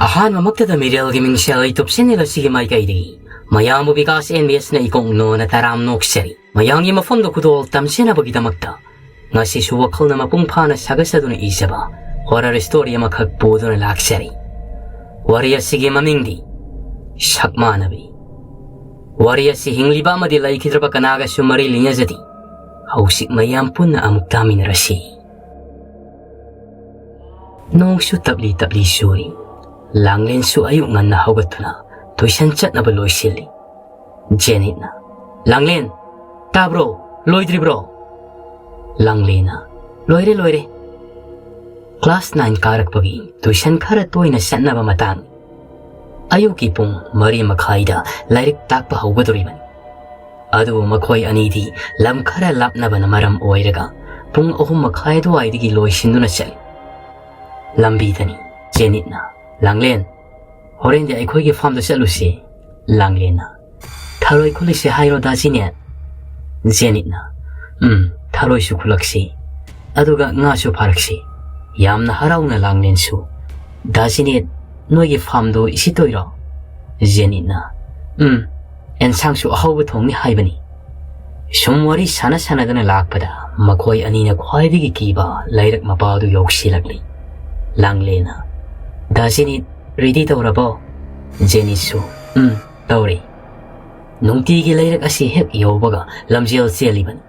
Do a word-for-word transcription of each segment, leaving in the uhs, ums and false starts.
ꯑꯍꯥꯟꯕꯃꯛꯇꯗ ꯃꯤꯔꯦꯜꯒꯤ ꯃꯤꯡꯁꯦꯜ YouTube channel ꯑꯁꯤꯒꯤ ꯃꯥꯏꯀꯩꯗꯒꯤ ꯃꯌꯥꯝꯕꯨ ꯕꯤꯀꯥꯁ ꯑꯦꯟ ꯕꯤ ꯑꯦꯁꯅ ꯏꯀꯣꯛ ꯅꯣꯅ ꯇꯔꯥꯝꯅ ꯑꯣꯛꯆꯔꯤ꯫ ꯃꯌꯥꯝꯒꯤ ꯃꯐꯝꯗ ꯈꯨꯗꯣꯜ ꯇꯝꯖꯅꯕꯒꯤꯗꯃꯛꯇ ꯉꯁꯤꯁꯨ ꯋꯥꯈꯜꯅ ꯃꯄꯨꯡ ꯐꯥꯅ ꯁꯥꯒꯠꯆꯗꯨꯅ ꯏꯖꯕ horror story ꯑꯃꯈꯛ ꯄꯨꯗꯨꯅ ꯂꯥꯛꯆꯔꯤ꯫ ꯋꯥꯔꯤ ꯑꯁꯤꯒꯤ ꯃꯃꯤꯡꯗꯤ ꯁꯛꯃꯥꯟꯅꯕꯤ꯫ ꯋꯥꯔꯤ ꯑꯁꯤ ꯍꯤꯡꯂꯤꯕ ꯑꯃꯗꯤ ꯂꯩꯈꯤꯗ꯭ꯔꯕ ꯀꯅꯥꯒꯁꯨ ꯃꯔꯤ ꯂꯩꯅꯖꯗꯦ꯫ ꯍꯧꯖꯤꯛ ꯃꯌꯥꯝ ꯄꯨꯟꯅ ꯑꯃꯨꯛ ꯇꯥꯃꯤꯟꯅꯔꯁꯤ꯫ ꯅꯣꯡꯁꯨ ꯇꯞꯂꯤ ꯇꯞꯂꯤ ꯆꯨꯔꯤ꯫ ꯂꯥꯡꯂꯦꯟꯁꯨ ꯑꯌꯨꯛ ꯉꯟꯅ ꯍꯧꯒꯠꯇꯨꯅ tuition ꯆꯠꯅꯕ ꯂꯣꯏꯁꯤꯜꯂꯤ꯫ ꯖꯦꯅꯤꯠꯅ, "ꯂꯥꯡꯂꯦꯟ, ꯇꯥꯕ꯭ꯔꯣ? ꯂꯣꯏꯗ꯭ꯔꯤꯕ꯭ꯔꯣ?" ꯂꯥꯡꯂꯦꯟꯅ, "ꯂꯣꯏꯔꯦ, ꯂꯣꯏꯔꯦ꯫ Class nine ꯀꯥꯔꯛꯄꯒꯤ tuition ꯈꯔ ꯇꯣꯏꯅ ꯆꯠꯅꯕ ꯃꯇꯥꯡ꯫ ꯑꯌꯨꯛꯀꯤ ꯄꯨꯡ ꯃꯔꯤ ꯃꯈꯥꯏꯗ ꯂꯥꯏꯔꯤꯛ ꯇꯥꯛꯄ ꯍꯧꯒꯗꯧꯔꯤꯕꯅꯤ꯫ ꯑꯗꯨꯕꯨ ꯃꯈꯣꯏ ꯑꯅꯤꯗꯤ ꯂꯝ ꯈꯔ ꯂꯥꯞꯅꯕꯅ ꯃꯔꯝ ꯑꯣꯏꯔꯒ ꯄꯨꯡ ꯑꯍꯨꯝ ꯃꯈꯥꯏ ꯑꯗꯨꯋꯥꯏꯗꯒꯤ ꯂꯣꯏꯁꯤꯟꯗꯨꯅ ꯆꯠꯂꯤ꯫" ꯂꯝꯕꯤꯗꯅꯤ ꯖꯦꯅꯤꯠꯅ, "ꯂꯥꯡꯂꯦꯟ, ꯍꯣꯔꯦꯟꯗꯤ ꯑꯩꯈꯣꯏꯒꯤ farmꯗ ꯆꯠꯂꯨꯁꯤ꯫" ꯂꯥꯡꯂꯦꯟꯅ, "ꯊꯔꯣꯏ ꯈꯨꯜꯂꯨꯁꯤ ꯍꯥꯏꯔꯣ ꯗꯥ ꯖꯦꯅꯤꯠ?" ꯖꯦꯅꯤꯠꯅ, "ꯎꯝ, ꯊꯔꯣꯏꯁꯨ ꯈꯨꯜꯂꯛꯁꯤ, ꯑꯗꯨꯒ ꯉꯥꯁꯨ ꯐꯥꯔꯛꯁꯤ꯫" ꯌꯥꯝꯅ ꯍꯔꯥꯎꯅ ꯂꯥꯡꯂꯦꯟꯁꯨ, "ꯗꯥ ꯖꯦꯅꯤꯠ, ꯅꯣꯏꯒꯤ farmꯗꯣ ꯏꯁꯤꯠꯇꯣꯏꯔꯣ?" ꯖꯦꯅꯤꯠꯅ, "ꯎꯝ, ꯑꯦꯟꯁꯥꯡꯁꯨ ꯑꯍꯥꯎꯕ ꯊꯣꯡꯅꯤ ꯍꯥꯏꯕꯅꯤ꯫" ꯁꯨꯝ ꯋꯥꯔꯤ ꯁꯥꯟꯅ ꯁꯥꯟꯅꯗꯅ ꯂꯥꯛꯄꯗ ꯃꯈꯣꯏ ꯑꯅꯤꯅ ꯈ꯭ꯋꯥꯏꯗꯒꯤ ꯀꯤꯕ ꯂꯩꯔꯛ ꯃꯄꯥꯗꯨ ꯌꯧꯁꯤꯜꯂꯛꯂꯤ꯫ ꯂꯥꯡꯂꯦꯟꯅ, "ꯗꯥ ꯖꯦꯅꯤꯠ, ready ꯇꯧꯔꯕꯣ?" ꯖꯦꯅꯤꯠꯁꯨ, "ꯎꯝ, ꯇꯧꯔꯦ꯫" ꯅꯨꯡꯇꯤꯒꯤ ꯂꯩꯔꯛ ꯑꯁꯤ ꯍꯦꯛ ꯌꯧꯕꯒ ꯂꯝꯖꯦꯜ ꯆꯦꯜꯂꯤꯕꯅꯤ꯫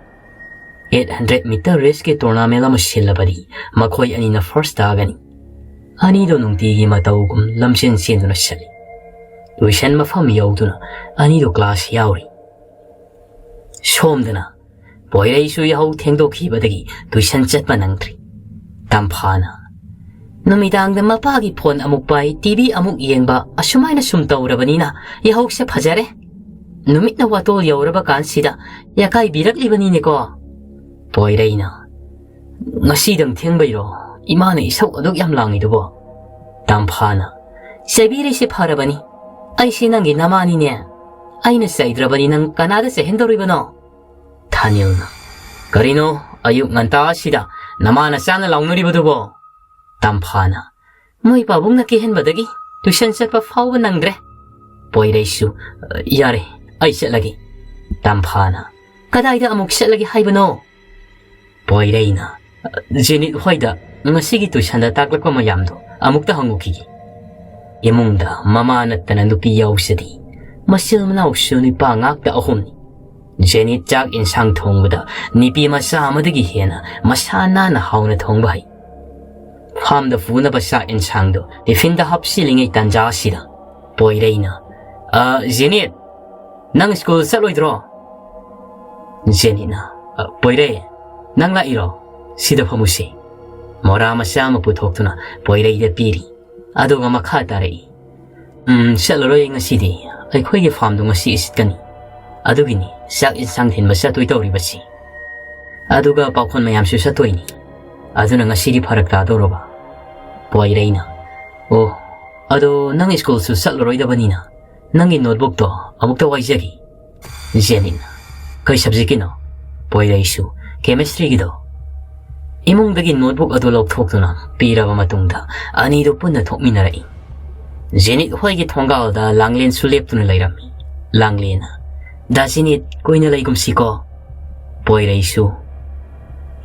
Eight hundred meter raceꯀꯤ tournament ꯑꯃ ꯁꯤꯜꯂꯕꯗꯤ ꯃꯈꯣꯏ ꯑꯅꯤꯅ first ꯇꯥꯒꯅꯤ꯫ ꯑꯅꯤꯗꯣ ꯅꯨꯡꯇꯤꯒꯤ ꯃꯇꯧꯒꯨꯝ ꯂꯝꯖꯦꯜ ꯆꯦꯟꯗꯨꯅ ꯆꯠꯂꯤ꯫ Tuition ꯃꯐꯝ ꯌꯧꯗꯨꯅ ꯑꯅꯤꯗꯣ class ꯌꯥꯎꯔꯤ꯫ ꯁꯣꯝꯗꯅ ꯄꯣꯏꯔꯩꯁꯨ ꯌꯥꯍꯧ ꯊꯦꯡꯗꯣꯛꯈꯤꯕꯗꯒꯤ tuition ꯆꯠꯄ ꯅꯪꯗ꯭ꯔꯤ꯫ ꯇꯝꯐꯥꯅ, "ꯅꯨꯃꯤꯗꯥꯡꯗ ꯃꯄꯥꯒꯤ phone ꯑꯃꯨꯛ ꯄꯥꯏ, TV ꯑꯃꯨꯛ ꯌꯦꯡꯕ, ꯑꯁꯨꯃꯥꯏꯅ ꯁꯨꯝ ꯇꯧꯔꯕꯅꯤꯅ ꯌꯥꯍꯧꯁꯦ ꯐꯖꯔꯦ꯫ ꯅꯨꯃꯤꯠꯅ ꯋꯥꯇꯣꯜ ꯌꯧꯔꯕ ꯀꯥꯟꯁꯤꯗ ꯌꯥꯀꯥꯏꯕꯤꯔꯛꯂꯤꯕꯅꯤꯅꯦꯀꯣ꯫" ꯄꯣꯏꯔꯩꯅ, "ꯉꯁꯤꯗꯪ ꯊꯦꯡꯕꯩꯔꯣ ꯏꯃꯥꯅ ꯏꯁꯧ ꯑꯗꯨꯛ ꯌꯥꯝ ꯂꯥꯡꯉꯤꯗꯨꯕꯣ?" ꯇꯝꯐꯥꯅ, "ꯆꯩꯕꯤꯔꯤꯁꯦ ꯐꯔꯕꯅꯤ꯫ ꯑꯩꯁꯦ ꯅꯪꯒꯤ ꯅꯃꯥꯅꯤꯅꯦ꯫ ꯑꯩꯅ ꯆꯩꯗ꯭ꯔꯕꯗꯤ ꯅꯪ ꯀꯅꯥꯗ ꯆꯩꯍꯟꯗꯧꯔꯤꯕꯅꯣ?" ꯊꯥꯅꯤꯜꯅ, "ꯀꯔꯤꯅꯣ ꯑꯌꯨꯛ ꯉꯟꯇꯥ ꯑꯁꯤꯗ ꯅꯃꯥ ꯅꯆꯥꯅ ꯂꯥꯎꯅꯔꯤꯕꯗꯨꯕꯣ?" ꯇꯝꯐꯥꯅ, ꯃꯣꯏ ꯄꯥꯕꯨꯡꯅ ꯀꯤꯍꯟꯕꯗꯒꯤ ꯇꯨꯏꯁꯟ ꯆꯠꯄ ꯐꯥꯎꯕ ꯅꯪꯗ꯭ꯔꯦ꯫ ꯄꯣꯏꯔꯩꯁꯨ, "ꯌꯥꯔꯦ, ꯑꯩ ꯆꯠꯂꯒꯦ꯫" ꯇꯝꯐꯥꯅ, "ꯀꯗꯥꯏꯗ ꯑꯃꯨꯛ ꯆꯠꯂꯒꯦ ꯍꯥꯏꯕꯅꯣ?" ꯄꯣꯏꯔꯩꯅ, "ꯖꯦꯅꯤꯠ ꯍꯣꯏꯗ ꯉꯁꯤꯒꯤ ꯇꯨꯏꯁꯟꯗ ꯇꯥꯛꯂꯛꯄ ꯃꯌꯥꯝꯗꯣ ꯑꯃꯨꯛꯇ ꯍꯪꯉꯨꯈꯤꯒꯦ꯫" ꯏꯃꯨꯡꯗ ꯃꯃꯥ ꯅꯠꯇꯅ ꯅꯨꯄꯤ ꯌꯥꯎꯖꯗꯦ꯫ ꯃꯆꯤꯜ ꯃꯅꯥꯎꯁꯨ ꯅꯨꯄꯥ ꯉꯥꯛꯇ ꯑꯍꯨꯝꯅꯤ꯫ ꯖꯦꯅꯤꯠ ꯆꯥꯛ ꯏꯟꯁꯥꯡ ꯊꯣꯡꯕꯗ ꯅꯨꯄꯤ ꯃꯆꯥ ꯑꯃꯗꯒꯤ ꯍꯦꯟꯅ ꯃꯁꯥ ꯅꯥꯟꯅ ꯍꯥꯎꯅ ꯊꯣꯡꯕ ꯍꯩ꯫ ꯐꯥꯝꯗ ꯄꯨꯅꯕ ꯆꯥꯛ ꯏꯟꯁꯥꯡꯗꯣ ꯇꯤꯐꯤꯟꯗ ꯍꯥꯞꯆꯤꯜꯂꯤꯉꯩ ꯇꯥꯟꯖꯥ ꯑꯁꯤꯗ ꯄꯣꯏꯔꯩꯅ, "ꯑ, ꯖꯦꯅꯤꯠ, ꯅꯪ ꯁ꯭ꯀꯨꯜ ꯆꯠꯂꯣꯏꯗ꯭ꯔꯣ?" ꯖꯦꯅꯤꯠꯅ, "ꯑ, ꯄꯣꯏꯔꯩ, ꯅꯪ ꯂꯥꯛꯏꯔꯣ? ꯁꯤꯗ ꯐꯝꯃꯨꯁꯦ꯫" ꯃꯣꯔꯥ ꯃꯆꯥ ꯑꯃ ꯄꯨꯊꯣꯛꯇꯨꯅ ꯄꯣꯏꯔꯩꯗ ꯄꯤꯔꯤ꯫ ꯑꯗꯨꯒ ꯃꯈꯥ ꯇꯥꯔꯛꯏ, "ꯎꯝ, ꯆꯠꯂꯔꯣꯏ ꯉꯁꯤꯗꯤ꯫ ꯑꯩꯈꯣꯏꯒꯤ ꯐꯥꯝꯗꯣ ꯉꯁꯤ ꯏꯁꯤꯠꯀꯅꯤ꯫ ꯑꯗꯨꯒꯤꯅꯤ ꯆꯥꯛ ꯏꯟꯁꯥꯡ ꯊꯤꯟꯕ ꯆꯠꯇꯣꯏ ꯇꯧꯔꯤꯕꯁꯤ꯫ ꯑꯗꯨꯒ ꯄꯥꯎꯈꯣꯟ ꯃꯌꯥꯝꯁꯨ ꯆꯠꯇꯣꯏꯅꯤ꯫ ꯑꯗꯨꯅ ꯉꯁꯤꯗꯤ ꯐꯔꯛ ꯇꯥꯗꯧꯔꯕ꯫" ꯄꯣꯏꯔꯩꯅ, "ꯑꯣ, ꯑꯗꯣ ꯅꯪ ꯁ꯭ꯀꯨꯜꯁꯨ ꯆꯠꯂꯔꯣꯏꯗꯕꯅꯤꯅ ꯅꯪꯒꯤ ꯅꯣꯠꯕꯨꯛꯇꯣ ꯑꯃꯨꯛꯇ ꯋꯥꯏꯖꯒꯦ꯫" ꯖꯦꯅꯤꯠꯅ, "ꯀꯩ ꯁꯕꯖꯦꯛꯀꯤꯅꯣ?" ꯄꯣꯏꯔꯩꯁꯨ, "ꯀꯦꯃꯤꯁꯇ꯭ꯔꯤꯒꯤꯗꯣ꯫" ꯏꯃꯨꯡꯗꯒꯤ ꯅꯣꯠꯕꯨꯛ ꯑꯗꯨ ꯂꯧꯊꯣꯛꯇꯨꯅ ꯄꯤꯔꯕ ꯃꯇꯨꯡꯗ ꯑꯅꯤꯗꯨ ꯄꯨꯟꯅ ꯊꯣꯛꯃꯤꯟꯅꯔꯛꯏ꯫ ꯖꯦꯅꯤꯠ ꯍꯣꯏꯒꯤ ꯊꯣꯡꯒꯥꯜꯗ ꯂꯥꯡꯂꯦꯟꯁꯨ ꯂꯦꯞꯇꯨꯅ ꯂꯩꯔꯝꯃꯤ꯫ ꯂꯥꯡꯂꯦꯟꯅ, "ꯗꯥ ꯖꯦꯅꯤꯠ, ꯀꯨꯏꯅ ꯂꯩꯒꯨꯝꯁꯤꯀꯣ꯫" ꯄꯣꯏꯔꯩꯁꯨ,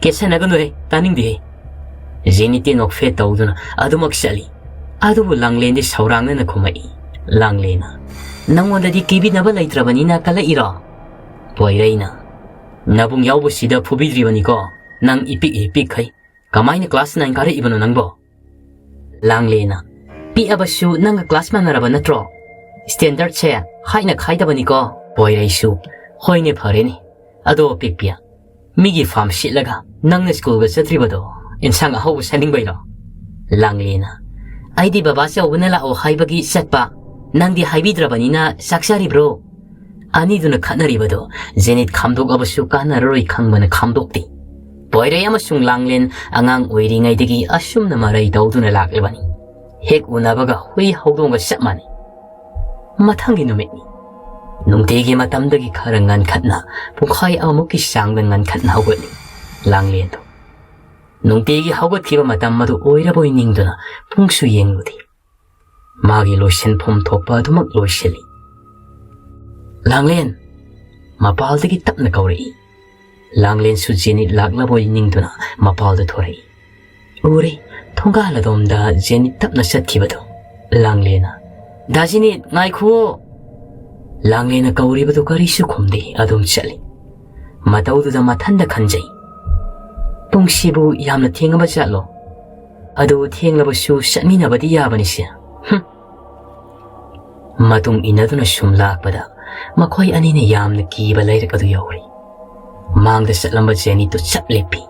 "ꯀꯦꯠꯁꯟꯅꯒꯅꯨꯍꯦ, ꯇꯥꯅꯤꯡꯗꯦꯍꯦ꯫" ꯖꯦꯅꯤꯠꯇꯤ ꯅꯣꯛꯐꯦꯠ ꯇꯧꯗꯨꯅ ꯑꯗꯨꯃꯛ ꯆꯠꯂꯤ꯫ ꯑꯗꯨꯕꯨ ꯂꯥꯡꯂꯦꯟꯗꯤ ꯁꯧꯔꯥꯡꯅꯅ ꯈꯨꯝꯃꯛꯏ꯫ ꯂꯥꯡꯂꯦꯟꯅ, "ꯅꯪꯉꯣꯟꯗꯗꯤ ꯀꯤꯕꯤꯅꯕ ꯂꯩꯇ꯭ꯔꯕꯅꯤꯅ ꯀꯜꯂꯛꯏꯔꯣ?" ꯄꯣꯏꯔꯩꯅ, "ꯅꯕꯨꯡ ꯌꯥꯎꯕꯁꯤꯗ ꯐꯨꯕꯤꯗ꯭ꯔꯤꯕꯅꯤꯀꯣ꯫ ꯅꯪ ꯏꯄꯤꯛ ꯏꯄꯤꯛꯈꯩ꯫ ꯀꯃꯥꯏꯅ class nine ꯀꯥꯔꯛꯏꯕꯅꯣ ꯅꯪꯕꯣ?" ꯂꯥꯡꯂꯦꯟꯅ, "ꯄꯤꯛꯑꯕꯁꯨ ꯅꯪꯒ class ꯃꯥꯟꯅꯔꯕ ꯅꯠꯇ꯭ꯔꯣ? Standardꯁꯦ ꯍꯥꯏꯅ ꯈꯥꯏꯗꯕꯅꯤꯀꯣ꯫" ꯄꯣꯏꯔꯩꯁꯨ, "ꯍꯣꯏꯅꯦ, ꯐꯔꯦꯅꯦ꯫ ꯑꯗꯣ ꯄꯤꯛꯄꯤ, ꯃꯤꯒꯤ ꯐꯥꯝ ꯁꯤꯠꯂꯒ ꯅꯪꯅ ꯁ꯭ꯀꯨꯜꯒ ꯆꯠꯇ꯭ꯔꯤꯕꯗꯣ ꯏꯟꯁꯥꯡ ꯑꯍꯥꯎꯕ ꯆꯥꯅꯤꯡꯕꯩꯔꯣ?" ꯂꯥꯡꯂꯦꯅ, "ꯑꯩꯗꯤ ꯕꯕꯥ ꯆꯧꯕꯅ ꯂꯥꯛꯑꯣ ꯍꯥꯏꯕꯒꯤ ꯆꯠꯄ, ꯅꯪꯗꯤ ꯍꯥꯏꯕꯤꯗ꯭ꯔꯕꯅꯤꯅ ꯆꯥꯛ ꯆꯥꯔꯤꯕ꯭ꯔꯣ?" ꯑꯅꯤꯗꯨꯅ ꯈꯠꯅꯔꯤꯕꯗꯣ ꯖꯦꯅꯤꯠ ꯈꯥꯝꯗꯣꯛꯑꯕꯁꯨ ꯀꯥꯟꯅꯔꯔꯣꯏ ꯈꯪꯕꯅ ꯈꯥꯝꯗꯣꯛꯇꯦ꯫ ꯄꯣꯏꯔꯩ ꯑꯃꯁꯨꯡ ꯂꯥꯡꯂꯦꯟ ꯑꯉꯥꯡ ꯑꯣꯏꯔꯤꯉꯩꯗꯒꯤ ꯑꯁꯨꯝꯅ ꯃꯔꯩ ꯇꯧꯗꯨꯅ ꯂꯥꯛꯂꯕꯅꯤ꯫ ꯍꯦꯛ ꯎꯅꯕꯒ ꯍꯨꯏ ꯍꯧꯗꯣꯡꯒ ꯆꯞ ꯃꯥꯟꯅꯩ꯫ ꯃꯊꯪꯒꯤ ꯅꯨꯃꯤꯠꯅꯤ꯫ ꯅꯨꯡꯇꯤꯒꯤ ꯃꯇꯝꯗꯒꯤ ꯈꯔ ꯉꯟꯈꯠꯅ, ꯄꯨꯡꯈꯥꯏ ꯑꯃꯃꯨꯛꯀꯤ ꯆꯥꯡꯗ ꯉꯟꯈꯠꯅ ꯍꯧꯒꯠꯂꯤ ꯂꯥꯡꯂꯦꯟꯗꯣ꯫ ꯅꯨꯡꯇꯤꯒꯤ ꯍꯧꯒꯠꯈꯤꯕ ꯃꯇꯝ ꯑꯗꯨ ꯑꯣꯏꯔꯕꯣꯏ ꯅꯤꯡꯗꯨꯅ ꯄꯨꯡꯁꯨ ꯌꯦꯡꯂꯨꯗꯦ꯫ ꯃꯥꯒꯤ ꯂꯣꯏꯁꯤꯟꯐꯝ ꯊꯣꯛꯄ ꯑꯗꯨꯃꯛ ꯂꯣꯏꯁꯤꯜꯂꯤ꯫ "ꯂꯥꯡꯂꯦꯟ!" ꯃꯄꯥꯜꯗꯒꯤ ꯇꯞꯅ ꯀꯧꯔꯛꯏ꯫ ꯂꯥꯡꯂꯦꯟꯁꯨ ꯖꯦꯅꯤꯠ ꯂꯥꯛꯂꯕꯣꯏ ꯅꯤꯡꯗꯨꯅ ꯃꯄꯥꯜꯗ ꯊꯣꯔꯛꯏ꯫ ꯎꯔꯦ, ꯊꯣꯡꯒꯥꯜ ꯑꯗꯣꯝꯗ ꯖꯦꯅꯤꯠ ꯇꯞꯅ ꯆꯠꯈꯤꯕꯗꯨ꯫ ꯂꯥꯡꯂꯦꯟꯅ, "ꯗꯥ ꯖꯦꯅꯤꯠ, ꯉꯥꯏꯈꯨꯑꯣ!" ꯂꯥꯡꯂꯦꯟꯅ ꯀꯧꯔꯤꯕꯗꯨ ꯀꯔꯤꯁꯨ ꯈꯨꯝꯗꯦ, ꯑꯗꯨꯝ ꯆꯠꯂꯤ꯫ ꯃꯇꯧꯗꯨꯗ ꯃꯊꯟꯗ ꯈꯟꯖꯩ, "ꯄꯨꯡꯁꯤꯕꯨ ꯌꯥꯝꯅ ꯊꯦꯡꯉꯕ ꯖꯥꯠꯂꯣ? ꯑꯗꯨ ꯊꯦꯡꯂꯕꯁꯨ ꯆꯠꯃꯤꯟꯅꯕꯗꯤ ꯌꯥꯕꯅꯤꯁꯦ꯫ ꯍꯨꯝ!" ꯃꯇꯨꯡ ꯏꯟꯅꯗꯨꯅ ꯁꯨꯝ ꯂꯥꯛꯄꯗ ꯃꯈꯣꯏ ꯑꯅꯤꯅ ꯌꯥꯝꯅ ꯀꯤꯕ ꯂꯩꯔꯛ ꯑꯗꯨ ꯌꯧꯔꯦ꯫ ꯃꯥꯡꯗ ꯆꯠꯂꯝꯕ ꯖꯦꯅꯤꯠꯇꯨ ꯆꯞ ꯂꯦꯞꯄꯤ꯫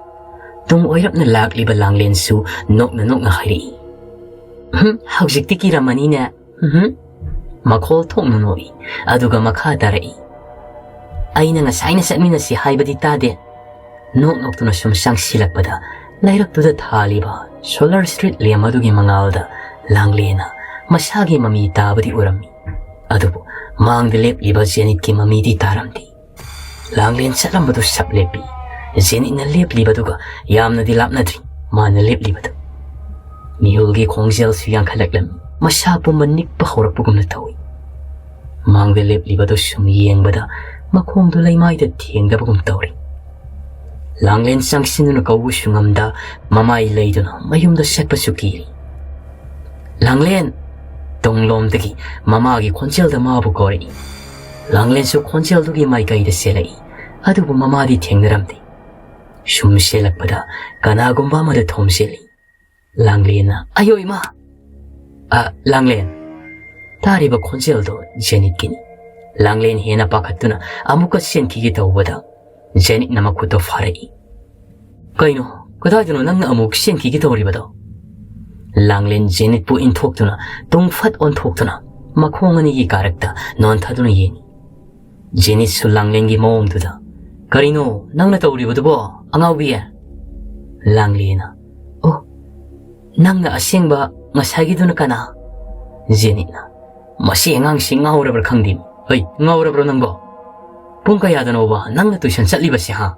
ꯇꯨꯡ ꯑꯣꯏꯔꯞꯅ ꯂꯥꯛꯂꯤꯕ ꯂꯥꯡꯂꯦꯟꯁꯨ ꯅꯣꯛꯅ ꯅꯣꯛꯅ ꯍꯥꯏꯔꯛꯏ, "ꯍꯨꯝ, ꯍꯧꯖꯤꯛꯇꯤ ꯀꯤꯔꯝꯃꯅꯤꯅꯦ꯫ ꯎꯝꯍꯨꯝ꯫" ꯃꯈꯣꯜ ꯊꯣꯛꯅ ꯅꯣꯛꯏ, ꯑꯗꯨꯒ ꯃꯈꯥ ꯇꯥꯔꯛꯏ, "ꯑꯩꯅ ꯉꯁꯥꯏꯅ ꯆꯠꯃꯤꯟꯅꯁꯤ ꯍꯥꯏꯕꯗꯤ ꯇꯥꯗꯦ?" ꯅꯣꯛ ꯅꯣꯛꯇꯨꯅ ꯁꯨꯝ ꯆꯪꯁꯤꯜꯂꯛꯄꯗ ꯂꯩꯔꯛꯇꯨꯗ ꯊꯥꯜꯂꯤꯕ ꯁꯣꯂꯔ ꯁ꯭ꯇ꯭ꯔꯤꯠ ꯂꯦꯝꯞ ꯑꯗꯨꯒꯤ ꯃꯉꯥꯜꯗ ꯂꯥꯡꯂꯦꯟꯅ ꯃꯁꯥꯒꯤ ꯃꯃꯤ ꯇꯥꯕꯗꯤ ꯎꯔꯝꯃꯤ꯫ ꯑꯗꯨꯕꯨ ꯃꯥꯡꯗ ꯂꯦꯞꯂꯤꯕ ꯖꯦꯅꯤꯠꯀꯤ ꯃꯃꯤꯗꯤ ꯇꯥꯔꯝꯗꯦ꯫ ꯂꯥꯡꯂꯦꯟ ꯆꯠꯂꯝꯕꯗꯨ ꯁꯞ ꯂꯦꯞꯄꯤ꯫ ꯖꯦꯅꯤꯠꯅ ꯂꯦꯞꯂꯤꯕꯗꯨꯒ ꯌꯥꯝꯅꯗꯤ ꯂꯥꯞꯅꯗ꯭ꯔꯤ ꯃꯥꯅ ꯂꯦꯞꯂꯤꯕꯗꯨ꯫ ꯃꯤꯍꯨꯜꯒꯤ ꯈꯣꯡꯖꯦꯜꯁꯨ ꯌꯥꯡꯈꯠꯂꯛꯂꯝꯃꯤ꯫ ꯃꯁꯥ ꯄꯨꯝꯕ ꯅꯤꯛꯄ ꯍꯧꯔꯛꯄꯒꯨꯝꯅ ꯇꯧꯏ꯫ ꯃꯥꯡꯗ ꯂꯦꯞꯂꯤꯕꯗꯨ ꯁꯨꯝ ꯌꯦꯡꯕꯗ ꯃꯈꯣꯡꯗꯨ ꯂꯩꯃꯥꯏꯗ ꯊꯦꯡꯗꯕꯒꯨꯝ ꯇꯧꯔꯤ꯫ ꯂꯥꯡꯂꯦꯟ ꯆꯪꯁꯤꯟꯗꯨꯅ ꯀꯧꯕꯁꯨ ꯉꯝꯗ ꯃꯃꯥꯏ ꯂꯩꯗꯨꯅ ꯃꯌꯨꯝꯗ ꯆꯠꯄꯁꯨ ꯀꯤꯔꯤ꯫ "ꯂꯥꯡꯂꯦꯟ!" ꯇꯨꯡꯂꯣꯝꯗꯒꯤ ꯃꯃꯥꯒꯤ ꯈꯣꯟꯖꯦꯜꯗ ꯃꯥꯕꯨ ꯀꯧꯔꯛꯏ꯫ ꯂꯥꯡꯂꯦꯟꯁꯨ ꯈꯣꯟꯖꯦꯜꯗꯨꯒꯤ ꯃꯥꯏꯀꯩꯗ ꯆꯦꯜꯂꯛꯏ, ꯑꯗꯨꯕꯨ ꯃꯃꯥꯗꯤ ꯊꯦꯡꯅꯔꯝꯗꯦ꯫ ꯁꯨꯝ ꯆꯦꯜꯂꯛꯄꯗ ꯀꯅꯥꯒꯨꯝꯕ ꯑꯃꯗ ꯊꯣꯝꯖꯤꯜꯂꯤ꯫ ꯂꯥꯡꯂꯦꯟꯅ, "ꯑꯌꯣ ꯏꯃꯥ!" "ꯑ, ꯂꯥꯡꯂꯦꯟ!" ꯇꯥꯔꯤꯕ ꯈꯣꯟꯖꯦꯜꯗꯣ ꯖꯦꯅꯤꯠꯀꯤꯅꯤ꯫ ꯂꯥꯡꯂꯦꯟ ꯍꯦꯟꯅ ꯄꯥꯈꯠꯇꯨꯅ ꯑꯃꯨꯛꯀ ꯆꯦꯟꯈꯤꯒꯦ ꯇꯧꯕꯗ ꯖꯦꯅꯤꯠꯅ ꯃꯈꯨꯠꯇꯣ ꯐꯥꯔꯛꯏ꯫ "ꯀꯩꯅꯣ? ꯀꯗꯥꯏꯗꯅꯣ ꯅꯪꯅ ꯑꯃꯨꯛ ꯆꯦꯟꯈꯤꯒꯦ ꯇꯧꯔꯤꯕꯗꯣ?" ꯂꯥꯡꯂꯦꯟ ꯖꯦꯅꯤꯠꯄꯨ ꯏꯟꯊꯣꯛꯇꯨꯅ ꯇꯨꯡ ꯐꯠ ꯑꯣꯟꯊꯣꯛꯇꯨꯅ ꯃꯈꯣꯡ ꯑꯅꯤꯒꯤ ꯀꯥꯔꯛꯇ ꯅꯣꯟꯊꯗꯨꯅ ꯌꯦꯡꯏ꯫ ꯖꯦꯅꯤꯠꯁꯨ ꯂꯥꯡꯂꯦꯟꯒꯤ ꯃꯑꯣꯡꯗꯨꯗ, "ꯀꯔꯤꯅꯣ ꯅꯪꯅ ꯇꯧꯔꯤꯕꯗꯨꯕꯣ, ꯑꯉꯥꯎꯕꯤ?" ꯂꯥꯡꯂꯦꯟꯅ, "ꯑꯣ, ꯅꯪꯅ ꯑꯁꯦꯡꯕ ꯉꯁꯥꯏꯒꯤꯗꯨꯅ ꯀꯅꯥ?" ꯖꯦꯅꯤꯠꯅ, "ꯃꯁꯤ ꯑꯉꯥꯡꯁꯤ ꯉꯥꯎꯔꯕ꯭ꯔꯥ ꯈꯪꯗꯦ꯫ ꯍꯩ, ꯉꯥꯎꯔꯕ꯭ꯔꯣ ꯅꯪꯕꯣ? ꯄꯨꯡ ꯀꯌꯥꯗꯅꯣꯕ ꯅꯪꯅ ꯇꯨꯏꯁꯟ ꯆꯠꯂꯤꯕꯁꯦ, ꯍꯥ?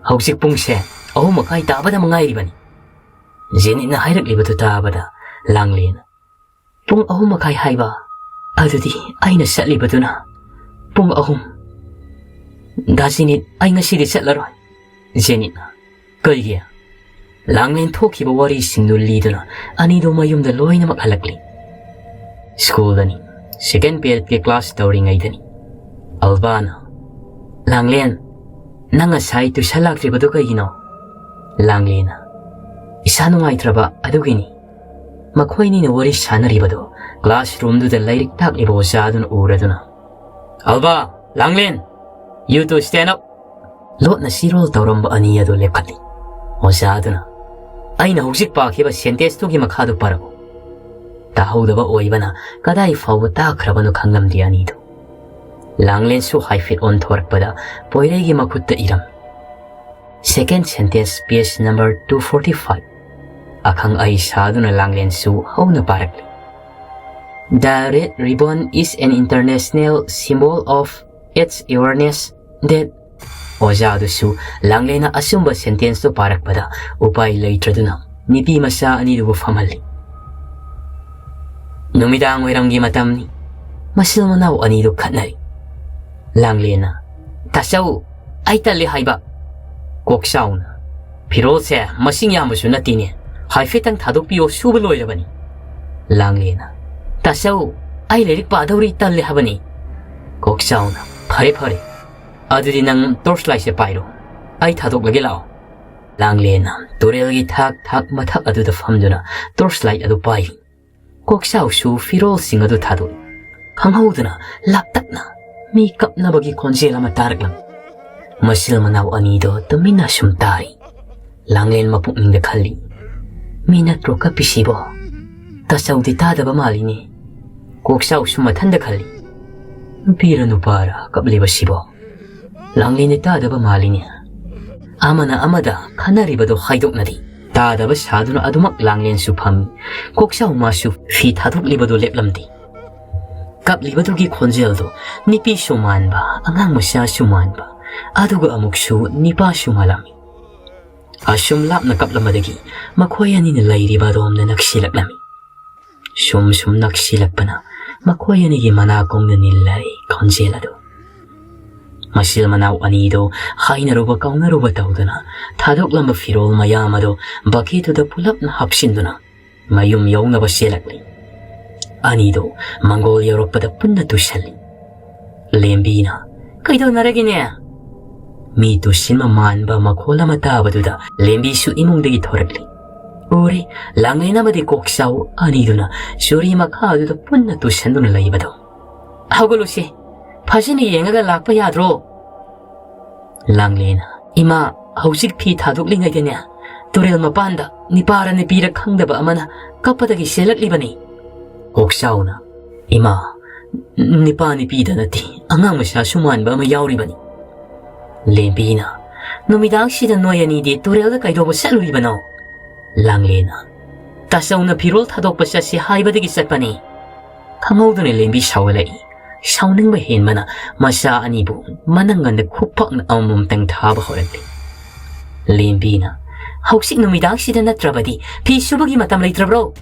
ꯍꯧꯖꯤꯛ ꯄꯨꯡꯁꯦ ꯑꯍꯨꯝ ꯃꯈꯥꯏ ꯇꯥꯕꯗ ꯉꯥꯏꯔꯤꯕꯅꯤ꯫ ꯖꯦꯅꯤꯠꯅ ꯍꯥꯏꯔꯛꯂꯤꯕꯗꯨ ꯇꯥꯕꯗ ꯂꯥꯡꯂꯦꯟ, "ꯄꯨꯡ ꯑꯍꯨꯝ ꯃꯈꯥꯏ ꯍꯥꯏꯕ? ꯑꯗꯨꯗꯤ ꯑꯩꯅ ꯆꯠꯂꯤꯕꯗꯨꯅ ꯄꯨꯡ ꯑꯍꯨꯝ꯫ ꯗꯥ ꯖꯦꯅꯤꯠ, ꯑꯩ ꯉꯁꯤꯗꯤ ꯆꯠꯂꯔꯣꯏ꯫" ꯖꯦꯅꯤꯠꯅ, "ꯀꯩꯒꯤ?" ꯂꯥꯡꯂꯦꯟ ꯊꯣꯛꯈꯤꯕ ꯋꯥꯔꯤꯁꯤꯡꯗꯨ ꯂꯤꯗꯨꯅ ꯑꯅꯤꯗꯨ ꯃꯌꯨꯝꯗ ꯂꯣꯏꯅꯃꯛ ꯍꯜꯂꯛꯂꯤ꯫ ꯁ꯭ꯀꯨꯜꯗꯅꯤ, ꯁꯦꯀꯦꯟ ꯄꯤꯔꯤꯌꯗꯀꯤ ꯀ꯭ꯂꯥꯁ ꯇꯧꯔꯤꯉꯩꯗꯅꯤ꯫ ꯑꯜꯕꯥꯅ, "ꯂꯥꯡꯂꯦꯟ, ꯅꯪ ꯉꯁꯥꯏ ꯇ꯭ꯌꯨꯁꯟ ꯂꯥꯛꯇ꯭ꯔꯤꯕꯗꯨ ꯀꯩꯒꯤꯅꯣ?" ꯂꯥꯡꯂꯦꯟꯅ, "ꯏꯁꯥ ꯅꯨꯡꯉꯥꯏꯇ꯭ꯔꯕ ꯑꯗꯨꯒꯤꯅꯤ꯫" ꯃꯈꯣꯏꯅꯤꯅ ꯋꯥꯔꯤ ꯁꯥꯟꯅꯔꯤꯕꯗꯨ ꯀ꯭ꯂꯥꯁꯔꯨꯝꯗꯨꯗ ꯂꯥꯏꯔꯤꯛ ꯇꯥꯛꯂꯤꯕ ꯑꯣꯖꯥꯗꯨꯅ ꯎꯔꯗꯨꯅ, "ꯑꯜꯕꯥ, ꯂꯥꯡꯂꯦꯟ, you two stand up!" ꯂꯣꯠꯅ ꯆꯤꯔꯣꯜ ꯇꯧꯔꯝꯕ ꯑꯅꯤ ꯑꯗꯨ ꯂꯦꯞꯈꯠꯂꯤ꯫ ꯑꯣꯖꯥꯗꯨꯅ, "ꯑꯩꯅ ꯍꯧꯖꯤꯛ ꯄꯥꯈꯤꯕ ꯁꯦꯟꯇꯦꯟꯁꯇꯨꯒꯤ ꯃꯈꯥꯗꯨ ꯄꯥꯔꯛꯎ꯫" ꯇꯥꯍꯧꯗꯕ ꯑꯣꯏꯕꯅ ꯀꯗꯥꯏ ꯐꯥꯎꯕ ꯇꯥꯈ꯭ꯔꯕꯅꯣ ꯈꯪꯂꯝꯗꯦ ꯑꯅꯤꯗꯨ꯫ ꯂꯥꯡꯂꯦꯟꯁꯨ ꯍꯥꯏꯐꯦꯠ ꯑꯣꯟꯊꯣꯔꯛꯄꯗ ꯄꯣꯏꯔꯩꯒꯤ ꯃꯈꯨꯠꯇ ꯏꯔꯝꯃꯤ꯫ Second sentence, page number two forty five꯫ ꯑꯈꯪ ꯑꯍꯩ ꯁꯥꯗꯨꯅ ꯂꯥꯡꯂꯦꯟꯁꯨ ꯍꯧꯅ ꯄꯥꯔꯛꯂꯤ꯫ "The red ribbon is an international symbol of AIDS awareness that..." ꯑꯣꯖꯥꯗꯨꯁꯨ ꯂꯥꯡꯂꯦꯟꯅ ꯑꯆꯨꯝꯕ ꯁꯦꯟꯇꯦꯟꯁꯇꯨ ꯄꯥꯔꯛꯄꯗ ꯎꯄꯥꯏ ꯂꯩꯇ꯭ꯔꯗꯨꯅ ꯅꯨꯄꯤ ꯃꯆꯥ ꯑꯅꯤꯗꯨꯕꯨ ꯐꯝꯍꯜꯂꯤ꯫ ꯅꯨꯃꯤꯗꯥꯡ ꯋꯥꯏꯔꯝꯒꯤ ꯃꯇꯝꯅꯤ꯫ ꯃꯆꯤꯟ ꯃꯅꯥꯎ ꯑꯅꯤꯗꯨ ꯈꯠꯅꯔꯤ꯫ ꯂꯥꯡꯂꯦꯟꯅ, "ꯇꯥꯆꯧ, ꯑꯩ ꯇꯜꯂꯤ ꯍꯥꯏꯕ꯫" ꯀꯣꯛꯆꯥꯎꯅ, "ꯐꯤꯔꯣꯜꯁꯦ ꯃꯁꯤꯡ ꯌꯥꯝꯕꯁꯨ ꯅꯠꯇꯦꯅꯦ, ꯍꯥꯏꯐꯦꯠꯇꯪ ꯊꯥꯗꯣꯛꯄꯤꯌꯣ, ꯁꯨꯕ ꯂꯣꯏꯔꯕꯅꯤ꯫" ꯂꯥꯡꯂꯦꯟꯅ, "ꯇꯥꯆꯧ, ꯑꯩ ꯂꯥꯏꯔꯤꯛ ꯄꯥꯗꯧꯔꯤ, ꯇꯜꯂꯦ ꯍꯥꯏꯕꯅꯤ꯫" ꯀꯣꯛꯆꯥꯎꯅ, "ꯐꯔꯦ ꯐꯔꯦ, ꯑꯗꯨꯗꯤ ꯅꯪ ꯇꯣꯔꯆ ꯂꯥꯏꯠꯁꯦ ꯄꯥꯏꯔꯣ, ꯑꯩ ꯊꯥꯗꯣꯛꯂꯒꯦ ꯂꯥꯛꯑꯣ꯫" ꯂꯥꯡꯂꯦꯟꯅ ꯇꯨꯔꯦꯜꯒꯤ ꯊꯥꯛ ꯊꯥꯛ ꯃꯊꯛ ꯑꯗꯨꯗ ꯐꯝꯗꯨꯅ ꯇꯣꯔꯆ ꯂꯥꯏꯠ ꯑꯗꯨ ꯄꯥꯏꯔꯤ꯫ ꯀꯣꯛꯆꯥꯎꯁꯨ ꯐꯤꯔꯣꯜꯁꯤꯡ ꯑꯗꯨ ꯊꯥꯗꯣꯛꯏ꯫ ꯈꯪꯍꯧꯗꯅ ꯂꯥꯞꯇꯛꯅ ꯃꯤ ꯀꯞꯅꯕꯒꯤ ꯈꯣꯟꯖꯦꯜ ꯑꯃ ꯇꯥꯔꯛꯂꯝꯃꯤ꯫ ꯃꯆꯤꯟ ꯃꯅꯥꯎ ꯑꯅꯤꯗꯣ ꯇꯨꯃꯤꯟꯅ ꯁꯨꯝ ꯇꯥꯔꯤ꯫ ꯂꯥꯡꯂꯦꯟ ꯃꯄꯨꯛꯅꯤꯡꯗ ꯈꯜꯂꯤ, "ꯃꯤ ꯅꯠꯇ꯭ꯔꯣ ꯀꯞꯄꯤꯁꯤꯕꯣ? ꯇꯥꯆꯧꯗꯤ ꯇꯥꯗꯕ ꯃꯥꯜꯂꯤꯅꯦ꯫" ꯀꯣꯛꯆꯥꯎꯁꯨ ꯃꯊꯟꯗ ꯈꯜꯂꯤ, "ꯅꯨꯄꯤꯔ ꯅꯨꯄꯥꯔ ꯀꯞꯂꯤꯕꯁꯤꯕꯣ? ꯂꯥꯡꯂꯦꯟꯗꯤ ꯇꯥꯗꯕ ꯃꯥꯜꯂꯤꯅꯦ꯫" ꯑꯃꯅ ꯑꯃꯗ ꯈꯟꯅꯔꯤꯕꯗꯣ ꯍꯥꯏꯗꯣꯛꯅꯗꯦ꯫ ꯇꯥꯗꯕ ꯁꯥꯗꯨꯅ ꯑꯗꯨꯃꯛ ꯂꯥꯡꯂꯦꯟꯁꯨ ꯐꯝꯃꯤ꯫ ꯀꯣꯛꯆꯥꯎ ꯃꯥꯁꯨ ꯐꯤ ꯊꯥꯗꯣꯛꯂꯤꯕꯗꯨ ꯂꯦꯞꯂꯝꯗꯦ꯫ ꯀꯞꯂꯤꯕꯗꯨꯒꯤ ꯈꯣꯟꯖꯦꯜꯗꯨ ꯅꯨꯄꯤꯁꯨ ꯃꯥꯟꯕ, ꯑꯉꯥꯡ ꯃꯆꯥꯁꯨ ꯃꯥꯟꯕ, ꯑꯗꯨꯒ ꯑꯃꯨꯛꯁꯨ ꯅꯤꯄꯥꯁꯨ ꯃꯥꯜꯂꯝꯃꯤ꯫ ꯑꯁꯨꯝ ꯂꯥꯞꯅ ꯀꯞꯂꯝꯕꯗꯒꯤ ꯃꯈꯣꯏ ꯑꯅꯤꯅ ꯂꯩꯔꯤꯕ ꯑꯗꯣꯝꯗ ꯅꯛꯁꯤꯜꯂꯛꯂꯝꯃꯤ꯫ ꯁꯨꯝ ꯁꯨꯝ ꯅꯛꯁꯤꯜꯂꯛꯄꯅ ꯃꯈꯣꯏ ꯑꯅꯤꯒꯤ ꯃꯅꯥꯀꯣꯡꯗ ꯅꯤꯜꯂꯔꯤ ꯈꯣꯟꯖꯦꯜ ꯑꯗꯨ꯫ ꯃꯆꯤꯜ ꯃꯅꯥꯎ ꯑꯅꯤꯗꯨ ꯍꯥꯏꯅꯔꯨꯕ ꯀꯥꯎꯅꯔꯨꯕ ꯇꯧꯗꯨꯅ ꯊꯥꯗꯣꯛꯂꯝꯕ ꯐꯤꯔꯣꯜ ꯃꯌꯥꯝ ꯑꯗꯨ ꯕꯛꯀꯦꯠꯇꯨꯗ ꯄꯨꯂꯞꯅ ꯍꯥꯞꯆꯤꯟꯗꯨꯅ ꯃꯌꯨꯝ ꯌꯧꯅꯕ ꯆꯦꯜꯂꯛꯂꯤ꯫ ꯑꯅꯤꯗꯨ ꯃꯪꯒꯣꯜ ꯌꯧꯔꯛꯄꯗ ꯄꯨꯟꯅ ꯇꯨꯁꯜꯂꯤ꯫ ꯂꯦꯝꯕꯤꯅ, "ꯀꯩꯗꯧꯅꯔꯒꯦꯅꯦ?" ꯃꯤ ꯇꯨꯁꯤꯟꯕ ꯃꯥꯟꯕ ꯃꯈꯣꯜ ꯑꯃ ꯇꯥꯕꯗꯨꯗ ꯂꯦꯝꯕꯤꯁꯨ ꯏꯃꯨꯡꯗꯒꯤ ꯊꯣꯔꯛꯂꯤ꯫ ꯎꯔꯦ, ꯂꯥꯡꯂꯦꯟ ꯑꯃꯗꯤ ꯀꯣꯛꯆꯥꯎ ꯑꯅꯤꯗꯨꯅ ꯆꯨꯔꯤ ꯃꯈꯥ ꯑꯗꯨꯗ ꯄꯨꯟꯅ ꯇꯨꯁꯟꯗꯨꯅ ꯂꯩꯕꯗꯣ꯫ "ꯍꯧꯒꯠꯂꯨꯁꯦ, ꯐꯖꯅ ꯌꯦꯡꯉꯒ ꯂꯥꯛꯄ ꯌꯥꯗ꯭ꯔꯣ?" ꯂꯥꯡꯂꯦꯟ, "ꯏꯃꯥ, ꯍꯧꯖꯤꯛ ꯐꯤ ꯊꯥꯗꯣꯛꯂꯤꯉꯩꯗꯅꯦ, ꯇꯨꯔꯦꯜ ꯃꯄꯥꯟꯗ ꯅꯤꯄꯥꯔ ꯅꯨꯄꯤꯔ ꯈꯪꯗꯕ ꯑꯃꯅ ꯀꯞꯄꯗꯒꯤ ꯆꯦꯜꯂꯛꯂꯤꯕꯅꯤ꯫" ꯀꯣꯛꯆꯥꯎꯅ, "ꯏꯃꯥ, ꯅꯤꯄꯥ ꯅꯨꯄꯤꯗ ꯅꯠꯇꯦ, ꯑꯉꯥꯡ ꯃꯆꯥꯁꯨ ꯃꯥꯟꯕ ꯑꯃ ꯌꯥꯎꯔꯤꯕꯅꯤ꯫" ꯂꯦꯝꯕꯤꯅ, "ꯅꯨꯃꯤꯗꯥꯡꯁꯤꯗ ꯅꯣꯏ ꯑꯅꯤꯗꯤ ꯇꯨꯔꯦꯜꯗ ꯀꯩꯗꯧꯕ ꯆꯠꯂꯨꯔꯤꯕꯅꯣ?" ꯂꯥꯡꯂꯦꯟꯅ, "ꯇꯥꯆꯧꯅ ꯐꯤꯔꯣꯜ ꯊꯥꯗꯣꯛꯄ ꯆꯠꯁꯤ ꯍꯥꯏꯕꯗꯒꯤ ꯆꯠꯄꯅꯤ꯫" ꯈꯪꯍꯧꯗꯅ ꯂꯦꯝꯕꯤ ꯁꯥꯎꯒꯠꯂꯛꯏ꯫ ꯁꯥꯎꯅꯤꯡꯕ ꯍꯦꯟꯕꯅ ꯃꯆꯥ ꯑꯅꯤꯕꯨ ꯃꯅꯪꯒꯟꯗ ꯈꯨꯄꯥꯛꯅ ꯑꯃꯃꯝꯇꯪ ꯊꯥꯕ ꯍꯧꯔꯛꯂꯤ꯫ ꯂꯦꯝꯕꯤꯅ, "ꯍꯧꯖꯤꯛ ꯅꯨꯃꯤꯗꯥꯡꯁꯤꯗ ꯅꯠꯇ꯭ꯔꯕꯗꯤ ꯐꯤ ꯁꯨꯕꯒꯤ ꯃꯇꯝ ꯂꯩꯇ꯭ꯔꯕ꯭ꯔꯣ?"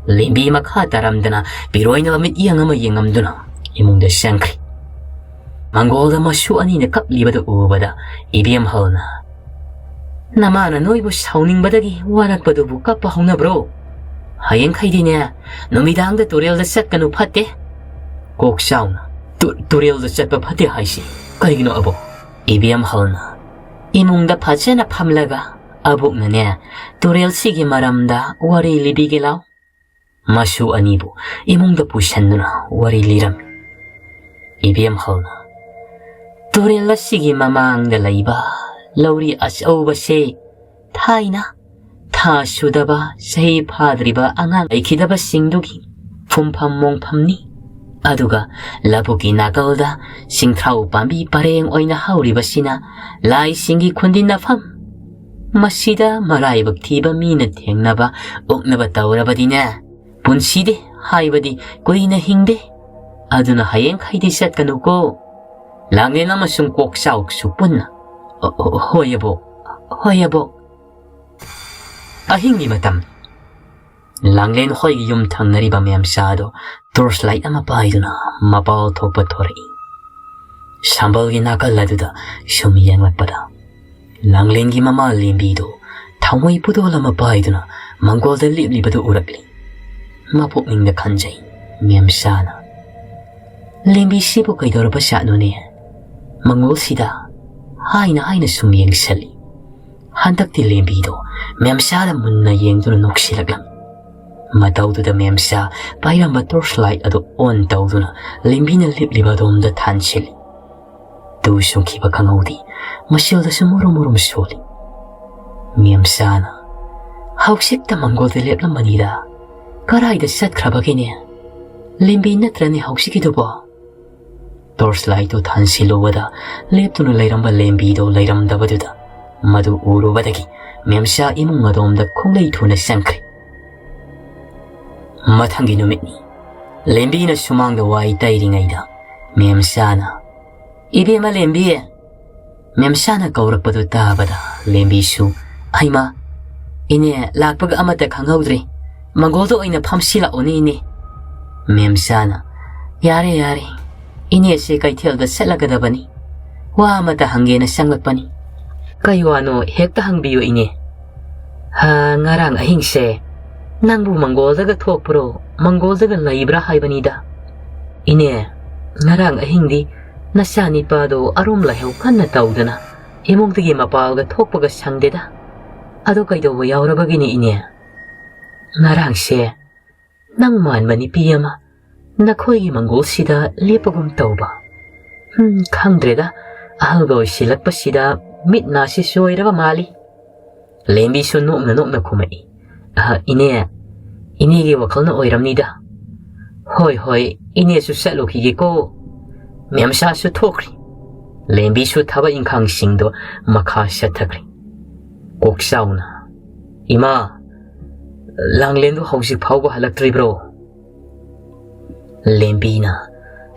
ꯂꯦꯝꯕꯤ ꯃꯈꯥ ꯇꯥꯔꯝꯗꯅ ꯄꯤꯔꯣꯏꯅꯕ ꯃꯤꯠꯌꯦꯡ ꯑꯃ ꯌꯦꯡꯉꯝꯗꯨꯅ ꯏꯃꯨꯡꯗ ꯆꯪꯈ꯭ꯔꯤ꯫ ꯃꯪꯒꯣꯜꯗ ꯃꯁꯨ ꯑꯅꯤꯅ ꯀꯞꯂꯤꯕꯗꯨ ꯎꯕꯗ ꯏꯕꯦꯝꯍꯜꯅ, "ꯅꯃꯥꯅ ꯅꯣꯏꯕꯨ ꯁꯥꯎꯅꯤꯡꯕꯗꯒꯤ ꯋꯥꯔꯛꯄꯗꯨꯕꯨ ꯀꯞꯄ ꯍꯧꯅꯕ꯭ꯔꯣ? ꯍꯌꯦꯡꯈꯩꯗꯤꯅꯦ, ꯅꯨꯃꯤꯗꯥꯡꯗ ꯇꯨꯔꯦꯜꯗ ꯆꯠꯀꯅꯨ ꯐꯠꯇꯦ꯫" ꯀꯣꯛꯆꯥꯎꯅ, "ꯇꯨ-, ꯇꯨꯔꯦꯜꯗ ꯆꯠꯄ ꯐꯠꯇꯦ ꯍꯥꯏꯁꯤ ꯀꯔꯤꯒꯤꯅꯣ ꯑꯕꯣꯛ?" ꯏꯕꯦꯝꯍꯜꯅ, "ꯏꯃꯨꯡꯗ ꯐꯖꯅ ꯐꯝꯂꯒ ꯑꯕꯣꯛꯅꯅꯦ, ꯇꯨꯔꯦꯜꯁꯤꯒꯤ ꯃꯔꯝꯗ ꯋꯥꯔꯤ ꯂꯤꯕꯤꯒꯦ ꯂꯥꯎ꯫" ꯃꯁꯨ ꯑꯅꯤꯕꯨ ꯏꯃꯨꯡꯗ ꯄꯨꯁꯤꯟꯗꯨꯅ ꯋꯥꯔꯤ ꯂꯤꯔꯝꯃꯤ꯫ ꯏꯕꯦꯝꯍꯜꯅ, "ꯇꯨꯔꯦꯜ ꯑꯁꯤꯒꯤ ꯃꯃꯥꯡꯗ ꯂꯩꯕ ꯂꯧꯔꯤ ꯑꯆꯧꯕꯁꯦ ꯊꯥꯏꯅ ꯊꯥ ꯁꯨꯗꯕ, ꯆꯍꯤ ꯐꯥꯗ꯭ꯔꯤꯕ ꯑꯉꯥꯡ ꯂꯩꯈꯤꯗꯕꯁꯤꯡꯗꯨꯒꯤ ꯐꯨꯝꯐꯝ ꯃꯣꯡꯐꯝꯅꯤ꯫ ꯑꯗꯨꯒ ꯂꯧꯕꯨꯛꯀꯤ ꯅꯥꯀꯜꯗ ꯁꯤꯡꯊ꯭ꯔꯥꯎ ꯄꯥꯝꯕꯤ ꯄꯔꯦꯡ ꯑꯣꯏꯅ ꯍꯧꯔꯤꯕꯁꯤꯅ ꯂꯥꯏꯁꯤꯡꯒꯤ ꯈꯨꯟꯗꯤꯟꯅꯐꯝ꯫ ꯃꯁꯤꯗ ꯃꯔꯥꯏꯕꯛ ꯊꯤꯕ ꯃꯤꯅ ꯊꯦꯡꯅꯕ ꯑꯣꯛꯅꯕ ꯇꯧꯔꯕꯗꯤꯅꯦ, ꯄꯨꯟꯁꯤꯗꯤ ꯍꯥꯏꯕꯗꯤ ꯀꯨꯏꯅ ꯍꯤꯡꯗꯦ꯫ ꯑꯗꯨꯅ ꯍꯌꯦꯡꯈꯩꯗꯤ ꯆꯠꯀꯅꯨꯀꯣ꯫" ꯂꯥꯡꯂꯦꯟ ꯑꯃꯁꯨꯡ ꯀꯣꯛꯆꯥꯎꯁꯨ ꯄꯨꯟꯅ, "ꯑꯣ, ꯑꯣ, ꯍꯣꯏ ꯑꯕꯣꯛ, ꯍꯣꯏ ꯑꯕꯣꯛ" ꯑꯍꯤꯡꯒꯤ ꯃꯇꯝ꯫ ꯂꯥꯡꯂꯦꯟ ꯍꯣꯏꯒꯤ ꯌꯨꯝ ꯊꯪꯅꯔꯤꯕ ꯃꯦꯝꯆꯥꯗꯣ torch light ꯑꯃ ꯄꯥꯏꯗꯨꯅ ꯃꯄꯥꯜ ꯊꯣꯛꯄ ꯊꯣꯔꯛꯏ꯫ ꯁꯝꯕꯜꯒꯤ ꯅꯥꯀꯜ ꯑꯗꯨꯗ ꯁꯨꯝ ꯌꯦꯡꯂꯛꯄꯗ, ꯂꯥꯡꯂꯦꯟꯒꯤ ꯃꯃꯥ ꯂꯦꯝꯕꯤꯗꯣ ꯊꯥꯎꯃꯩ ꯄꯨꯗꯣꯜ ꯑꯃ ꯄꯥꯏꯗꯨꯅ ꯃꯪꯒꯣꯜꯗ ꯂꯦꯞꯂꯤꯕꯗꯨ ꯎꯔꯛꯂꯤ꯫ ꯃꯄꯨꯛꯅꯤꯡꯗ ꯈꯟꯖꯩ, ꯃꯦꯝꯆꯥꯅ, "ꯂꯦꯝꯕꯤꯁꯤꯕꯨ ꯀꯩꯗꯧꯔꯕ ꯖꯥꯠꯅꯣꯅꯦ? ꯃꯪꯒꯣꯜꯁꯤꯗ" ꯍꯥꯏꯅ ꯍꯥꯏꯅ ꯁꯨꯝ ꯌꯦꯡꯁꯜꯂꯤ꯫ ꯍꯟꯗꯛꯇꯤ ꯂꯦꯝꯕꯤꯗꯣ ꯃꯦꯝꯆꯥꯗ ꯃꯨꯟꯅ ꯌꯦꯡꯗꯨꯅ ꯅꯣꯛꯁꯤꯜꯂꯛꯂꯝꯃꯤ꯫ ꯃꯇꯧꯗꯨꯗ ꯃꯦꯝꯆꯥ ꯄꯥꯏꯔꯝꯕ torch light ꯑꯗꯨ on ꯇꯧꯗꯨꯅ ꯂꯦꯝꯕꯤꯅ ꯂꯦꯞꯂꯤꯕ ꯑꯗꯣꯝꯗ ꯊꯥꯟꯁꯤꯜꯂꯤ꯫ ꯇꯨ ꯆꯨꯡꯈꯤꯕ ꯈꯪꯍꯧꯗꯦ, ꯃꯁꯤꯜꯗꯁꯨ ꯃꯨꯔꯨꯝ ꯃꯨꯔꯨꯝ ꯁꯣꯜꯂꯤ꯫ ꯃꯦꯝꯆꯥꯅ, "ꯍꯧꯖꯤꯛꯇ ꯃꯪꯒꯣꯜꯗ ꯂꯦꯞꯂꯝꯕꯅꯤꯗ, ꯀꯔꯥꯏꯗ ꯆꯠꯈ꯭ꯔꯕꯒꯦꯅꯦ? ꯂꯦꯝꯕꯤ ꯅꯠꯇ꯭ꯔꯅꯦ ꯍꯧꯖꯤꯛꯀꯤꯗꯨꯕꯣ?" Torch light ꯇꯨ ꯊꯥꯟꯁꯤꯜꯂꯨꯕꯗ ꯂꯦꯞꯇꯨꯅ ꯂꯩꯔꯝꯕ ꯂꯦꯝꯕꯤꯗꯣ ꯂꯩꯔꯝꯗꯕꯗꯨꯗ, ꯃꯗꯨ ꯎꯔꯨꯕꯗꯒꯤ ꯃꯦꯝꯆꯥ ꯏꯃꯨꯡ ꯑꯗꯣꯝꯗ ꯈꯣꯡꯂꯩ ꯊꯨꯅ ꯆꯪꯈ꯭ꯔꯦ꯫ ꯃꯊꯪꯒꯤ ꯅꯨꯃꯤꯠꯅꯤ꯫ ꯂꯦꯝꯕꯤꯅ ꯁꯨꯃꯥꯡꯗ ꯋꯥꯏ ꯇꯩꯔꯤꯉꯩꯗ ꯃꯦꯝꯆꯥꯅ, "ꯏꯕꯦꯝꯃ ꯂꯦꯝꯕꯤ!" ꯃꯦꯝꯆꯥꯅ ꯀꯧꯔꯛꯄꯗꯨ ꯇꯥꯕꯗ ꯂꯦꯝꯕꯤꯁꯨ, "ꯍꯩꯃꯥ, ꯏꯅꯦ ꯂꯥꯛꯄꯒ ꯑꯃꯠꯇ ꯈꯪꯍꯧꯗ꯭ꯔꯦ꯫ ꯃꯪꯒꯣꯜꯗ ꯑꯣꯏꯅ ꯐꯝꯁꯤꯜꯂꯛꯑꯣꯅꯦ, ꯏꯅꯦ꯫" ꯃꯦꯝꯆꯥꯅ, "ꯌꯥꯔꯦ, ꯌꯥꯔꯦ, ꯏꯅꯦꯁꯦ ꯀꯩꯊꯦꯜꯗ ꯆꯠꯂꯒꯗꯕꯅꯤ꯫ ꯋꯥ ꯑꯃꯇ ꯍꯪꯒꯦꯅ ꯆꯪꯂꯛꯄꯅꯤ꯫" "ꯀꯩ ꯋꯥꯅꯣ ꯍꯦꯛꯇ ꯍꯪꯕꯤꯌꯨ, ꯏꯅꯦ꯫" "ꯍꯥ, ꯉꯔꯥꯡ ꯑꯍꯤꯡꯁꯦ ꯅꯪꯕꯨ ꯃꯪꯒꯣꯜꯗꯒ ꯊꯣꯛꯄ꯭ꯔꯣ, ꯃꯪꯒꯣꯜꯗꯒ ꯂꯩꯕ꯭ꯔꯥ ꯍꯥꯏꯕꯅꯤꯗ?" "ꯏꯅꯦ, ꯉꯔꯥꯡ ꯑꯍꯤꯡꯗꯤ ꯅꯆꯥꯅꯤꯄꯥꯗꯣ ꯑꯔꯨꯝ ꯂꯥꯏꯍꯧ ꯀꯟꯅ ꯇꯧꯗꯅ ꯏꯃꯨꯡꯗꯒꯤ ꯃꯄꯥꯜꯒ ꯊꯣꯛꯄꯒ ꯁꯪꯗꯦꯗ꯫ ꯑꯗꯣ ꯀꯩꯗꯧꯕ ꯌꯥꯎꯔꯕꯒꯤꯅꯦ, ꯏꯅꯦ?" "ꯉꯔꯥꯡꯁꯦ ꯅꯪ ꯃꯥꯟꯕ ꯅꯨꯄꯤ ꯑꯃ ꯅꯈꯣꯏꯒꯤ ꯃꯪꯒꯣꯜꯁꯤꯗ ꯂꯦꯞꯄꯒꯨꯝ ꯇꯧꯕ꯫ ꯍꯝ, ꯈꯪꯗ꯭ꯔꯦꯗ, ꯑꯍꯜꯒ ꯑꯣꯏꯁꯤꯜꯂꯛꯄꯁꯤꯗ ꯃꯤꯠ ꯅꯥꯁꯤ ꯁꯣꯏꯔꯕ ꯃꯥꯜꯂꯤ꯫" ꯂꯦꯝꯕꯤꯁꯨ ꯅꯣꯛꯅ ꯅꯣꯛꯅ ꯈꯨꯝꯃꯛꯏ, "ꯑꯍ, ꯏꯅꯦ, ꯏꯅꯦꯒꯤ ꯋꯥꯈꯜꯅ ꯑꯣꯏꯔꯝꯅꯤꯗ꯫ ꯍꯣꯏ, ꯍꯣꯏ, ꯏꯅꯦꯁꯨ ꯆꯠꯂꯨꯈꯤꯒꯦꯀꯣ꯫" ꯃꯦꯝꯆꯥꯁꯨ ꯊꯣꯛꯈ꯭ꯔꯤ꯫ ꯂꯦꯝꯕꯤꯁꯨ ꯊꯕꯛ ꯏꯪꯈꯥꯡꯁꯤꯡꯗꯣ ꯃꯈꯥ ꯆꯠꯊꯈ꯭ꯔꯦ꯫ ꯀꯣꯛ ꯆꯥꯎꯅ, "ꯏꯃꯥ, ꯂꯥꯡꯂꯦꯟꯗꯨ ꯍꯧꯖꯤꯛ ꯐꯥꯎꯕ ꯍꯜꯂꯛꯇ꯭ꯔꯤꯕ꯭ꯔꯣ?" ꯂꯦꯝꯕꯤꯅ,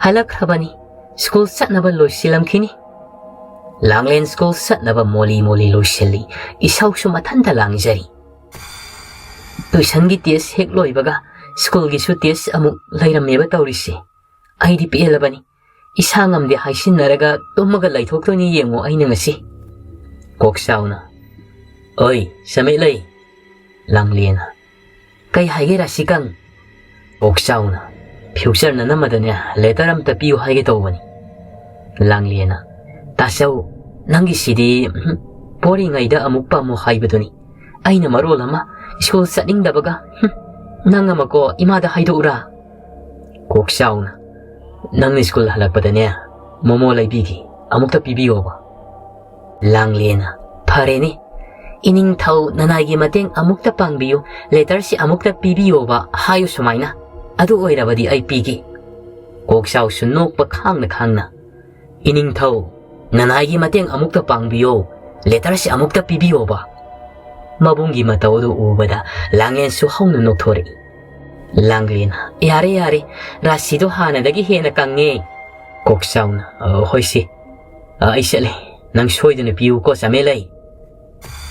"ꯍꯜꯂꯛꯈ꯭ꯔꯕꯅꯤ, ꯁ꯭ꯀꯨꯜ ꯆꯠꯅꯕ ꯂꯣꯏꯁꯤꯜꯂꯝꯈꯤꯅꯤ꯫" ꯂꯥꯡꯂꯦꯟ ꯁ꯭ꯀꯨꯜ ꯆꯠꯅꯕ ꯃꯣꯂꯤ ꯃꯣꯂꯤ ꯂꯣꯏꯁꯤꯜꯂꯤ, ꯏꯁꯧꯁꯨ ꯃꯊꯟꯇ ꯂꯥꯡꯖꯔꯤ꯫ ꯇꯨꯏꯁꯟꯒꯤ ꯇꯦꯁ ꯍꯦꯛ ꯂꯣꯏꯕꯒ ꯁ꯭ꯀꯨꯜꯒꯤꯁꯨ ꯇꯦꯁ ꯑꯃꯨꯛ ꯂꯩꯔꯝꯃꯦꯕ ꯇꯧꯔꯤꯁꯦ꯫ ꯑꯩꯗꯤ ꯄꯦꯜꯂꯕꯅꯤ꯫ ꯏꯁꯥ ꯉꯝꯗꯦ ꯍꯥꯏꯁꯤꯟꯅꯔꯒ ꯇꯨꯝꯃꯒ ꯂꯩꯊꯣꯛꯇꯣꯏꯅꯤ ꯌꯦꯡꯉꯣ ꯑꯩꯅ ꯉꯁꯤ꯫ ꯀꯣꯛ ꯆꯥꯎꯅ, "ꯑꯣꯏ, ꯁꯃꯤꯠ ꯂꯩ!" ꯂꯥꯡꯂꯦꯅ, "ꯀꯩ ꯍꯥꯏꯒꯦ ꯔꯥꯁꯤꯀꯪ?" ꯀꯣꯛ ꯆꯥꯎꯅ, "ꯐ꯭ꯌꯨꯆꯔ ꯅꯅꯝꯃꯗꯅꯦ ꯂꯦꯇꯔ ꯑꯝꯇ ꯄꯤꯌꯨ ꯍꯥꯏꯒꯦ ꯇꯧꯕꯅꯤ꯫" ꯂꯥꯡꯂꯦꯅ, "ꯇꯥꯆꯧ, ꯅꯪꯒꯤꯁꯤꯗꯤ, ꯎꯝ, ꯄꯣꯔꯤꯉꯩꯗ ꯑꯃꯨꯛ ꯄꯥꯝꯃꯨ ꯍꯥꯏꯕꯗꯨꯅꯤ꯫ ꯑꯩꯅ ꯃꯔꯣꯜ ꯑꯃ ꯁ꯭ꯀꯨꯜ ꯆꯠꯅꯤꯡꯗꯕꯒ, ꯍꯨꯝ, ꯅꯪ ꯑꯃꯀꯣ ꯏꯃꯥꯗ ꯍꯥꯏꯗꯣꯛꯎꯔꯥ?" ꯀꯣꯛ ꯆꯥꯎꯅ, "ꯅꯪꯅ ꯁ꯭ꯀꯨꯜ ꯍꯜꯂꯛꯄꯗꯅꯦ ꯃꯣꯃꯣ ꯂꯩꯕꯤꯒꯦ, ꯑꯃꯨꯛꯇ ꯄꯤꯕꯤꯌꯣꯕ꯫" ꯂꯥꯡꯂꯦꯅ, "ꯐꯔꯦꯅꯦ, ꯏꯅꯤꯡꯊꯧ ꯅꯅꯥꯏꯒꯤ ꯃꯇꯦꯡ ꯑꯃꯨꯛꯇ ꯄꯥꯡꯕꯤꯌꯨ, ꯂꯦꯇꯔꯁꯤ ꯑꯃꯨꯛꯇ ꯄꯤꯕꯤꯌꯣꯕ ꯍꯥꯏꯌꯨ ꯁꯨꯃꯥꯏꯅ, ꯑꯗꯨ ꯑꯣꯏꯔꯕꯗꯤ ꯑꯩ ꯄꯤꯒꯦ꯫" ꯀꯣꯛꯆꯥꯎꯁꯨ ꯅꯣꯛꯄ ꯈꯥꯡꯅ ꯈꯥꯡꯅ, "ꯏꯅꯤꯡꯊꯧ, ꯅꯅꯥꯏꯒꯤ ꯃꯇꯦꯡ ꯑꯃꯨꯛꯇ ꯄꯥꯡꯕꯤꯌꯣ, ꯂꯦꯇꯔꯁꯤ ꯑꯃꯨꯛꯇ ꯄꯤꯕꯤꯌꯣꯕ꯫" ꯃꯕꯨꯡꯒꯤ ꯃꯇꯧ ꯑꯗꯨ ꯎꯕꯗ ꯂꯥꯡꯂꯦꯟꯁꯨ ꯍꯧꯅ ꯅꯣꯛꯊꯣꯔꯛꯏ꯫ ꯂꯥꯡꯂꯦꯟ, "ꯌꯥꯔꯦ, ꯌꯥꯔꯦ, ꯔꯥꯁꯤꯗꯣ ꯍꯥꯟꯅꯗꯒꯤ ꯍꯦꯟꯅ ꯀꯪꯉꯦ꯫" ꯀꯣꯛꯆꯥꯎꯅ, "ꯑ, ꯍꯣꯏꯁꯦ, ꯑ, ꯑꯩ ꯆꯠꯂꯦ, ꯅꯪ ꯁꯣꯏꯗꯅ ꯄꯤꯌꯨꯀꯣ ꯆꯥꯃꯦꯂꯩ꯫"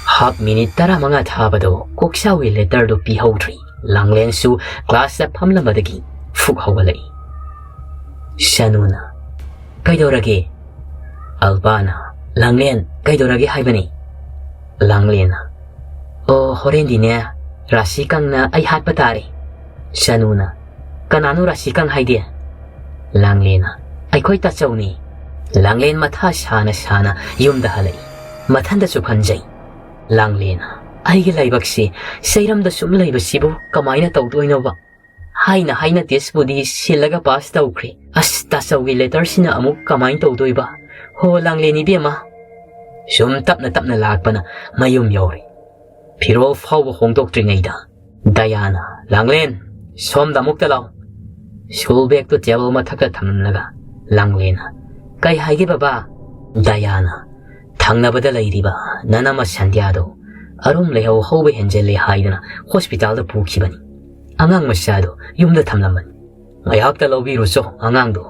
ꯍꯥꯞ ꯃꯤꯅꯤꯠ ꯇꯔꯥꯃꯉꯥ ꯊꯥꯕꯗꯣ ꯀꯣꯛꯆꯥꯎꯒꯤ ꯂꯦꯇꯔꯗꯨ ꯄꯤꯍꯧꯗ꯭ꯔꯤ꯫ ꯂꯥꯡꯂꯦꯟꯁꯨ ꯀ꯭ꯂꯥꯁꯇ ꯐꯝꯂꯝꯕꯗꯒꯤ ꯐꯨꯛ ꯍꯧꯒꯠꯂꯛꯏ꯫ ꯁꯅꯨꯅ, "ꯀꯩꯗꯧꯔꯒꯦ?" ꯑꯜꯕꯥꯅ, "ꯂꯥꯡꯂꯦꯟ, ꯀꯩꯗꯧꯔꯒꯦ ꯍꯥꯏꯕꯅꯤ?" ꯂꯥꯡꯂꯦꯟꯅ, "ꯑꯣ, ꯍꯣꯔꯦꯟꯗꯤꯅꯦ, ꯔꯥꯁꯤ ꯀꯪꯅ ꯑꯩ ꯍꯥꯠꯄ ꯇꯥꯔꯦ꯫" ꯁꯅꯨꯅ, "ꯀꯅꯥꯅꯣ ꯔꯥꯁꯤ ꯀꯪ ꯍꯥꯏꯗꯤ?" ꯂꯥꯡꯂꯦꯟꯅ, "ꯑꯩꯈꯣꯏ ꯇꯥꯆꯧꯅꯤ꯫" ꯂꯥꯡꯂꯦꯟ ꯃꯊꯥ ꯁꯥꯅ ꯁꯥꯅ ꯌꯨꯝꯗ ꯍꯜꯂꯛꯏ꯫ ꯃꯊꯟꯗꯁꯨ ꯈꯟꯖꯩ꯫ ꯂꯥꯡꯂꯦꯟꯅ, "ꯑꯩꯒꯤ ꯂꯥꯏꯕꯛꯁꯤ ꯆꯩꯔꯝꯗ ꯁꯨꯝ ꯂꯩꯕꯁꯤꯕꯨ ꯀꯃꯥꯏꯅ ꯇꯧꯗꯣꯏꯅꯣꯕ? ꯍꯥꯏꯅ ꯍꯥꯏꯅ ꯇꯦꯁꯄꯨꯗꯤ ꯁꯤꯜꯂꯒ ꯄꯥꯁ ꯇꯧꯈ꯭ꯔꯦ꯫ ꯑꯁ, ꯇꯥꯆꯧꯒꯤ ꯂꯦꯇꯔꯁꯤꯅ ꯑꯃꯨꯛ ꯀꯃꯥꯏꯅ ꯇꯧꯗꯣꯏꯕ? ꯍꯣ, ꯂꯥꯡꯂꯦꯟ ꯏꯕꯦꯝꯃ꯫" ꯁꯨꯝ ꯇꯞꯅ ꯇꯞꯅ ꯂꯥꯛꯄꯅ ꯃꯌꯨꯝ ꯌꯧꯔꯦ꯫ ꯐꯤꯔꯣꯜ ꯐꯥꯎꯕ ꯍꯣꯡꯗꯣꯛꯇ꯭ꯔꯤꯉꯩꯗ ꯗꯌꯥꯅ, "ꯂꯥꯡꯂꯦꯟ, ꯁꯣꯝꯗ ꯑꯃꯨꯛꯇ ꯂꯥꯎ꯫" ꯁ꯭ꯀꯨꯜ ꯕꯦꯒꯇꯨ ꯇꯦꯕꯜ ꯃꯊꯛꯇ ꯊꯝꯂꯝꯂꯒ ꯂꯥꯡꯂꯦꯟꯅ, "ꯀꯩ ꯍꯥꯏꯒꯦ ꯕꯕꯥ?" ꯗꯌꯥꯅ, "ꯊꯪꯅꯕꯗ ꯂꯩꯔꯤꯕ ꯅꯅꯝꯃ ꯁꯟꯙ꯭ꯌꯥꯗꯣ ꯑꯔꯨꯝ ꯂꯩꯍꯧ ꯍꯧꯕ ꯍꯦꯟꯖꯜꯂꯦ ꯍꯥꯏꯗꯅ ꯍꯣꯁꯄꯤꯇꯥꯜꯗ ꯄꯨꯈꯤꯕꯅꯤ꯫ ꯑꯉꯥꯡ ꯃꯆꯥꯗꯣ ꯌꯨꯝꯗ ꯊꯝꯂꯝꯕꯅꯤ꯫ ꯉꯥꯏꯍꯥꯛꯇ ꯂꯧꯕꯤꯔꯨꯆꯣ ꯑꯉꯥꯡꯗꯣ꯫"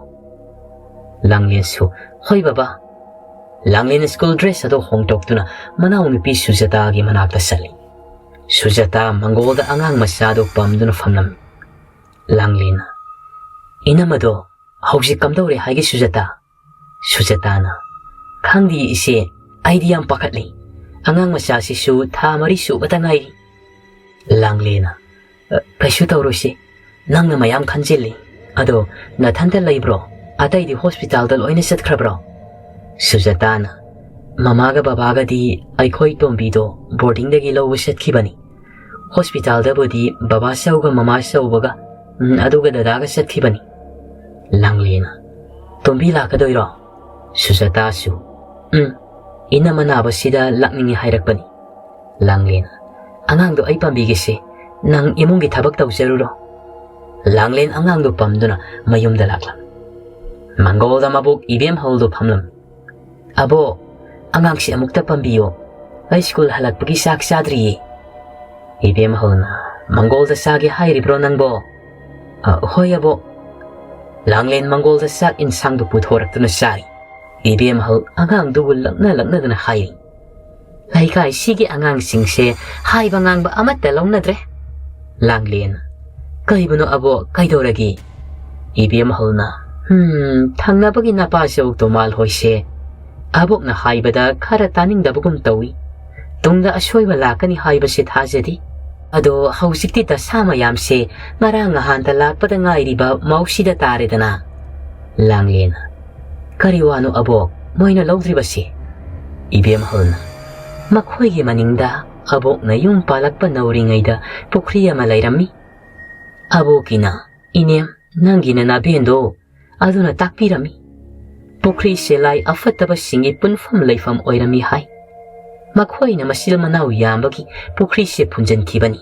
ꯂꯥꯡꯂꯦꯟꯁꯨ, "ꯍꯣꯏ ꯕꯕꯥ꯫" ꯂꯥꯡꯂꯦꯟ ꯁ꯭ꯀꯨꯜ ꯗ꯭ꯔꯦꯁ ꯑꯗꯨ ꯍꯣꯡꯗꯣꯛꯇꯨꯅ ꯃꯅꯥꯎꯅꯨꯄꯤ ꯁꯨꯖꯥꯇꯥꯒꯤ ꯃꯅꯥꯛꯇ ꯆꯠꯂꯤ꯫ ꯁꯨꯖꯥꯇꯥ ꯃꯪꯒꯣꯜꯗ ꯑꯉꯥꯡ ꯃꯆꯥꯗꯨ ꯄꯝꯗꯨꯅ ꯐꯝꯂꯝꯃꯤ꯫ ꯂꯥꯡꯂꯦꯟꯅ, "ꯏꯅꯝꯃꯗꯣ ꯍꯧꯖꯤꯛ ꯀꯝꯗꯧꯔꯦ ꯍꯥꯏꯒꯦ ꯁꯨꯖꯥꯇꯥ?" ꯁꯨꯖꯥꯇꯥꯅ, "ꯈꯪꯗꯦ ꯏꯆꯦ, ꯑꯩꯗꯤ ꯌꯥꯝ ꯄꯥꯈꯠꯂꯤ꯫ ꯑꯉꯥꯡ ꯃꯆꯥꯁꯤꯁꯨ ꯊꯥ ꯃꯔꯤ ꯁꯨꯕꯇ ꯉꯥꯏꯔꯤ꯫" ꯂꯥꯡꯂꯦꯟꯅ, "ꯑ, ꯀꯩꯁꯨ ꯇꯧꯔꯣꯏꯁꯦ, ꯅꯪꯅ ꯃꯌꯥꯝ ꯈꯟꯖꯤꯜꯂꯤ꯫ ꯑꯗꯣ ꯅꯊꯟꯇ ꯂꯩꯕ꯭ꯔꯣ? ꯑꯇꯩꯗꯤ ꯍꯣꯁꯄꯤꯇꯥꯜꯗ ꯂꯣꯏꯅ ꯆꯠꯈ꯭ꯔꯕ꯭ꯔꯣ?" ꯁꯨꯖꯥꯇꯥꯅ, "ꯃꯃꯥꯒ ꯕꯕꯥꯒꯗꯤ ꯑꯩꯈꯣꯏ ꯇꯣꯝꯕꯤꯗꯣ ꯕꯣꯔꯗꯤꯡꯗꯒꯤ ꯂꯧꯕ ꯆꯠꯈꯤꯕꯅꯤ꯫ ꯍꯣꯁꯄꯤꯇꯥꯜꯗꯕꯨꯗꯤ ꯕꯕꯥ ꯆꯧꯒ ꯃꯃꯥ ꯆꯧꯕꯒ, ꯎꯝ, ꯑꯗꯨꯒ ꯗꯗꯥꯒ ꯆꯠꯈꯤꯕꯅꯤ꯫" ꯂꯥꯡꯂꯦꯟꯅ, "ꯇꯣꯝꯕꯤ ꯂꯥꯛꯀꯗꯣꯏꯔꯣ?" ꯁꯨꯖꯥꯇꯥꯁꯨ, "ꯎꯝ, ꯏꯅꯝꯃ ꯅꯥꯕꯁꯤꯗ ꯂꯥꯛꯅꯤꯡꯉꯤ ꯍꯥꯏꯔꯛꯄꯅꯤ꯫" ꯂꯥꯡꯂꯦꯟ, "ꯑꯉꯥꯡꯗꯣ ꯑꯩ ꯄꯥꯝꯕꯤꯒꯦꯁꯦ, ꯅꯪ ꯏꯃꯨꯡꯒꯤ ꯊꯕꯛ ꯇꯧꯖꯔꯨꯔꯣ꯫" ꯂꯥꯡꯂꯦꯟ ꯑꯉꯥꯡꯗꯣ ꯄꯝꯗꯨꯅ ꯃꯌꯨꯝꯗ ꯂꯥꯛꯂꯝꯃꯤ꯫ ꯃꯪꯒꯣꯜꯗ ꯃꯕꯣꯛ ꯏꯕꯦꯝꯍꯜꯗꯣ ꯐꯝꯂꯝꯃꯤ꯫ "ꯑꯕꯣꯛ, ꯑꯉꯥꯡꯁꯤ ꯑꯃꯨꯛꯇ ꯄꯝꯕꯤꯌꯣ, ꯑꯩ ꯁ꯭ꯀꯨꯜ ꯍꯜꯂꯛꯄꯒꯤ ꯆꯥꯛ ꯆꯥꯗ꯭ꯔꯤꯌꯦ꯫" ꯏꯕꯦꯝꯍꯜꯅ, "ꯃꯪꯒꯣꯜꯗ ꯆꯥꯒꯦ ꯍꯥꯏꯔꯤꯕ꯭ꯔꯣ ꯅꯪꯕꯣ?" "ꯑ, ꯍꯣꯏ ꯑꯕꯣꯛ꯫" ꯂꯥꯡꯂꯦꯟ ꯃꯪꯒꯣꯜꯗ ꯆꯥꯛ ꯏꯟꯁꯥꯡꯗꯨ ꯄꯨꯊꯣꯔꯛꯇꯨꯅ ꯆꯥꯔꯤ꯫ ꯏꯕꯦꯝꯍꯜ ꯑꯉꯥꯡꯗꯨꯕꯨ ꯂꯛꯅ ꯂꯛꯅꯗꯅ ꯍꯥꯏꯔꯤ, "ꯂꯩꯀꯥꯏꯁꯤꯒꯤ ꯑꯉꯥꯡꯁꯤꯡꯁꯦ ꯍꯥꯏꯕ ꯉꯥꯡꯕ ꯑꯃꯠꯇ ꯂꯧꯅꯗ꯭ꯔꯦ꯫" ꯂꯥꯡꯂꯦꯟ, "ꯀꯩꯕꯨꯅꯣ ꯑꯕꯣꯛ, ꯀꯩꯗꯧꯔꯒꯦ?" ꯏꯕꯦꯝꯍꯜꯅ, "ꯍꯝ, ꯊꯪꯅꯕꯒꯤ ꯅꯄꯥ ꯆꯧ ꯇꯣꯃꯥꯜ ꯍꯣꯏꯁꯦ ꯑꯕꯣꯛꯅ ꯍꯥꯏꯕꯗ ꯈꯔ ꯇꯥꯅꯤꯡꯗꯕꯒꯨꯝ ꯇꯧꯏ꯫ ꯇꯨꯡꯗ ꯑꯁꯣꯏꯕ ꯂꯥꯛꯀꯅꯤ ꯍꯥꯏꯕꯁꯦ ꯊꯥꯖꯗꯦ꯫ ꯑꯗꯣ ꯍꯧꯖꯤꯛꯇꯤ ꯗꯁꯥ ꯃꯌꯥꯝꯁꯦ ꯉꯔꯥꯡ ꯅꯍꯥꯟꯗ ꯂꯥꯛꯄꯗ ꯉꯥꯏꯔꯤꯕ ꯃꯧꯁꯤꯗ ꯇꯥꯔꯦꯗꯅ꯫" ꯂꯥꯡꯂꯦꯟ, "ꯀꯔꯤ ꯋꯥꯅꯣ ꯑꯕꯣꯛ ꯃꯣꯏꯅ ꯂꯧꯗ꯭ꯔꯤꯕꯁꯤ?" ꯏꯕꯦꯝꯍꯜꯅ, "ꯃꯈꯣꯏꯒꯤ ꯃꯅꯤꯡꯗ ꯑꯕꯣꯛꯅ ꯌꯨꯝ ꯄꯥꯜꯂꯛꯄ ꯅꯧꯔꯤꯉꯩꯗ ꯄꯨꯈ꯭ꯔꯤ ꯑꯃ ꯂꯩꯔꯝꯃꯤ꯫ ꯑꯕꯣꯛꯀꯤꯅ, 'ꯏꯅꯦꯝ, ꯅꯪꯒꯤ ꯅꯅꯥꯕꯦꯟꯗꯣ ꯑꯗꯨꯅ ꯇꯥꯛꯄꯤꯔꯝꯃꯤ꯫ ꯄꯨꯈ꯭ꯔꯤꯁꯦ ꯂꯥꯏ ꯑꯐꯠꯇꯕꯁꯤꯡꯒꯤ ꯄꯨꯟꯐꯝ ꯂꯩꯐꯝ ꯑꯣꯏꯔꯝꯃꯤ ꯍꯥꯏ꯫ ꯃꯈꯣꯏꯅ ꯃꯆꯤꯜ ꯃꯅꯥꯎ ꯌꯥꯝꯕꯒꯤ ꯄꯨꯈ꯭ꯔꯤꯁꯦ ꯐꯨꯟꯖꯟꯈꯤꯕꯅꯤ꯫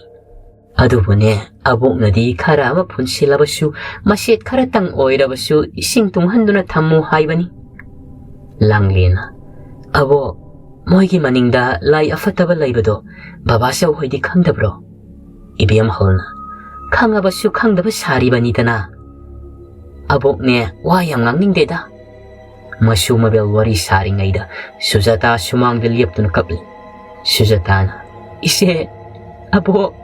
ꯑꯗꯨꯕꯨꯅꯦ, ꯑꯕꯣꯛꯅꯗꯤ ꯈꯔ ꯑꯃ ꯐꯨꯟꯁꯤꯜꯂꯕꯁꯨ, ꯃꯆꯦꯠ ꯈꯔꯇꯪ ꯑꯣꯏꯔꯕꯁꯨ ꯏꯁꯤꯡ ꯇꯨꯡꯍꯟꯗꯨꯅ ꯊꯝꯃꯨ ꯍꯥꯏꯕꯅꯤ꯫'" ꯂꯥꯡꯂꯦꯟꯅ, "ꯑꯕꯣꯛ, ꯃꯣꯏꯒꯤ ꯃꯅꯤꯡꯗ ꯂꯥꯏ ꯑꯐꯠꯇꯕ ꯂꯩꯕꯗꯣ ꯕꯕꯥꯆꯧ ꯍꯣꯏꯗꯤ ꯈꯪꯗꯕ꯭ꯔꯣ?" ꯏꯕꯦꯝꯍꯜꯅ, "ꯈꯪꯉꯕꯁꯨ ꯈꯪꯗꯕ ꯁꯥꯔꯤꯕꯅꯤꯗꯅ꯫ ꯑꯕꯣꯛꯅꯦ, ꯋꯥ ꯌꯥꯝ ꯉꯥꯡꯅꯤꯡꯗꯦꯗ꯫" ꯃꯁꯨ ꯃꯕꯦꯜ ꯋꯥꯔꯤ ꯁꯥꯔꯤꯉꯩꯗ ꯁꯨꯖꯥꯇꯥ ꯁꯨꯃꯥꯡꯗ ꯂꯦꯞꯇꯨꯅ ꯀꯞꯂꯤ꯫ ꯁꯨꯖꯥꯇꯥꯅ, "ꯏꯆꯦ, "ꯑꯕꯣꯛ!"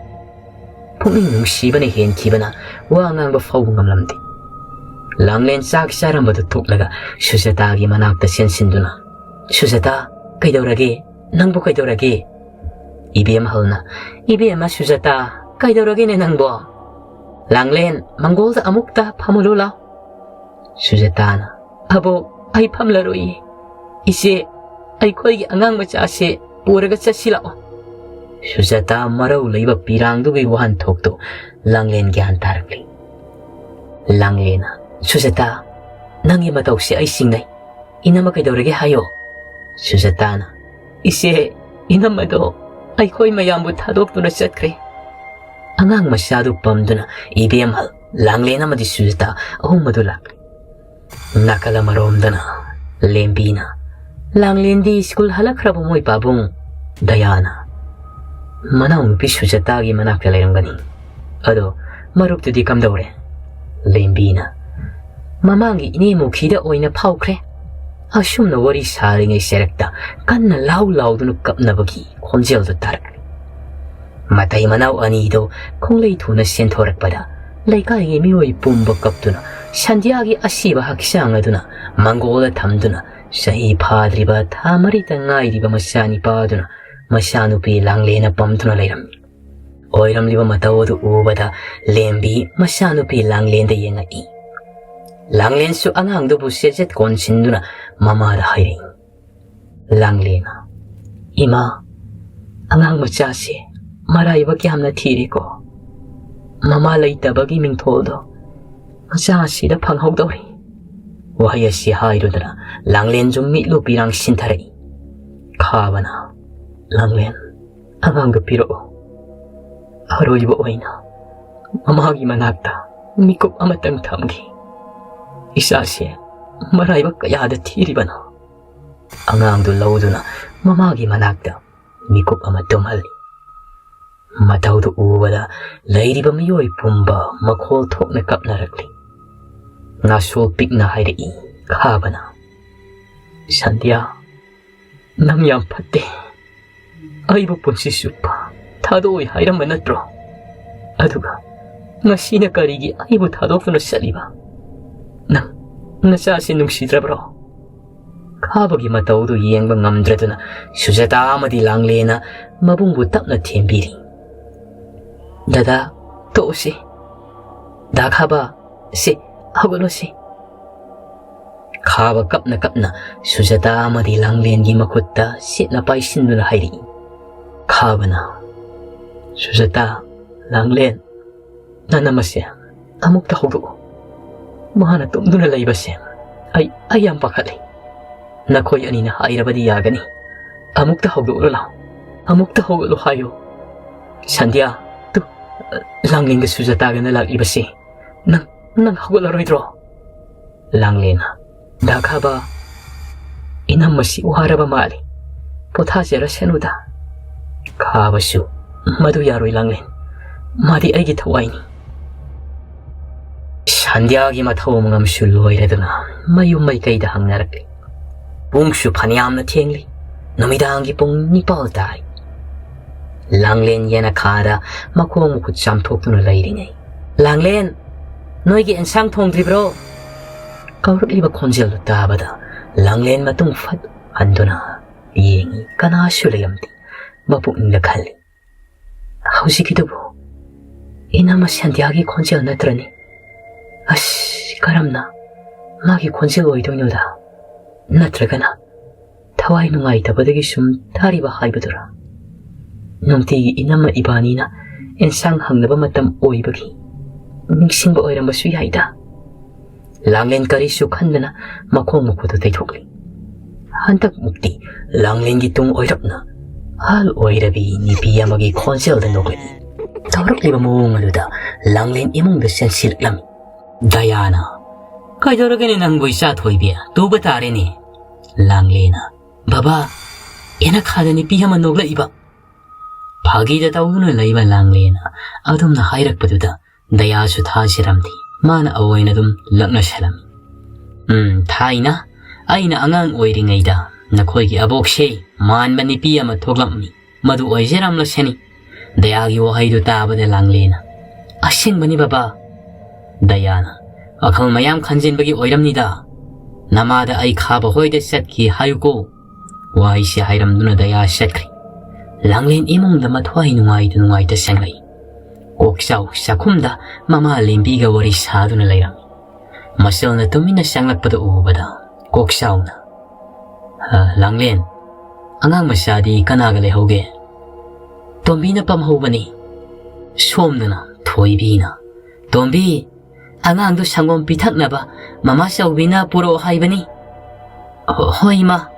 ꯄꯨꯛꯅꯤꯡ ꯅꯨꯡꯁꯤꯕꯅ ꯍꯦꯟꯈꯤꯕꯅ ꯋꯥ ꯉꯥꯡꯕ ꯐꯥꯎꯕ ꯉꯝꯂꯝꯗꯦ꯫ ꯂꯥꯡꯂꯦꯟ ꯆꯥꯛ ꯆꯥꯔꯝꯕꯗꯨ ꯇꯣꯛꯂꯒ ꯁꯨꯖꯇꯥꯒꯤ ꯃꯅꯥꯛꯇ ꯆꯦꯟꯁꯤꯟꯗꯨꯅ, "ꯁꯨꯖꯇꯥ, ꯀꯩꯗꯧꯔꯒꯦ? ꯅꯪꯕꯨ ꯀꯩꯗꯧꯔꯒꯦ?" ꯏꯕꯦꯝꯍꯜꯅ, "ꯏꯕꯦꯝꯃ ꯁꯨꯖꯇꯥ, ꯀꯩꯗꯧꯔꯒꯦꯅꯦ ꯅꯪꯕꯣ? ꯂꯥꯡꯂꯦꯟ, ꯃꯪꯒꯣꯜꯗ ꯑꯃꯨꯛꯇ ꯐꯝꯃꯨꯂꯨ ꯂꯥꯎ꯫" ꯁꯨꯖꯇꯥꯅ, "ꯑꯕꯣꯛ, ꯑꯩ ꯐꯝꯂꯔꯣꯏꯌꯦ꯫ ꯏꯆꯦ, ꯑꯩꯈꯣꯏꯒꯤ ꯑꯉꯥꯡ ꯃꯆꯥꯁꯦ ꯄꯨꯔꯒ ꯆꯠꯁꯤ ꯂꯥꯛꯑꯣ꯫" ꯁꯨꯖꯇꯥ ꯃꯔꯧ ꯂꯩꯕ ꯄꯤꯔꯥꯡꯗꯨꯒꯤ ꯋꯥꯍꯟꯊꯣꯛꯇꯨ ꯂꯥꯡꯂꯦꯟ ꯒ꯭ꯌꯥꯟ ꯇꯥꯔꯛꯂꯤ꯫ ꯂꯥꯡꯂꯦꯟꯅ, "ꯁꯨꯖꯇꯥ, ꯅꯪꯒꯤ ꯃꯇꯧꯁꯦ ꯑꯩ ꯆꯤꯡꯅꯩ꯫ ꯏꯅꯝꯃ ꯀꯩꯗꯧꯔꯒꯦ ꯍꯥꯏꯌꯣ꯫" ꯁꯨꯖꯇꯥꯅ, "ꯏꯆꯦ, ꯏꯅꯝꯃꯗꯣ ꯑꯩꯈꯣꯏ ꯃꯌꯥꯝꯕꯨ ꯊꯥꯗꯣꯛꯇꯨꯅ ꯆꯠꯈ꯭ꯔꯦ꯫" ꯑꯉꯥꯡ ꯃꯆꯥꯗꯨ ꯄꯝꯗꯨꯅ ꯏꯕꯦꯝꯍꯜ, ꯂꯥꯡꯂꯦꯟ ꯑꯃꯗꯤ ꯁꯨꯖꯇꯥ ꯑꯍꯨꯝ ꯑꯗꯨ ꯂꯥꯛꯂꯤ꯫ ꯅꯥꯀꯜ ꯑꯃꯔꯣꯝꯗꯅ ꯂꯦꯝꯕꯤꯅ, "ꯂꯥꯡꯂꯦꯟꯗꯤ ꯁ꯭ꯀꯨꯜ ꯍꯜꯂꯛꯈ꯭ꯔꯕ ꯃꯣꯏ ꯄꯥꯕꯨꯡ?" ꯗꯌꯥꯅ, "ꯃꯅꯥꯎꯅꯨꯄꯤ ꯁꯨꯖꯇꯥꯒꯤ ꯃꯅꯥꯛꯇ ꯂꯩꯔꯝꯒꯅꯤ꯫ ꯑꯗꯣ ꯃꯔꯨꯞꯇꯨꯗꯤ ꯀꯝꯗꯧꯔꯦ?" ꯂꯦꯝꯕꯤꯅ, "ꯃꯃꯥꯡꯒꯤ ꯏꯅꯦ ꯃꯨꯈꯤꯗ ꯑꯣꯏꯅ ꯐꯥꯎꯈ꯭ꯔꯦ꯫" ꯑꯁꯨꯝꯅ ꯋꯥꯔꯤ ꯁꯥꯔꯤꯉꯩ ꯁꯦꯔꯛꯇ ꯀꯟꯅ ꯂꯥꯎ ꯂꯥꯎꯗꯨꯅ ꯀꯞꯅꯕꯒꯤ ꯈꯣꯟꯖꯦꯜꯗꯨ ꯇꯥꯔꯛꯂꯤ꯫ ꯃꯇꯩ ꯃꯅꯥꯎ ꯑꯅꯤꯗꯨ ꯈꯣꯡꯂꯩ ꯊꯨꯅ ꯆꯦꯟꯊꯣꯔꯛꯄꯗ ꯂꯩꯀꯥꯏꯒꯤ ꯃꯤꯑꯣꯏ ꯄꯨꯝꯕ ꯀꯞꯇꯨꯅ ꯁꯟꯙ꯭ꯌꯥꯒꯤ ꯑꯁꯤꯕ ꯍꯛꯆꯥꯡ ꯑꯗꯨꯅ ꯃꯪꯒꯣꯜꯗ ꯊꯝꯗꯨꯅ ꯆꯍꯤ ꯐꯥꯗ꯭ꯔꯤꯕ ꯊꯥ ꯃꯔꯤꯇ ꯉꯥꯏꯔꯤꯕ ꯃꯆꯥꯅꯤꯄꯥꯗꯨꯅ ꯃꯆꯥꯅꯨꯄꯤ ꯂꯥꯡꯂꯦꯟꯅ ꯄꯝꯗꯨꯅ ꯂꯩꯔꯝꯃꯤ꯫ ꯑꯣꯏꯔꯝꯂꯤꯕ ꯃꯇꯧ ꯑꯗꯨ ꯎꯕꯗ ꯂꯦꯝꯕꯤ ꯃꯆꯥꯅꯨꯄꯤ ꯂꯥꯡꯂꯦꯟꯗ ꯌꯦꯡꯉꯛꯏ꯫ ꯂꯥꯡꯂꯦꯟꯁꯨ ꯑꯉꯥꯡꯗꯨꯕꯨ ꯆꯦꯠꯆꯦꯠ ꯀꯣꯟꯁꯤꯟꯗꯨꯅ ꯃꯃꯥꯗ ꯍꯥꯏꯔꯛꯏ꯫ ꯂꯥꯡꯂꯦꯟꯅ, "ꯏꯃꯥ, ꯑꯉꯥꯡ ꯃꯆꯥꯁꯦ ꯃꯔꯥꯏꯕꯛ ꯌꯥꯝꯅ ꯊꯤꯔꯦꯀꯣ꯫ ꯃꯃꯥ ꯂꯩꯇꯕꯒꯤ ꯃꯤꯡꯊꯣꯜꯗꯣ ꯃꯆꯥ ꯑꯁꯤꯗ ꯐꯪꯍꯧꯗꯧꯔꯤ꯫" ꯋꯥꯍꯩ ꯑꯁꯤ ꯍꯥꯏꯔꯨꯗꯅ ꯂꯥꯡꯂꯦꯟꯁꯨ ꯃꯤꯠꯂꯨ ꯄꯤꯔꯥꯡ ꯁꯤꯟꯊꯔꯛꯏ꯫ ꯈꯥꯕꯅ, "ꯂꯥꯡꯂꯦꯟ, ꯑꯉꯥꯡꯗꯨ ꯄꯤꯔꯛꯎ꯫ ꯑꯔꯣꯏꯕ ꯑꯣꯏꯅ ꯃꯃꯥꯒꯤ ꯃꯅꯥꯛꯇ ꯃꯤꯀꯨꯞ ꯑꯃꯇꯪ ꯊꯝꯒꯦ꯫ ꯏꯆꯥꯁꯦ ꯃꯔꯥꯏꯕꯛ ꯀꯌꯥꯗ ꯊꯤꯔꯤꯕꯅꯣ꯫" ꯑꯉꯥꯡꯗꯨ ꯂꯧꯗꯨꯅ ꯃꯃꯥꯒꯤ ꯃꯅꯥꯛꯇ ꯃꯤꯀꯨꯞ ꯑꯃ ꯇꯨꯝꯍꯜꯂꯤ꯫ ꯃꯇꯧꯗꯨ ꯎꯕꯗ ꯂꯩꯔꯤꯕ ꯃꯤꯑꯣꯏ ꯄꯨꯝꯕ ꯃꯈꯣꯜ ꯊꯣꯛꯅ ꯀꯞꯅꯔꯛꯂꯤ꯫ ꯉꯥꯁꯣꯜ ꯄꯤꯛꯅ ꯍꯥꯏꯔꯛꯏ ꯈꯥꯕꯅ, "ꯁꯟꯙ꯭ꯌꯥ, ꯅꯪ ꯌꯥꯝ ꯐꯠꯇꯦ꯫ ꯑꯩꯕꯨ ꯄꯨꯟꯁꯤ ꯆꯨꯞꯄ ꯑꯗꯨ ꯑꯣꯏ ꯍꯥꯏꯔꯝꯕ ꯅꯠꯇ꯭ꯔꯣ? ꯑꯗꯨꯒ ꯉꯁꯤꯅ ꯀꯔꯤꯒꯤ ꯑꯩꯕꯨ ꯊꯥꯗꯣꯛꯇꯨꯅ ꯆꯠꯂꯤꯕ? ꯅꯪ ꯅꯆꯥꯁꯤ ꯅꯨꯡꯁꯤꯗ꯭ꯔꯕ꯭ꯔꯣ?" ꯈꯥꯕꯒꯤ ꯃꯇꯧꯗꯨ ꯌꯦꯡꯕ ꯉꯝꯗ꯭ꯔꯗꯨꯅ ꯁꯨꯖꯇꯥ ꯑꯃꯗꯤ ꯂꯥꯡꯂꯦꯟꯅ ꯃꯕꯨꯡꯕꯨ ꯇꯞꯅ ꯊꯦꯝꯕꯤꯔꯤ꯫ "ꯗꯗꯥ, ꯇꯣꯛꯎꯁꯤ꯫ ꯗꯥ ꯈꯥꯕ, ꯁꯤ, ꯍꯧꯒꯠꯂꯣꯁꯤ꯫" ꯈꯥꯕ ꯀꯞꯅ ꯀꯞꯅ ꯁꯨꯖꯇꯥ ꯑꯃꯗꯤ ꯂꯥꯡꯂꯦꯟꯒꯤ ꯃꯈꯨꯠꯇ ꯁꯤꯠꯅ ꯄꯥꯏꯁꯤꯟꯗꯨꯅ ꯍꯥꯏꯔꯛꯏ꯫ ꯈꯥꯕꯅ, "ꯁꯨꯖꯇꯥ, ꯂꯥꯡꯂꯦꯟ, ꯅꯅꯝꯃꯁꯦ ꯑꯃꯨꯛꯇ ꯍꯧꯗꯣꯛꯎ꯫ ꯃꯥꯅ ꯇꯨꯝꯗꯨꯅ ꯂꯩꯕꯁꯦ ꯑꯩ, ꯑꯩ ꯌꯥꯝ ꯄꯥꯈꯠꯂꯤ꯫ ꯅꯈꯣꯏ ꯑꯅꯤꯅ ꯍꯥꯏꯔꯕꯗꯤ ꯌꯥꯒꯅꯤ꯫ ꯑꯃꯨꯛꯇ ꯍꯧꯗꯣꯛꯎ ꯂꯥꯎ꯫ ꯑꯃꯨꯛꯇ ꯍꯧꯒꯠꯂꯨ ꯍꯥꯏꯌꯨ꯫ ꯁꯟꯙ꯭ꯌꯥ, ꯇꯨ, ꯂꯥꯡꯂꯦꯟꯒ ꯁꯨꯖꯇꯥꯒꯅ ꯂꯥꯛꯂꯤꯕꯁꯦ ꯅꯪ, ꯅꯪ ꯍꯧꯒꯠꯂꯔꯣꯏꯗ꯭ꯔꯣ?" ꯂꯥꯡꯂꯦꯟꯅ, "ꯗꯥ ꯈꯥꯕ, ꯏꯅꯝꯃꯁꯤ ꯋꯥꯔꯕ ꯃꯥꯜꯂꯤ꯫ ꯄꯣꯊꯥꯖꯔꯁꯅꯨꯗ꯫" ꯈꯥꯕꯁꯨ, "ꯃꯗꯨ ꯌꯥꯔꯣꯏ ꯂꯥꯡꯂꯦꯟ꯫ ꯃꯥꯗꯤ ꯑꯩꯒꯤ ꯊꯋꯥꯏꯅꯤ꯫" ꯁꯟꯙ꯭ꯌꯥꯒꯤ ꯃꯊꯧ ꯃꯉꯝꯁꯨ ꯂꯣꯏꯔꯗꯨꯅ ꯃꯌꯨꯝ ꯃꯥꯏꯀꯩꯗ ꯍꯪꯅꯔꯛꯂꯤ꯫ ꯄꯨꯡꯁꯨ ꯐꯅꯌꯥꯝꯅ ꯊꯦꯡꯂꯤ꯫ ꯅꯨꯃꯤꯗꯥꯡꯒꯤ ꯄꯨꯡ ꯅꯤꯄꯥꯜ ꯇꯥꯔꯦ꯫ ꯂꯥꯡꯂꯦꯟ ꯌꯦꯅꯈꯥꯗ ꯃꯈꯣꯡ ꯃꯈꯨꯠ ꯆꯥꯝꯊꯣꯛꯇꯨꯅ ꯂꯩꯔꯤꯉꯩ, "ꯂꯥꯡꯂꯦꯟ, ꯅꯣꯏꯒꯤ ꯑꯦꯟꯁꯥꯡ ꯊꯣꯡꯗ꯭ꯔꯤꯕ꯭ꯔꯣ?" ꯀꯧꯔꯛꯂꯤꯕ ꯈꯣꯟꯖꯦꯜꯗꯨ ꯇꯥꯕꯗ ꯂꯥꯡꯂꯦꯟ ꯃꯇꯨꯡ ꯐꯠ ꯍꯟꯗꯨꯅ ꯌꯦꯡꯉꯤ꯫ ꯀꯅꯥꯁꯨ ꯂꯩꯔꯝꯗꯦ꯫ ꯃꯄꯨꯛꯅꯤꯡꯗ ꯈꯜꯂꯤ, "ꯍꯧꯖꯤꯛꯀꯤꯗꯨꯕꯨ ꯏꯅꯝꯃ ꯁꯟꯙ꯭ꯌꯥꯒꯤ ꯈꯣꯟꯖꯦꯜ ꯅꯠꯇ꯭ꯔꯅꯦ? ꯑꯁ, ꯀꯔꯝꯅ ꯃꯥꯒꯤ ꯈꯣꯟꯖꯦꯜ ꯑꯣꯏꯗꯣꯏꯅꯣꯗ? ꯅꯠꯇ꯭ꯔꯒꯅ ꯊꯋꯥꯏ ꯅꯨꯡꯉꯥꯏꯇꯕꯗꯒꯤ ꯁꯨꯝ ꯇꯥꯔꯤꯕ ꯍꯥꯏꯕꯗꯨꯔꯥ? ꯅꯨꯡꯇꯤꯒꯤ ꯏꯅꯝꯃ ꯏꯕꯥꯅꯤꯅ ꯑꯦꯟꯁꯥꯡ ꯍꯪꯅꯕ ꯃꯇꯝ ꯑꯣꯏꯕꯒꯤ ꯅꯤꯡꯁꯤꯡꯕ ꯑꯣꯏꯔꯝꯕꯁꯨ ꯌꯥꯏꯗ꯫" ꯂꯥꯡꯂꯦꯟ ꯀꯔꯤꯁꯨ ꯈꯟꯗꯅ ꯃꯈꯣꯡ ꯃꯈꯨꯠꯇꯨ ꯇꯩꯊꯣꯛꯂꯤ꯫ ꯍꯟꯗꯛꯃꯨꯛꯇꯤ ꯂꯥꯡꯂꯦꯟꯒꯤ ꯇꯨꯡ ꯑꯣꯏꯔꯞꯅ ꯑꯍꯜ ꯑꯣꯏꯔꯕꯤ ꯅꯨꯄꯤ ꯑꯃꯒꯤ ꯈꯣꯟꯖꯦꯜꯗ ꯅꯣꯛꯂꯛꯏ꯫ ꯇꯧꯔꯛꯂꯤꯕ ꯃꯑꯣꯡ ꯑꯗꯨꯗ ꯂꯥꯡꯂꯦꯟ ꯏꯃꯨꯡꯗ ꯆꯦꯟꯁꯤꯜꯂꯛꯂꯝꯃꯤ꯫ ꯗꯌꯥꯅ, "ꯀꯩꯗꯧꯔꯒꯦꯅꯦ ꯅꯪꯕꯨ, ꯏꯆꯥ ꯊꯣꯏꯕꯤ? ꯇꯨꯕ ꯇꯥꯔꯦꯅꯦ꯫" ꯂꯥꯡꯂꯦꯟꯅ, "ꯕꯕꯥ, ꯌꯦꯅꯈꯥꯗ ꯅꯨꯄꯤ ꯑꯃ ꯅꯣꯛꯂꯛꯏꯕ꯫" ꯐꯥꯒꯤꯗ ꯇꯧꯗꯨꯅ ꯂꯩꯕ ꯂꯥꯡꯂꯦꯟꯅ ꯑꯗꯨꯝꯅ ꯍꯥꯏꯔꯛꯄꯗꯨꯗ ꯗꯌꯥꯁꯨ ꯊꯥꯖꯔꯝꯗꯦ꯫ ꯃꯥꯅ ꯑꯑꯣꯏꯅ ꯑꯗꯨꯝ ꯂꯛꯅꯁꯜꯂꯝꯃꯤ꯫ "ꯎꯝ, ꯊꯥꯏꯅ ꯑꯩꯅ ꯑꯉꯥꯡ ꯑꯣꯏꯔꯤꯉꯩꯗ ꯅꯈꯣꯏꯒꯤ ꯑꯕꯣꯛꯁꯦ ꯃꯥꯟꯕ ꯅꯨꯄꯤ ꯑꯃ ꯊꯣꯛꯂꯝꯃꯤ꯫ ꯃꯗꯨ ꯑꯣꯏꯖꯔꯝꯂꯁꯅꯤ꯫ ꯗꯌꯥꯒꯤ ꯋꯥꯍꯩꯗꯨ ꯇꯥꯕꯗ ꯂꯥꯡꯂꯦꯟꯅ, "ꯑꯁꯦꯡꯕꯅꯤ ꯕꯕꯥ꯫" ꯗꯌꯥꯅ, "ꯋꯥꯈꯜ ꯃꯌꯥꯝ ꯈꯟꯖꯤꯟꯕꯒꯤ ꯑꯣꯏꯔꯝꯅꯤꯗ꯫ ꯅꯃꯥꯗ ꯑꯩ ꯈꯥꯕ ꯍꯣꯏꯗ ꯆꯠꯈꯤ ꯍꯥꯏꯌꯨꯀꯣ꯫" ꯋꯥꯍꯩꯁꯤ ꯍꯥꯏꯔꯝꯗꯨꯅ ꯗꯌꯥ ꯆꯠꯈ꯭ꯔꯦ꯫ ꯂꯥꯡꯂꯦꯟ ꯏꯃꯨꯡꯗ ꯃꯊ꯭ꯋꯥꯏ ꯅꯨꯡꯉꯥꯏꯇ ꯅꯨꯡꯉꯥꯏꯇ ꯆꯪꯂꯛꯏ꯫ ꯀꯣꯛꯆꯥꯎ ꯆꯥꯛꯈꯨꯝꯗ ꯃꯃꯥ ꯂꯦꯝꯕꯤꯒ ꯋꯥꯔꯤ ꯁꯥꯗꯨꯅ ꯂꯩꯔꯝꯃꯤ꯫ ꯃꯆꯜꯅ ꯇꯨꯃꯤꯟꯅ ꯆꯪꯂꯛꯄꯗ ꯎꯕꯗ ꯀꯣꯛꯆꯥꯎꯅ, "ꯑ, ꯂꯥꯡꯂꯦꯟ, ꯑꯉꯥꯡ ꯃꯆꯥꯗꯤ ꯀꯅꯥꯒ ꯂꯩꯍꯧꯒꯦ?" "ꯇꯣꯝꯕꯤꯅ ꯄꯝꯍꯧꯕꯅꯤ꯫" ꯁꯣꯝꯗꯅ ꯊꯣꯏꯕꯤꯅ, "ꯇꯣꯝꯕꯤ, ꯑꯉꯥꯡꯗꯨ ꯁꯪꯒꯣꯝ ꯄꯤꯊꯛꯅꯕ ꯃꯃꯥ ꯆꯧꯕꯤꯅ ꯄꯨꯔꯛꯑꯣ ꯍꯥꯏꯕꯅꯤ꯫" "ꯍꯣ-, ꯍꯣꯏ, ꯏꯃꯥ꯫"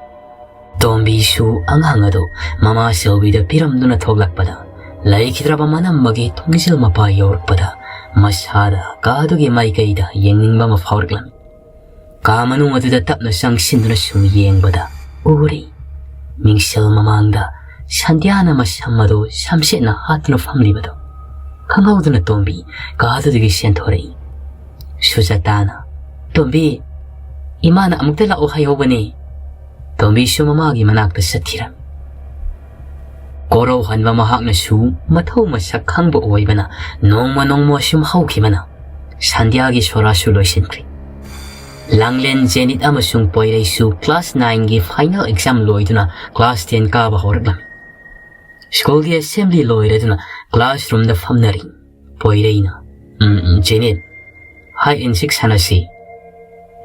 ꯇꯣꯝꯕꯤꯁꯨ ꯑꯉꯥꯡ ꯑꯗꯨ ꯃꯃꯥ ꯆꯧꯕꯤꯗ ꯄꯤꯔꯝꯗꯨꯅ ꯊꯣꯛꯂꯛꯄꯗ, ꯂꯩꯈꯤꯗ꯭ꯔꯕ ꯃꯅꯝ ꯑꯃꯒꯤ ꯊꯣꯡꯖꯤꯜ ꯃꯄꯥ ꯌꯧꯔꯛꯄꯗ, ꯃꯁꯥꯗ ꯀꯥꯗꯨꯒꯤ ꯃꯥꯏꯀꯩꯗ ꯌꯦꯡꯅꯤꯡꯕ ꯑꯃ ꯐꯥꯎꯔꯛꯂꯝꯃꯤ꯫ ꯀꯥ ꯃꯅꯨꯡ ꯑꯗꯨꯗ ꯇꯞꯅ ꯆꯪꯁꯤꯟꯗꯨꯅ ꯁꯨꯝ ꯌꯦꯡꯕꯗ ꯎꯔꯤ꯫ ꯃꯤꯡꯁꯦꯜ ꯃꯃꯥꯡꯗ ꯁꯟꯙ꯭ꯌꯥꯅ ꯃꯁꯝ ꯑꯗꯨ ꯁꯝꯁꯦꯠꯅ ꯍꯥꯠꯇꯨꯅ ꯐꯝꯂꯤꯕꯗꯨ ꯈꯪꯍꯧꯗꯅ ꯇꯣꯝꯕꯤ ꯀꯥꯗꯨꯗꯒꯤ ꯆꯦꯟꯊꯣꯔꯛꯏ꯫ ꯁꯨꯖꯥꯇꯥꯅ, "ꯇꯣꯝꯕꯤ, ꯏꯃꯥꯅ ꯑꯃꯨꯛꯇ ꯂꯥꯛꯑꯣ ꯍꯥꯏꯍꯧꯕꯅꯤ꯫" ꯇꯣꯝꯕꯤꯁꯨ ꯃꯃꯥꯒꯤ ꯃꯅꯥꯛꯇ ꯆꯠꯈꯤꯔꯝꯃꯤ꯫ ꯀꯣꯔꯧꯍꯟꯕ ꯃꯍꯥꯛꯅꯁꯨ ꯃꯊꯧ ꯃꯁꯛ ꯈꯪꯕ ꯑꯣꯏꯕꯅ ꯅꯣꯡꯃ ꯅꯣꯡꯃ ꯁꯨꯝ ꯍꯧꯈꯤꯕꯅ ꯁꯟꯙ꯭ꯌꯥꯒꯤ ꯁꯣꯔꯥꯁꯨ ꯂꯣꯏꯁꯤꯟꯈ꯭ꯔꯦ꯫ ꯂꯥꯡꯂꯦꯟ, ꯖꯦꯅꯤꯠ ꯑꯃꯁꯨꯡ ꯄꯣꯏꯔꯩꯁꯨ class nineꯒꯤ final exam ꯂꯣꯏꯗꯨꯅ class ten ꯀꯥꯕ ꯍꯧꯔꯛꯂꯝꯃꯤ꯫ ꯁ꯭ꯀꯨꯜꯒꯤ assembly ꯂꯣꯏꯔꯗꯨꯅ classroomꯗ ꯐꯝꯅꯔꯤ꯫ ꯄꯣꯏꯔꯩꯅ, "um, um, ꯖꯦꯅꯤꯠ, hide and seek ꯁꯥꯟꯅꯁꯤ꯫"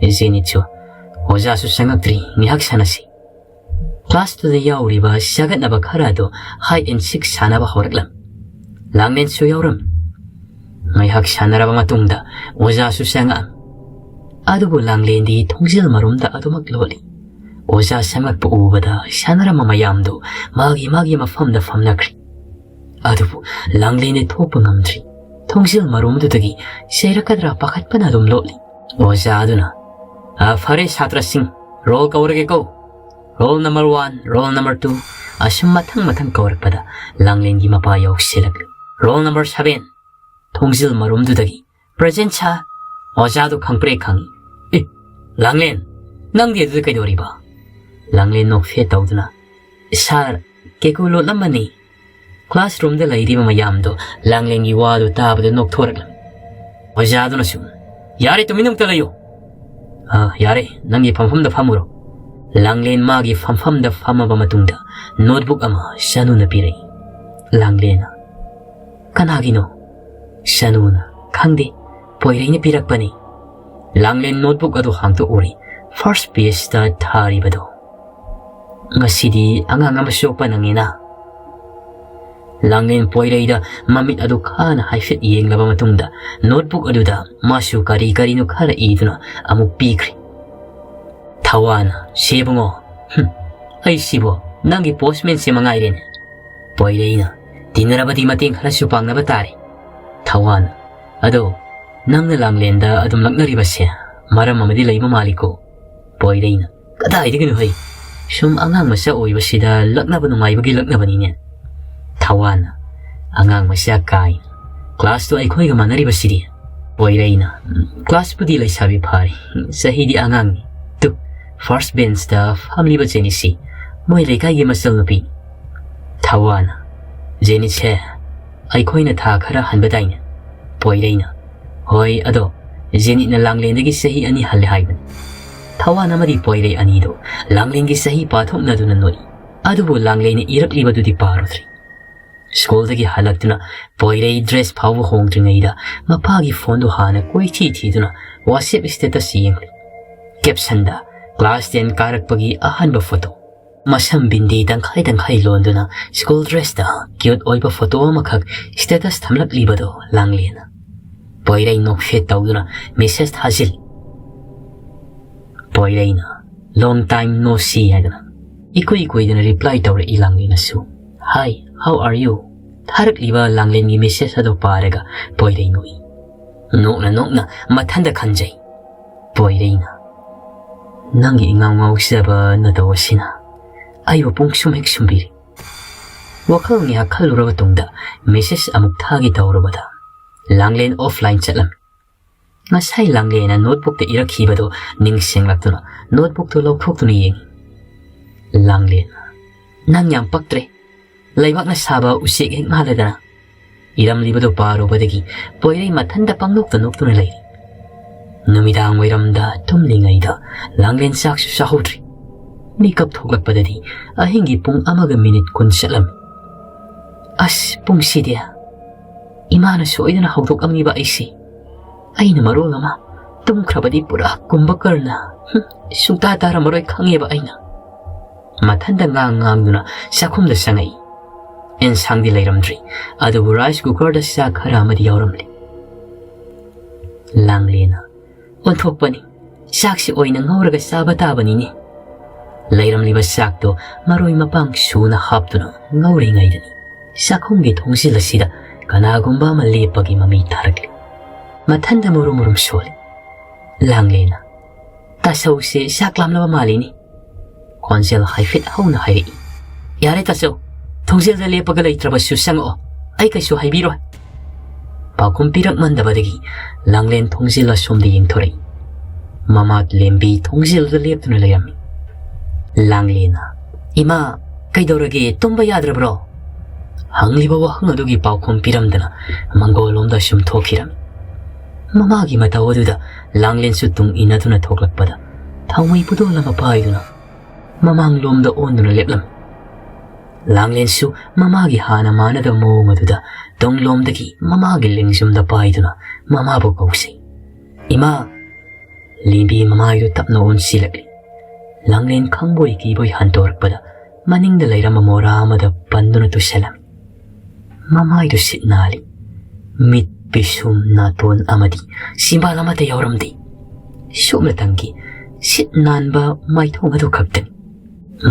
ꯖꯦꯅꯤꯠꯁꯨ, "ꯑꯣꯖꯥꯁꯨ ꯆꯪꯉꯛꯇ꯭ꯔꯤ, ꯉꯥꯏꯍꯥꯛ ꯁꯥꯟꯅꯁꯤ꯫" Classꯇꯨꯗ ꯌꯥꯎꯔꯤꯕ ꯆꯒꯠꯅꯕ ꯈꯔ ꯑꯗꯨ hide and seek ꯁꯥꯟꯅꯕ ꯍꯧꯔꯛꯂꯝꯃꯤ꯫ ꯂꯥꯡꯂꯦꯟꯁꯨ ꯌꯥꯎꯔꯝꯃꯤ꯫ ꯉꯥꯏꯍꯥꯛ ꯁꯥꯟꯅꯔꯕ ꯃꯇꯨꯡꯗ ꯑꯣꯖꯥꯁꯨ ꯆꯪꯉꯛꯑꯝꯃꯤ꯫ ꯑꯗꯨꯕꯨ ꯂꯥꯡꯂꯦꯟꯗꯤ ꯊꯣꯡꯖꯤꯜ ꯃꯔꯨꯝꯗ ꯑꯗꯨꯃꯛ ꯂꯣꯠꯂꯤ꯫ ꯑꯣꯖꯥ ꯆꯪꯂꯛꯄ ꯎꯕꯗ ꯁꯥꯟꯅꯔꯝꯕ ꯃꯌꯥꯝꯗꯨ ꯃꯥꯒꯤ ꯃꯥꯒꯤ ꯃꯐꯝꯗ ꯐꯝꯅꯈ꯭ꯔꯦ꯫ ꯑꯗꯨꯕꯨ ꯂꯥꯡꯂꯦꯟꯗꯤ ꯊꯣꯛꯄ ꯉꯝꯗ꯭ꯔꯤ꯫ ꯊꯣꯡꯖꯤꯜ ꯃꯔꯨꯝꯗꯨꯗꯒꯤ ꯆꯩꯔꯛꯀꯗ꯭ꯔꯥ ꯄꯥꯈꯠꯄꯅ ꯑꯗꯨꯝ ꯂꯣꯠꯂꯤ꯫ ꯑꯣꯖꯥ ꯑꯗꯨꯅ, "ꯑ, ꯐꯔꯦ ꯁꯥꯇ꯭ꯔꯁꯤꯡ, roll ꯀꯧꯔꯒꯦꯀꯣ꯫ Roll number one, roll number two," ꯑꯁꯨꯝ ꯃꯊꯪ ꯃꯊꯪ ꯀꯧꯔꯛꯄꯗ ꯂꯥꯡꯂꯦꯟꯒꯤ ꯃꯄꯥ ꯌꯧꯁꯤꯜꯂꯛꯂꯤ꯫ "Roll number seven," ꯊꯣꯡꯖꯤꯜ ꯃꯔꯨꯝꯗꯨꯗꯒꯤ, "Present, sir." ꯑꯣꯖꯥꯗꯨ ꯈꯪꯄ꯭ꯔꯦ ꯈꯪꯏ꯫ "ꯑꯦ, ꯂꯥꯡꯂꯦꯟ, ꯅꯪꯗꯤ ꯑꯗꯨꯗ ꯀꯩꯗꯧꯔꯤꯕ?" ꯂꯥꯡꯂꯦꯟ ꯅꯣꯛꯐꯦꯠ ꯇꯧꯗꯨꯅ, "Sir, ꯀꯦꯀꯨ ꯂꯣꯠꯂꯝꯕꯅꯤ꯫" ꯀ꯭ꯂꯥꯁꯔꯨꯝꯗ ꯂꯩꯔꯤꯕ ꯃꯌꯥꯝꯗꯣ ꯂꯥꯡꯂꯦꯟꯒꯤ ꯋꯥꯗꯨ ꯇꯥꯕꯗ ꯅꯣꯛꯊꯣꯔꯛꯂꯝꯃꯤ꯫ ꯑꯣꯖꯥꯗꯨꯅꯁꯨ, "ꯌꯥꯔꯦ, ꯇꯨꯃꯤꯟꯅ ꯑꯃꯨꯛꯇ ꯂꯩꯌꯨ꯫ ꯑꯥ, ꯌꯥꯔꯦ, ꯅꯪꯒꯤ ꯐꯝꯐꯝꯗ ꯐꯝꯃꯨꯔꯣ꯫" ꯂꯥꯡꯂꯦꯟ ꯃꯥꯒꯤ ꯐꯝꯐꯝꯗ ꯐꯝꯃꯕ ꯃꯇꯨꯡꯗ ꯅꯣꯠꯕꯨꯛ ꯑꯃ ꯁꯅꯨꯅ ꯄꯤꯔꯛꯏ꯫ ꯂꯥꯡꯂꯦꯟꯅ, "ꯀꯅꯥꯒꯤꯅꯣ?" ꯁꯅꯨꯅ, "ꯈꯪꯗꯦ, ꯄꯣꯏꯔꯩꯅ ꯄꯤꯔꯛꯄꯅꯤ꯫" ꯂꯥꯡꯂꯦꯟ ꯅꯣꯠꯕꯨꯛ ꯑꯗꯨ ꯍꯥꯡꯗꯣꯛꯎꯔꯦ꯫ ꯐꯥꯔꯁ ꯄꯦꯖꯇ ꯊꯥꯔꯤꯕꯗꯣ, "ꯉꯁꯤꯗꯤ ꯑꯉꯥꯡ ꯑꯃ ꯁꯣꯛꯄ ꯅꯪꯉꯤꯅ꯫" ꯂꯥꯡꯂꯦꯟ ꯄꯣꯏꯔꯩꯗ ꯃꯃꯤꯠ ꯑꯗꯨ ꯈꯥꯅ ꯍꯥꯏꯐꯦꯠ ꯌꯦꯡꯂꯕ ꯃꯇꯨꯡꯗ ꯅꯣꯠꯕꯨꯛ ꯑꯗꯨꯗ ꯃꯥꯁꯨ ꯀꯔꯤ ꯀꯔꯤꯅꯣ ꯈꯔ ꯏꯗꯨꯅ ꯑꯃꯨꯛ ꯄꯤꯈ꯭ꯔꯦ꯫ ꯊꯋꯥꯟꯅ, "ꯁꯦ ꯏꯕꯨꯡꯉꯣ, ꯍꯨꯝ, ꯑꯩꯁꯤꯕꯣ ꯅꯪꯒꯤ ꯄꯣꯁꯃꯦꯟꯁꯦ ꯃꯉꯥꯏꯔꯦꯅꯦ꯫" ꯄꯣꯏꯔꯩꯅ, "ꯇꯤꯟꯅꯔꯕꯗꯤ ꯃꯇꯦꯡ ꯈꯔꯁꯨ ꯄꯥꯡꯅꯕ ꯇꯥꯔꯦ꯫" ꯊꯋꯥꯟꯅ, "ꯑꯗꯣ ꯅꯪꯅ ꯂꯥꯡꯂꯦꯟꯗ ꯑꯗꯨꯝ ꯂꯛꯅꯔꯤꯕꯁꯦ ꯃꯔꯝ ꯑꯃꯗꯤ ꯂꯩꯕ ꯃꯥꯜꯂꯤꯀꯣ?" ꯄꯣꯏꯔꯩꯅ, "ꯀꯗꯥꯏꯗꯒꯤꯅꯣ ꯍꯩ? ꯁꯨꯝ ꯑꯉꯥꯡ ꯃꯆꯥ ꯑꯣꯏꯕꯁꯤꯗ ꯂꯛꯅꯕ ꯅꯨꯡꯉꯥꯏꯕꯒꯤ ꯂꯛꯅꯕꯅꯤꯅꯦ꯫" ꯊꯋꯥꯟꯅ, "ꯑꯉꯥꯡ ꯃꯆꯥ ꯀꯥꯏꯅ? ꯀ꯭ꯂꯥꯁꯇꯣ ꯑꯩꯈꯣꯏꯒ ꯃꯥꯟꯅꯔꯤꯕꯁꯤꯗꯤ꯫" ꯄꯣꯏꯔꯩꯅ, "ꯎꯝ, ꯀ꯭ꯂꯥꯁꯄꯨꯗꯤ ꯂꯩꯁꯥꯕꯤ ꯐꯥꯔꯤ, ꯆꯍꯤꯗꯤ ꯑꯉꯥꯡꯅꯤ꯫ ꯇꯨ, ꯐꯥꯔꯁ ꯕꯦꯟꯁꯇ ꯐꯝꯂꯤꯕ ꯖꯦꯅꯤꯁꯤ ꯃꯣꯏ ꯂꯩꯀꯥꯏꯒꯤ ꯃꯆꯜ ꯅꯨꯄꯤ꯫" ꯊꯋꯥꯟꯅ, "ꯖꯦꯅꯤꯁꯁꯦ ꯑꯩꯈꯣꯏꯅ ꯊꯥ ꯈꯔ ꯍꯟꯕꯗꯥꯏꯅꯦ?" ꯄꯣꯏꯔꯩꯅ, "ꯍꯣꯏ, ꯑꯗꯣ ꯖꯦꯅꯤꯠꯅ ꯂꯥꯡꯂꯦꯟꯗꯒꯤ ꯆꯍꯤ ꯑꯅꯤ ꯍꯜꯂꯦ ꯍꯥꯏꯕꯅꯤ꯫" ꯊꯋꯥꯟ ꯑꯃꯗꯤ ꯄꯣꯏꯔꯩ ꯑꯅꯤꯗꯣ ꯂꯥꯡꯂꯦꯟꯒꯤ ꯆꯍꯤ ꯄꯥꯊꯣꯛꯅꯗꯨꯅ ꯅꯣꯛꯏ꯫ ꯑꯗꯨꯕꯨ ꯂꯥꯡꯂꯦꯟꯅ ꯏꯔꯛꯂꯤꯕꯗꯨꯗꯤ ꯄꯥꯔꯨꯗ꯭ꯔꯤ꯫ ꯁ꯭ꯀꯨꯜꯗꯒꯤ ꯍꯜꯂꯛꯇꯨꯅ ꯄꯣꯏꯔꯩ ꯗ꯭ꯔꯦꯁ ꯐꯥꯎꯕ ꯍꯣꯡꯗ꯭ꯔꯤꯉꯩꯗ ꯃꯄꯥꯒꯤ ꯐꯣꯟꯗꯨ ꯍꯥꯟꯅ ꯀꯣꯏꯊꯤ ꯊꯤꯗꯨꯅ ꯋꯥꯆꯦꯞ ꯁ꯭ꯇꯦꯇꯁ ꯌꯦꯡꯂꯤ꯫ ꯀꯦꯞꯁꯟꯗ, "ꯀ꯭ꯂꯥꯁ ꯇꯦꯟ ꯀꯥꯔꯛꯄꯒꯤ ꯑꯍꯥꯟꯕ ꯐꯣꯇꯣ꯫" ꯃꯁꯝ ꯕꯤꯟꯗꯤ ꯇꯪꯈꯥꯏ ꯇꯪꯈꯥꯏ ꯂꯣꯟꯗꯨꯅ ꯁ꯭ꯀꯨꯜ ꯗ꯭ꯔꯦꯁꯇ ꯀ꯭ꯌꯨꯠ ꯑꯣꯏꯕ ꯐꯣꯇꯣ ꯑꯃꯈꯛ ꯁ꯭ꯇꯦꯇꯁ ꯊꯝꯂꯛꯂꯤꯕꯗꯣ ꯂꯥꯡꯂꯦꯟꯅ꯫ ꯄꯣꯏꯔꯩ ꯅꯣꯛꯐꯦꯠ ꯇꯧꯗꯨꯅ ꯃꯦꯁꯦꯖ ꯊꯥꯖꯤꯜꯂꯤ꯫ ꯄꯣꯏꯔꯩꯅ, "Long time no see" ꯍꯥꯏꯗꯅ ꯏꯀꯨꯏ ꯀꯨꯏꯗꯅ ꯔꯤꯄ꯭ꯂꯥꯏ ꯇꯧꯔꯛꯏ ꯂꯥꯡꯂꯦꯟꯅꯁꯨ꯫ "Hi, how are you?" ꯊꯥꯔꯛꯂꯤꯕ ꯂꯥꯡꯂꯦꯟꯒꯤ ꯃꯦꯁꯦꯖ ꯑꯗꯨ ꯄꯥꯔꯒ ꯄꯣꯏꯔꯩ ꯅꯣꯛꯏ꯫ ꯅꯣꯛꯅ ꯅꯣꯛꯅ ꯃꯊꯟꯗ ꯈꯟꯖꯩ꯫ ꯄꯣꯏꯔꯩꯅ, "ꯅꯪꯒꯤ ꯏꯉꯥꯎ ꯉꯥꯎꯖꯕ ꯅꯇꯧ ꯑꯁꯤꯅ ꯑꯩꯕꯨ ꯄꯨꯡꯁꯨꯝ ꯍꯦꯛ ꯁꯨꯝꯕꯤꯔꯤ꯫" ꯋꯥꯈꯜ ꯉꯥꯏꯍꯥꯛ ꯈꯜꯂꯨꯔꯕ ꯇꯨꯡꯗ ꯃꯦꯁꯦꯖ ꯑꯃꯨꯛ ꯊꯥꯒꯦ ꯇꯧꯔꯨꯕꯗ ꯂꯥꯡꯂꯦꯟ ꯑꯣꯐꯂꯥꯏꯟ ꯆꯠꯂꯝꯃꯤ꯫ ꯉꯁꯥꯏ ꯂꯥꯡꯂꯦꯟꯅ ꯅꯣꯠꯕꯨꯛꯇ ꯏꯔꯛꯈꯤꯕꯗꯨ ꯅꯤꯡꯁꯤꯡꯂꯛꯇꯨꯅ ꯅꯣꯠꯕꯨꯛꯇꯨ ꯂꯧꯊꯣꯛꯇꯨꯅ ꯌꯦꯡꯉꯤ꯫ ꯂꯥꯡꯂꯦꯟ, "ꯅꯪ ꯌꯥꯝ ꯄꯛꯇ꯭ꯔꯦ꯫ ꯂꯩꯕꯥꯛꯅ ꯁꯥꯕ ꯎꯆꯦꯛ ꯍꯦꯛ ꯃꯥꯜꯂꯗꯅ ꯏꯔꯝꯂꯤꯕꯗꯨ ꯄꯥꯔꯨꯕꯗꯒꯤ ꯄꯣꯏꯔꯩ ꯃꯊꯟꯇ ꯄꯪꯅꯣꯛꯇ ꯅꯣꯛꯇꯨꯅ ꯂꯩꯔꯤ꯫ ꯅꯨꯃꯤꯗꯥꯡ ꯋꯥꯏꯔꯝꯗ ꯇꯨꯝꯂꯤꯉꯩꯗ ꯂꯥꯡꯂꯦꯟ ꯆꯥꯛꯁꯨ ꯆꯥꯍꯧꯗ꯭ꯔꯤ꯫ ꯃꯤꯀꯞ ꯊꯣꯛꯂꯛꯄꯗꯗꯤ ꯑꯍꯤꯡꯒꯤ ꯄꯨꯡ ꯑꯃꯒ ꯃꯤꯅꯤꯠ ꯀꯨꯟ ꯆꯠꯂꯝꯃꯤ꯫ ꯑꯁ, ꯄꯨꯡꯁꯤꯗꯤ! ꯏꯃꯥꯅ ꯁꯣꯏꯗꯅ ꯍꯧꯗꯣꯛꯂꯝꯂꯤꯕ ꯑꯩꯁꯦ꯫ ꯑꯩꯅ ꯃꯔꯣꯜ ꯑꯃ ꯇꯨꯝꯈ꯭ꯔꯕꯗꯤ ꯄꯨꯔꯥ ꯀꯨꯝꯚꯀꯔꯅ, ꯍꯨꯝ, ꯁꯨꯡꯇꯥ ꯇꯥꯔꯝꯃꯔꯣꯏ ꯈꯪꯉꯦꯕ ꯑꯩꯅ꯫ ꯃꯊꯟꯇ ꯉꯥꯡ ꯉꯥꯡꯗꯨꯅ ꯆꯥꯛꯈꯨꯝꯗ ꯆꯪꯉꯛꯏ꯫ ꯑꯦꯟꯁꯥꯡꯗꯤ ꯂꯩꯔꯝꯗ꯭ꯔꯤ, ꯑꯗꯨꯕꯨ ꯔꯥꯏꯁ ꯀꯨꯀꯔꯗ ꯆꯥꯛ ꯈꯔ ꯑꯃꯗꯤ ꯌꯥꯎꯔꯝꯂꯤ꯫ ꯂꯥꯡꯂꯦꯅ, "ꯑꯣꯟꯊꯣꯛꯄꯅꯤ, ꯆꯥꯛꯁꯤ ꯑꯣꯏꯅ ꯉꯧꯔꯒ ꯆꯥꯕ ꯇꯥꯕꯅꯤꯅꯦ"꯫ ꯂꯩꯔꯝꯂꯤꯕ ꯆꯥꯛꯇꯣ ꯃꯔꯣꯏ ꯃꯄꯥꯡ ꯁꯨꯅ ꯍꯥꯞꯇꯨꯅ ꯉꯧꯔꯤꯉꯩꯗꯅꯤ ꯆꯥꯛꯈꯨꯝꯒꯤ ꯊꯣꯡꯖꯤꯜ ꯑꯁꯤꯗ ꯀꯅꯥꯒꯨꯝꯕ ꯑꯃ ꯂꯦꯞꯄꯒꯤ ꯃꯃꯤ ꯊꯥꯔꯛꯂꯤ꯫ ꯃꯊꯟꯗ ꯃꯨꯔꯨꯝ ꯃꯨꯔꯨꯝ ꯁꯣꯜꯂꯤ꯫ ꯂꯥꯡꯂꯦꯅ, "ꯇꯥꯆꯧꯁꯦ ꯆꯥꯛ ꯂꯥꯝꯂꯕ ꯃꯥꯜꯂꯤꯅꯦ"꯫ ꯈꯣꯟꯖꯦꯜ ꯍꯥꯏꯐꯦꯠ ꯍꯧꯅ ꯍꯥꯏꯔꯛꯏ꯫ "ꯌꯥꯔꯦ ꯇꯥꯆꯧ, ꯊꯣꯡꯖꯤꯜꯗ ꯂꯦꯞꯄꯒ ꯂꯩꯇ꯭ꯔꯕꯁꯨ ꯆꯪꯉꯛꯑꯣ, ꯑꯩ ꯀꯩꯁꯨ ꯍꯥꯏꯕꯤꯔꯣꯏ"꯫ ꯄꯥꯎꯈꯨꯝ ꯄꯤꯔꯛꯃꯟꯗꯕꯗꯒꯤ ꯂꯥꯡꯂꯦꯟ ꯊꯣꯡꯖꯤꯜ ꯑꯁꯣꯝꯗ ꯌꯦꯡꯊꯣꯔꯛꯏ꯫ ꯃꯃꯥ ꯂꯦꯝꯕꯤ ꯊꯣꯡꯖꯤꯜꯗ ꯂꯦꯞꯇꯨꯅ ꯂꯩꯔꯝꯃꯤ꯫ ꯂꯥꯡꯂꯦꯅ, "ꯏꯃꯥ, ꯀꯩꯗꯧꯔꯒꯦ? ꯇꯨꯝꯕ ꯌꯥꯗ꯭ꯔꯕ꯭ꯔꯣ?" ꯍꯪꯂꯤꯕ ꯋꯥꯍꯪ ꯑꯗꯨꯒꯤ ꯄꯥꯎꯈꯨꯝ ꯄꯤꯔꯝꯗꯅ ꯃꯪꯒꯣꯜꯂꯣꯝꯗ ꯁꯨꯝ ꯊꯣꯛꯈꯤꯔꯝꯃꯤ꯫ ꯃꯃꯥꯒꯤ ꯃꯇꯧ ꯑꯗꯨꯗ ꯂꯥꯡꯂꯦꯟꯁꯨ ꯇꯨꯡ ꯏꯟꯅꯗꯨꯅ ꯊꯣꯛꯂꯛꯄꯗ ꯊꯥꯎꯃꯩ ꯄꯨꯗꯣꯜ ꯑꯃ ꯄꯥꯏꯗꯨꯅ ꯃꯃꯥꯡꯂꯣꯝꯗ ꯑꯣꯟꯗꯨꯅ ꯂꯦꯞꯂꯝꯃꯤ꯫ ꯂꯥꯡꯂꯦꯟꯁꯨ ꯃꯃꯥꯒꯤ ꯍꯥꯟꯅ ꯃꯥꯟꯅꯗꯕ ꯃꯑꯣꯡ ꯑꯗꯨꯗ ꯇꯨꯡꯂꯣꯝꯗꯒꯤ ꯃꯃꯥꯒꯤ ꯂꯦꯡꯖꯨꯝꯗ ꯄꯥꯏꯗꯨꯅ ꯃꯃꯥꯕꯨ ꯀꯧꯁꯤ꯫ "ꯏꯃꯥ!" ꯂꯦꯝꯕꯤ ꯃꯃꯥꯏꯗꯨ ꯇꯞꯅ ꯑꯣꯟꯁꯤꯜꯂꯛꯂꯤ꯫ ꯂꯥꯡꯂꯦꯟ ꯈꯪꯕꯣꯏ ꯀꯤꯕꯣꯏ ꯍꯟꯇꯣꯔꯛꯄꯗ ꯃꯅꯤꯡꯗ ꯂꯩꯔꯝꯕ ꯃꯣꯔꯥ ꯑꯃꯗ ꯄꯟꯗꯨꯅ ꯇꯨꯁꯜꯂꯝꯃꯤ꯫ ꯃꯃꯥꯏꯗꯨ ꯁꯤꯠ ꯅꯥꯜꯂꯤ꯫ ꯃꯤꯠ, ꯄꯤꯁꯨꯝ, ꯅꯥꯇꯣꯟ ꯑꯃꯗꯤ ꯆꯤꯝꯕꯥꯜ ꯑꯃꯠꯇ ꯌꯥꯎꯔꯝꯗꯦ꯫ ꯁꯨꯞꯅꯇꯪꯒꯤ ꯁꯤꯠ ꯅꯥꯟꯕ ꯃꯥꯏꯊꯣꯡ ꯑꯗꯨ ꯈꯛꯇꯅꯤ꯫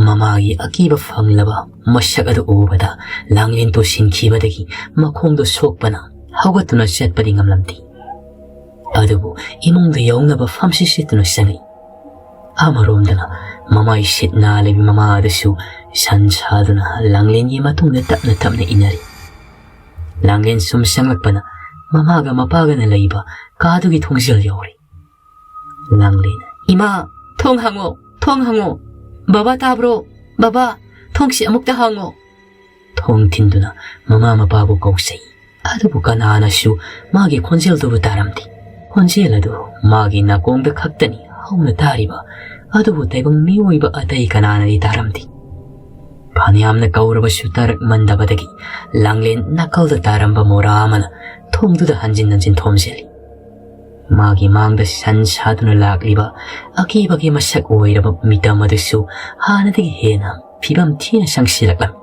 ꯃꯃꯥꯒꯤ ꯑꯀꯤꯕ ꯐꯪꯂꯕ ꯃꯁꯛ ꯑꯗꯨ ꯎꯕꯗ ꯂꯥꯡꯂꯦꯟ ꯇꯨꯁꯤꯟꯈꯤꯕꯗꯒꯤ ꯃꯈꯣꯡꯗꯨ ꯁꯣꯛꯄꯅ ꯍꯧꯒꯠꯇꯨꯅ ꯆꯠꯄꯗꯤ ꯉꯝꯂꯝꯗꯦ꯫ ꯑꯗꯨꯕꯨ ꯏꯃꯨꯡꯗ ꯌꯧꯅꯕ ꯐꯝꯁꯤꯠ ꯁꯤꯠꯇꯨꯅ ꯆꯪꯉꯤ꯫ ꯑꯃꯔꯣꯝꯗꯅ ꯃꯃꯥꯏ ꯁꯤꯠ ꯅꯥꯜꯂꯕꯤ ꯃꯃꯥ ꯑꯗꯨꯁꯨ ꯁꯟ ꯁꯥꯗꯨꯅ ꯂꯥꯡꯂꯦꯟꯒꯤ ꯃꯇꯨꯡꯗ ꯇꯞꯅ ꯇꯞꯅ ꯏꯟꯅꯔꯤ꯫ ꯂꯥꯡꯂꯦꯟ ꯁꯨꯝ ꯆꯪꯂꯛꯄꯅ ꯃꯃꯥꯒ ꯃꯄꯥꯒꯅ ꯂꯩꯕ ꯀꯥꯗꯨꯒꯤ ꯊꯣꯡꯖꯤꯜ ꯌꯧꯔꯦ꯫ ꯂꯥꯡꯂꯦꯟ, "ꯏꯃꯥ, ꯊꯣꯡ ꯍꯥꯡꯉꯣ, ꯊꯣꯡ ꯍꯥꯡꯉꯣ꯫ ꯕꯕꯥ ꯇꯥꯕ꯭ꯔꯣ? ꯕꯕꯥ, ꯊꯣꯡꯁꯤ ꯑꯃꯨꯛꯇ ꯍꯥꯡꯉꯣ"꯫ ꯊꯣꯡ ꯊꯤꯟꯗꯨꯅ ꯃꯃꯥ ꯃꯄꯥꯕꯨ ꯀꯧꯖꯩ꯫ ꯑꯗꯨꯕꯨ ꯀꯅꯥꯅꯁꯨ ꯃꯥꯒꯤ ꯈꯣꯟꯖꯦꯜꯗꯨꯕꯨ ꯇꯥꯔꯝꯗꯦ꯫ ꯈꯣꯟꯖꯦꯜ ꯑꯗꯨ ꯃꯥꯒꯤ ꯅꯥꯀꯣꯡꯗ ꯈꯛꯇꯅꯤ ꯍꯧꯅ ꯇꯥꯔꯤꯕ, ꯑꯗꯨꯕꯨ ꯇꯥꯏꯕꯪ ꯃꯤꯑꯣꯏꯕ ꯑꯇꯩ ꯀꯅꯥꯅꯗꯤ ꯇꯥꯔꯝꯗꯦ꯫ ꯐꯅꯌꯥꯝꯅ ꯀꯧꯔꯕꯁꯨ ꯇꯥꯔꯛꯃꯟꯗꯕꯗꯒꯤ ꯂꯥꯡꯂꯦꯟ ꯅꯥꯀꯜꯗ ꯇꯥꯔꯝꯕ ꯃꯣꯔꯥ ꯑꯃꯅ ꯊꯣꯡꯗꯨꯗ ꯍꯟꯖꯤꯟ ꯍꯟꯖꯤꯟ ꯊꯣꯝꯖꯤꯜꯂꯤ꯫ ꯃꯥꯒꯤ ꯃꯥꯡꯗ ꯁꯟ ꯁꯥꯗꯨꯅ ꯂꯥꯛꯂꯤꯕ ꯑꯀꯤꯕꯒꯤ ꯃꯁꯛ ꯑꯣꯏꯔꯕ ꯃꯤꯇꯝ ꯑꯗꯨꯁꯨ ꯍꯥꯟꯅꯗꯒꯤ ꯍꯦꯟꯅ ꯐꯤꯕꯝ ꯊꯤꯅ ꯁꯪꯁꯤꯜꯂꯛꯂꯝꯃꯤ꯫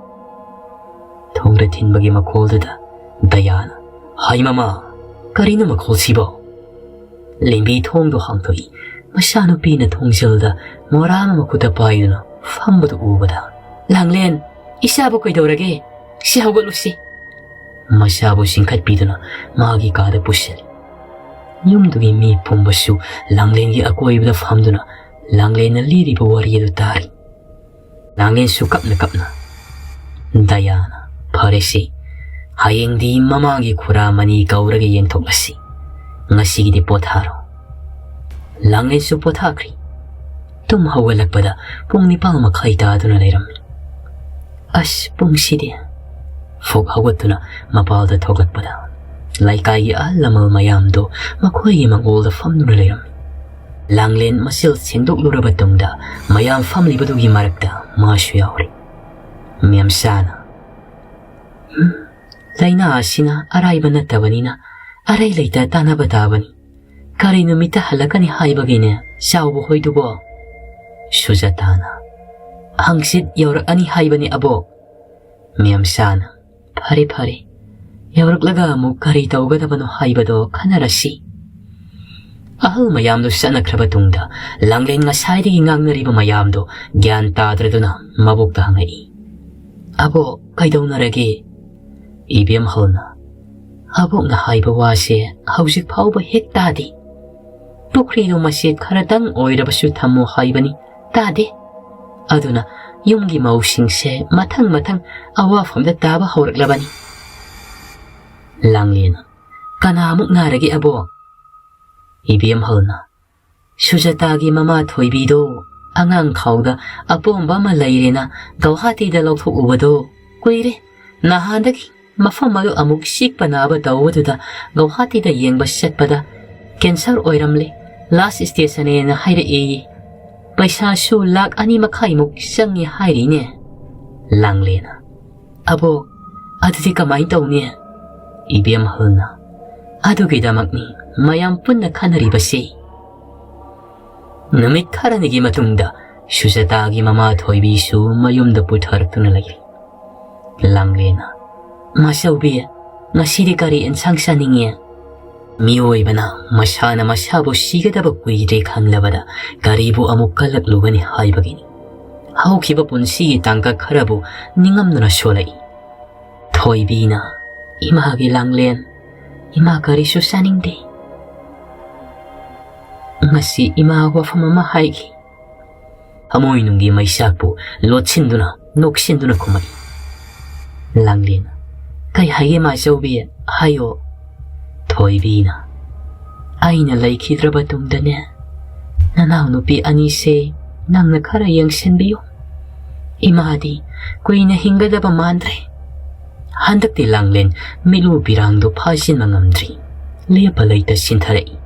ꯊꯣꯡꯗ ꯊꯤꯟꯕꯒꯤ ꯃꯈꯣꯜꯗꯨꯗ ꯗꯌꯥꯅ, "ꯍꯥꯏ ꯃꯃꯥ, ꯀꯔꯤꯅꯣ ꯃꯈꯣꯜꯁꯤꯕꯣ?" ꯂꯦꯝꯕꯤ ꯊꯣꯡꯗꯣ ꯍꯥꯡꯗꯣꯛꯏ꯫ ꯃꯆꯥꯅꯨꯄꯤꯅ ꯊꯣꯡꯖꯤꯜꯗ ꯃꯣꯔꯥ ꯑꯃ ꯃꯈꯨꯠꯇ ꯄꯥꯏꯗꯨꯅ ꯐꯝꯕꯗꯨ ꯎꯕꯗ, "ꯂꯥꯡꯂꯦꯟ, ꯏꯆꯥꯕꯨ ꯀꯩꯗꯧꯔꯒꯦ? ꯁꯤ ꯍꯧꯒꯠꯂꯨꯁꯤ!" ꯃꯆꯥꯕꯨ ꯆꯤꯡꯈꯠꯄꯤꯗꯨꯅ ꯃꯥꯒꯤ ꯀꯥꯗ ꯄꯨꯁꯤꯜꯂꯤ꯫ ꯌꯨꯝꯗꯨꯒꯤ ꯃꯤ ꯄꯨꯝꯕꯁꯨ ꯂꯥꯡꯂꯦꯟꯒꯤ ꯑꯀꯣꯏꯕꯗ ꯐꯝꯗꯨꯅ ꯂꯥꯡꯂꯦꯟꯅ ꯂꯤꯔꯤꯕ ꯋꯥꯔꯤ ꯑꯗꯨ ꯇꯥꯔꯤ꯫ ꯂꯥꯡꯂꯦꯟꯁꯨ ꯀꯞꯅ ꯀꯞꯅ, "ꯗꯌꯥꯅ, ꯐꯔꯦꯁꯦ, ꯍꯌꯦꯡꯗꯤ ꯃꯃꯥꯒꯤ ꯈꯨꯔꯥ ꯃꯅꯤ ꯀꯧꯔꯒ ꯌꯦꯡꯊꯣꯛꯂꯁꯤ꯫ ꯉꯁꯤꯒꯤꯗꯤ ꯄꯣꯊꯥꯔꯣ꯫" ꯂꯥꯡꯂꯦꯟꯁꯨ ꯄꯣꯊꯥꯈ꯭ꯔꯤ꯫ ꯇꯨꯝ ꯍꯧꯒꯠꯂꯛꯄꯗ ꯄꯨꯡ ꯅꯤꯄꯥꯜ ꯃꯈꯥꯏ ꯇꯥꯗꯨꯅ ꯂꯩꯔꯝꯃꯤ꯫ "ꯑꯁ, ꯄꯨꯡꯁꯤꯗꯤ!" ꯐꯨꯛ ꯍꯧꯒꯠꯇꯨꯅ ꯃꯄꯥꯜꯗ ꯊꯣꯛꯂꯛꯄꯗ ꯂꯩꯀꯥꯏꯒꯤ ꯑꯍꯜ ꯂꯃꯟ ꯃꯌꯥꯝꯗꯣ ꯃꯈꯣꯏꯒꯤ ꯃꯪꯒꯣꯜꯗ ꯐꯝꯗꯨꯅ ꯂꯩꯔꯝꯃꯤ꯫ ꯂꯥꯡꯂꯦꯟ ꯃꯆꯤꯜ ꯁꯦꯡꯗꯣꯛꯂꯨꯔꯕ ꯇꯨꯡꯗ ꯃꯌꯥꯝ ꯐꯝꯂꯤꯕꯗꯨꯒꯤ ꯃꯔꯛꯇ ꯃꯥꯁꯨ ꯌꯥꯎꯔꯤ꯫ ꯃꯦꯝꯆꯥꯅ, "ꯎꯝ, ꯂꯥꯏꯅꯥ ꯑꯁꯤꯅ ꯑꯔꯥꯏꯕ ꯅꯠꯇꯕꯅꯤꯅ ꯑꯔꯩ ꯂꯩꯇ ꯇꯥꯟꯅꯕ ꯇꯥꯕꯅꯤ꯫ ꯀꯔꯤ ꯅꯨꯃꯤꯠꯇ ꯍꯜꯂꯛꯀꯅꯤ ꯍꯥꯏꯕꯒꯤꯅꯦ ꯆꯥꯎꯕ ꯍꯣꯏꯗꯨꯕꯣ?" ꯁꯨꯖꯥꯇꯥꯅ, "ꯍꯪꯆꯤꯠ ꯌꯧꯔꯛꯑꯅꯤ ꯍꯥꯏꯕꯅꯤ ꯑꯕꯣꯛ꯫" ꯃꯦꯝꯆꯥꯅ, "ꯐꯔꯦ ꯐꯔꯦ, ꯌꯧꯔꯛꯂꯒ ꯑꯃꯨꯛ ꯀꯔꯤ ꯇꯧꯒꯗꯕꯅꯣ ꯍꯥꯏꯕꯗꯣ ꯈꯟꯅꯔꯁꯤ꯫" ꯑꯍꯜ ꯃꯌꯥꯝꯗꯨ ꯆꯠꯅꯈ꯭ꯔꯕ ꯇꯨꯡꯗ ꯂꯥꯡꯂꯦꯟ ꯉꯁꯥꯏꯗꯒꯤ ꯉꯥꯡꯅꯔꯤꯕ ꯃꯌꯥꯝꯗꯣ ꯒ꯭ꯌꯥꯟ ꯇꯥꯗ꯭ꯔꯗꯨꯅ ꯃꯕꯣꯛꯇ ꯍꯪꯉꯛꯏ, "ꯑꯕꯣꯛ, ꯀꯩꯗꯧꯅꯔꯒꯦ?" ꯏꯕꯦꯝꯍꯜꯅ, "ꯑꯕꯣꯛꯅ ꯍꯥꯏꯕ ꯋꯥꯁꯦ ꯍꯧꯖꯤꯛ ꯐꯥꯎꯕ ꯍꯦꯛ ꯇꯥꯗꯦ꯫ ꯄꯨꯈ꯭ꯔꯤꯗꯣ ꯃꯆꯦꯠ ꯈꯔꯇꯪ ꯑꯣꯏꯔꯕꯁꯨ ꯊꯝꯃꯣ ꯍꯥꯏꯕꯅꯤ, ꯇꯥꯗꯦ꯫ ꯑꯗꯨꯅ ꯌꯨꯝꯒꯤ ꯃꯧꯁꯤꯡꯁꯦ ꯃꯊꯪ ꯃꯊꯪ ꯑꯋꯥꯐꯝꯗ ꯇꯥꯕ ꯍꯧꯔꯛꯂꯕꯅꯤ꯫" ꯂꯥꯡꯂꯦꯟ, "ꯀꯅꯥꯃꯨꯛ ꯅꯥꯔꯒꯦ ꯑꯕꯣꯛ?" ꯏꯕꯦꯝꯍꯜꯅ, "ꯁꯨꯖꯥꯇꯥꯒꯤ ꯃꯃꯥ ꯊꯣꯏꯕꯤꯗꯣ ꯑꯉꯥꯡ ꯈꯥꯎꯗ ꯑꯄꯣꯝꯕ ꯑꯃ ꯂꯩꯔꯦꯅ ꯒꯧꯍꯥꯇꯤꯗ ꯂꯧꯊꯣꯛꯎꯕꯗꯣ "ꯀꯨꯏꯔꯦ꯫ ꯅꯍꯥꯟꯗꯒꯤ ꯃꯐꯝ ꯑꯗꯨ ꯑꯃꯨꯛ ꯆꯤꯛꯄ ꯅꯥꯕ ꯇꯧꯕꯗꯨꯗ ꯒꯧꯍꯥꯇꯤꯗ ꯌꯦꯡꯕ ꯆꯠꯄꯗ ꯀꯦꯟꯁꯔ ꯑꯣꯏꯔꯝꯂꯦ, ꯂꯥꯁ ꯁ꯭ꯇꯦꯖꯅꯦꯅ ꯍꯥꯏꯔꯛꯑꯦꯌꯦ꯫ ꯄꯩꯁꯥꯁꯨ ꯂꯥꯈ ꯑꯅꯤ ꯃꯈꯥꯏꯃꯨꯛ ꯆꯪꯉꯦ ꯍꯥꯏꯔꯤꯅꯦ꯫" ꯂꯥꯡꯂꯦꯅ, "ꯑꯕꯣꯛ, ꯑꯗꯨꯗꯤ ꯀꯃꯥꯏꯅ ꯇꯧꯅꯤ?" ꯏꯕꯦꯝꯍꯜꯅ, "ꯑꯗꯨꯒꯤꯗꯃꯛꯅꯤ ꯃꯌꯥꯝ ꯄꯨꯟꯅ ꯈꯟꯅꯔꯤꯕꯁꯦ꯫" ꯅꯨꯃꯤꯠ ꯈꯔꯅꯤꯒꯤ ꯃꯇꯨꯡꯗ ꯁꯨꯖꯇꯥꯒꯤ ꯃꯃꯥ ꯊꯣꯏꯕꯤꯁꯨ ꯃꯌꯨꯝꯗ ꯄꯨꯊꯔꯛꯇꯨꯅ ꯂꯩꯔꯤ꯫ ꯂꯥꯡꯂꯦꯅ, "ꯃꯥꯆꯧꯕꯤ, ꯉꯁꯤꯗꯤ ꯀꯔꯤ ꯑꯦꯟꯁꯥꯡ ꯆꯥꯅꯤꯡꯉꯤ?" ꯃꯤꯑꯣꯏꯕꯅ ꯃꯁꯥꯅ ꯃꯁꯥꯕꯨ ꯁꯤꯒꯗꯕ ꯀꯨꯏꯗ꯭ꯔꯦ ꯈꯪꯂꯕꯗ ꯀꯔꯤꯕꯨ ꯑꯃꯨꯛ ꯀꯜꯂꯛꯂꯨꯒꯅꯤ ꯍꯥꯏꯕꯒꯤꯅꯤ꯫ ꯍꯧꯈꯤꯕ ꯄꯨꯟꯁꯤꯒꯤ ꯇꯥꯡꯀꯛ ꯈꯔꯕꯨ ꯅꯤꯡꯉꯝꯗꯨꯅ ꯁꯣꯜꯂꯛꯏ꯫ ꯊꯣꯏꯕꯤꯅ, "ꯏꯃꯥꯒꯤ ꯂꯥꯡꯂꯦꯟ, ꯏꯃꯥ ꯀꯔꯤꯁꯨ ꯆꯥꯅꯤꯡꯗꯦ꯫ ꯉꯁꯤ ꯏꯃꯥ ꯋꯥꯐꯝ ꯑꯃ ꯍꯥꯏꯒꯦ꯫" ꯊꯃꯣꯏꯅꯨꯡꯒꯤ ꯃꯩꯆꯥꯛꯄꯨ ꯂꯣꯠꯁꯤꯟꯗꯨꯅ, ꯅꯣꯛꯁꯤꯟꯗꯨꯅ ꯈꯨꯝꯃꯛꯏ꯫ ꯂꯥꯡꯂꯦꯟ, "ꯀꯩ ꯍꯥꯏꯒꯦ ꯃꯥꯆꯧꯕꯤ? ꯍꯥꯏꯌꯣ꯫" ꯊꯣꯏꯕꯤꯅ, "ꯑꯩꯅ ꯂꯩꯈꯤꯗ꯭ꯔꯕ ꯇꯨꯡꯗꯅꯦ, ꯅꯅꯥꯎꯅꯨꯄꯤ ꯑꯅꯤꯁꯦ ꯅꯪꯅ ꯈꯔ ꯌꯦꯡꯁꯤꯟꯕꯤꯌꯨ꯫ ꯏꯃꯥꯗꯤ ꯀꯨꯏꯅ ꯍꯤꯡꯒꯗꯕ ꯃꯥꯟꯗ꯭ꯔꯦ꯫" ꯍꯟꯗꯛꯇꯤ ꯂꯥꯡꯂꯦꯟ ꯃꯤꯠꯂꯨ ꯄꯤꯔꯥꯡꯗꯨ ꯐꯥꯖꯤꯟꯕ ꯉꯝꯗ꯭ꯔꯤ꯫ ꯂꯦꯞꯄ ꯂꯩꯇ ꯁꯤꯟꯊꯔꯛꯏ꯫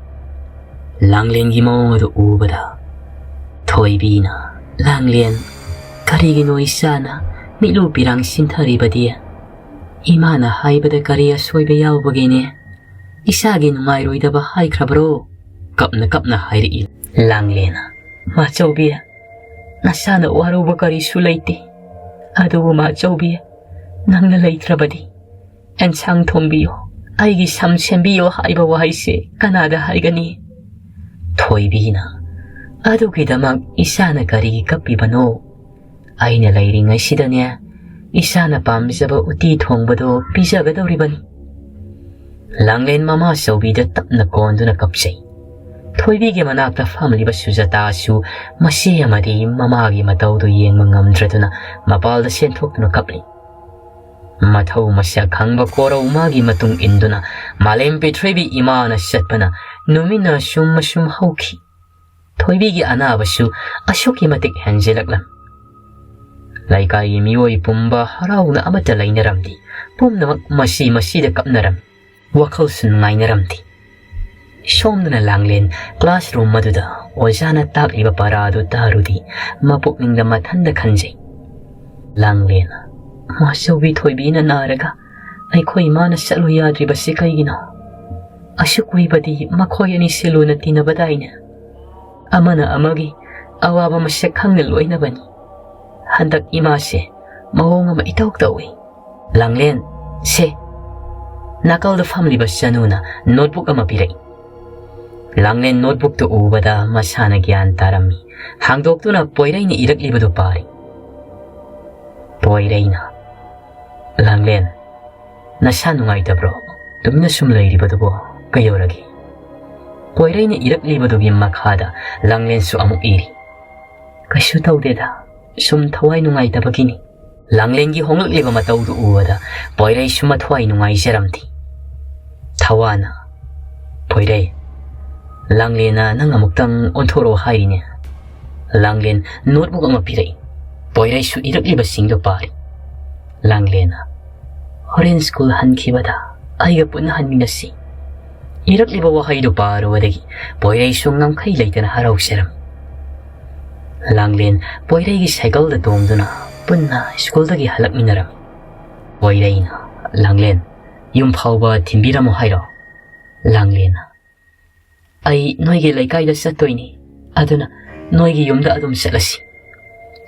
ꯂꯥꯡꯂꯦꯟꯒꯤ ꯃꯑꯣꯡ ꯑꯗꯨ ꯎꯕꯗ ꯊꯣꯏꯕꯤꯅ, "ꯂꯥꯡꯂꯦꯟ, ꯀꯔꯤꯒꯤꯅꯣ ꯏꯆꯥꯅ ꯃꯤꯠꯂꯨ ꯄꯤꯔꯥꯡ ꯁꯤꯟꯊꯔꯤꯕꯗꯤ? ꯏꯃꯥꯅ ꯍꯥꯏꯕꯗ ꯀꯔꯤ ꯑꯁꯣꯏꯕ ꯌꯥꯎꯕꯒꯦꯅꯦ? ꯏꯆꯥꯒꯤ ꯅꯨꯡꯉꯥꯏꯔꯣꯏꯗꯕ ꯍꯥꯏꯈ꯭ꯔꯕ꯭ꯔꯣ?" ꯀꯞꯅ ꯀꯞꯅ ꯍꯥꯏꯔꯛꯏ꯫ ꯂꯥꯡꯂꯦꯟꯅ, "ꯃꯥꯆꯧꯕꯤ, ꯅꯁꯥꯅ ꯋꯥꯔꯧꯕ ꯀꯔꯤꯁꯨ ꯂꯩꯇꯦ꯫ ꯑꯗꯨꯕꯨ ꯃꯥꯆꯧꯕꯤ, ꯅꯪꯅ ꯂꯩꯇ꯭ꯔꯕꯗꯤ ꯑꯦꯟꯁꯥꯡ ꯊꯣꯡꯕꯤꯌꯨ, ꯑꯩꯒꯤ ꯁꯝ ꯁꯦꯝꯕꯤꯌꯨ ꯍꯥꯏꯕ ꯋꯥꯍꯩꯁꯦ ꯀꯅꯥꯗ ꯍꯥꯏꯒꯅꯤ?" ꯊꯣꯏꯕꯤꯅ, "ꯑꯗꯨꯒꯤꯗꯃꯛ ꯏꯆꯥꯅ ꯀꯔꯤꯒꯤ ꯀꯞꯄꯤꯕꯅꯣ? ꯑꯩꯅ ꯂꯩꯔꯤꯉꯩꯁꯤꯗꯅꯦ, ꯏꯆꯥꯅ ꯄꯥꯝꯖꯕ ꯎꯇꯤ ꯊꯣꯡꯕꯗꯣ ꯄꯤꯖꯒꯗꯧꯔꯤꯕꯅꯤ꯫" ꯂꯥꯡꯂꯦꯟ ꯃꯃꯥ ꯆꯧꯕꯤꯗ ꯇꯞꯅ ꯀꯣꯟꯗꯨꯅ ꯀꯞꯆꯩ꯫ ꯊꯣꯏꯕꯤꯒꯤ ꯃꯅꯥꯛꯇ ꯐꯝꯂꯤꯕ ꯁꯨꯖꯇꯥꯁꯨ ꯃꯆꯦ ꯑꯃꯗꯤ ꯃꯃꯥꯒꯤ ꯃꯇꯧꯗꯨ ꯌꯦꯡꯕ ꯉꯝꯗ꯭ꯔꯗꯨꯅ ꯃꯄꯥꯜꯗ ꯆꯦꯟꯊꯣꯛꯇꯨꯅ ꯀꯞꯂꯤ꯫ ꯃꯊꯧ ꯃꯁꯛ ꯈꯪꯕ ꯀꯣꯔꯧ ꯃꯥꯒꯤ ꯃꯇꯨꯡ ꯏꯟꯗꯨꯅ ꯃꯥꯂꯦꯝ ꯄꯤꯊ꯭ꯔꯤꯕꯤ ꯏꯃꯥꯅ ꯆꯠꯄꯅ ꯅꯨꯃꯤꯠꯅ ꯁꯨꯝ ꯑꯁꯨꯝ ꯍꯧꯈꯤ꯫ ꯊꯣꯏꯕꯤꯒꯤ ꯑꯅꯥꯕꯁꯨ ꯑꯁꯨꯛꯀꯤ ꯃꯇꯤꯛ ꯍꯦꯟꯖꯤꯜꯂꯛꯂꯝ꯫ ꯂꯩꯀꯥꯏꯒꯤ ꯃꯤꯑꯣꯏ ꯄꯨꯝꯕ ꯍꯔꯥꯎꯅ ꯑꯃꯠꯇ ꯂꯩꯅꯔꯝꯗꯦ꯫ ꯄꯨꯝꯅꯃꯛ ꯃꯁꯤ ꯃꯁꯤꯗ ꯀꯞꯅꯔꯝꯃꯤ꯫ ꯋꯥꯈꯜꯁꯨ ꯅꯨꯡꯉꯥꯏꯅꯔꯝꯗꯦ꯫ ꯁꯣꯝꯗꯅ ꯂꯥꯡꯂꯦꯟ classroom ꯑꯗꯨꯗ ꯑꯣꯖꯥꯅ ꯇꯥꯛꯂꯤꯕ ꯄꯔꯥ ꯑꯗꯨ ꯇꯥꯔꯨꯗꯦ꯫ ꯃꯄꯨꯛꯅꯤꯡꯗ ꯃꯊꯟꯗ ꯈꯟꯖꯩ꯫ ꯂꯥꯡꯂꯦꯟ, ꯃꯥꯆꯧꯕꯤ ꯊꯣꯏꯕꯤꯅ ꯅꯥꯔꯒ ꯑꯩꯈꯣꯏ ꯏꯃꯥꯅ ꯆꯠꯂꯨ ꯌꯥꯗ꯭ꯔꯤꯕꯁꯤ ꯀꯩꯒꯤꯅꯣ? ꯑꯁꯨꯛ ꯀꯨꯏꯕꯗꯤ ꯃꯈꯣꯏ ꯑꯅꯤꯁꯦ ꯂꯨꯅ ꯇꯤꯟꯅꯕꯗꯥꯏꯅꯦ꯫ ꯑꯃꯅ ꯑꯃꯒꯤ ꯑꯋꯥꯕ ꯃꯁꯛ ꯈꯪꯅ ꯂꯣꯏꯅꯕꯅꯤ꯫ ꯍꯟꯗꯛ ꯏꯃꯥꯁꯦ ꯃꯑꯣꯡ ꯑꯃ ꯏꯇꯧ ꯇꯧꯏ꯫ ꯂꯥꯡꯂꯦꯟ, ꯁꯦ꯫ ꯅꯥꯀꯜꯗ ꯐꯝꯂꯤꯕ ꯆꯅꯨꯅ notebook ꯑꯃ ꯄꯤꯔꯛꯏ꯫ ꯂꯥꯡꯂꯦꯟ notebookꯇꯨ ꯎꯕꯗ ꯃꯁꯥꯅ ꯒ꯭ꯌꯥꯟ ꯇꯥꯔꯝꯃꯤ꯫ ꯍꯥꯡꯗꯣꯛꯇꯨꯅ ꯄꯣꯏꯔꯩꯅ ꯏꯔꯛꯂꯤꯕꯗꯨ ꯄꯥꯔꯤ꯫ ꯄꯣꯏꯔꯩꯅ, ꯂꯥꯡꯂꯦꯟ, ꯅꯁꯥ ꯅꯨꯡꯉꯥꯏꯇꯕ꯭ꯔꯣ? ꯇꯨꯃꯤꯟꯅ ꯁꯨꯝ ꯂꯩꯔꯤꯕꯗꯨꯕꯨ ꯀꯩꯗꯧꯔꯒꯦ? ꯄꯣꯏꯔꯩꯅ ꯏꯔꯛꯂꯤꯕꯗꯨꯒꯤ ꯃꯈꯥꯗ ꯂꯥꯡꯂꯦꯟꯁꯨ ꯑꯃꯨꯛ ꯏꯔꯤ꯫ ꯀꯩꯁꯨ ꯇꯧꯗꯦꯗ, ꯁꯨꯝ ꯊꯋꯥꯏ ꯅꯨꯡꯉꯥꯏꯇꯕꯒꯤꯅꯤ꯫ ꯂꯥꯡꯂꯦꯟꯒꯤ ꯍꯣꯡꯂꯛꯂꯤꯕ ꯃꯇꯧꯗꯨ ꯎꯕꯗ ꯄꯣꯏꯔꯩꯁꯨ ꯃꯊ꯭ꯋꯥꯏ ꯅꯨꯡꯉꯥꯏꯖꯔꯝꯗꯦ꯫ ꯊꯋꯥꯅ, ꯄꯣꯏꯔꯩ, ꯂꯥꯡꯂꯦꯟꯅ ꯅꯪ ꯑꯃꯨꯛꯇꯪ ꯑꯣꯟꯊꯣꯔꯛꯑꯣ ꯍꯥꯏꯔꯤꯅꯦ꯫ ꯂꯥꯡꯂꯦꯟ notebook ꯑꯃ ꯄꯤꯔꯛꯏ꯫ ꯄꯣꯏꯔꯩꯁꯨ ꯏꯔꯛꯂꯤꯕꯁꯤꯡꯗꯨ ꯄꯥꯔꯤ꯫ ꯂꯥꯡꯂꯦꯟꯅ, ꯍꯣꯔꯦꯟ ꯁ꯭ꯀꯨꯜ ꯍꯟꯈꯤꯕꯗ ꯑꯩꯒ ꯄꯨꯟꯅ ꯍꯟꯃꯤꯟꯅꯁꯤ꯫ ꯏꯔꯛꯂꯤꯕ ꯋꯥꯍꯩꯗꯨ ꯄꯥꯔꯨꯕꯗꯒꯤ ꯄꯣꯏꯔꯩꯁꯨ ꯉꯝꯈꯩ ꯂꯩꯇꯅ ꯍꯔꯥꯎꯖꯔꯝꯃꯤ꯫ ꯂꯥꯡꯂꯦꯟ ꯄꯣꯏꯔꯩꯒꯤ ꯁꯥꯏꯀꯜꯗ ꯇꯣꯡꯗꯨꯅ ꯄꯨꯟꯅ ꯁ꯭ꯀꯨꯜꯗꯒꯤ ꯍꯜꯂꯛꯃꯤꯟꯅꯔꯝꯃꯤ꯫ ꯄꯣꯏꯔꯩꯅ, ꯂꯥꯡꯂꯦꯟ, ꯌꯨꯝ ꯐꯥꯎꯕ ꯊꯤꯟꯕꯤꯔꯝꯃꯣ ꯍꯥꯏꯔꯣ? ꯂꯥꯡꯂꯦꯟꯅ, ꯑꯩ ꯅꯣꯏꯒꯤ ꯂꯩꯀꯥꯏꯗ ꯆꯠꯇꯣꯏꯅꯤ, ꯑꯗꯨꯅ ꯅꯣꯏꯒꯤ ꯌꯨꯝꯗ ꯑꯗꯨꯝ ꯆꯠꯂꯁꯤ꯫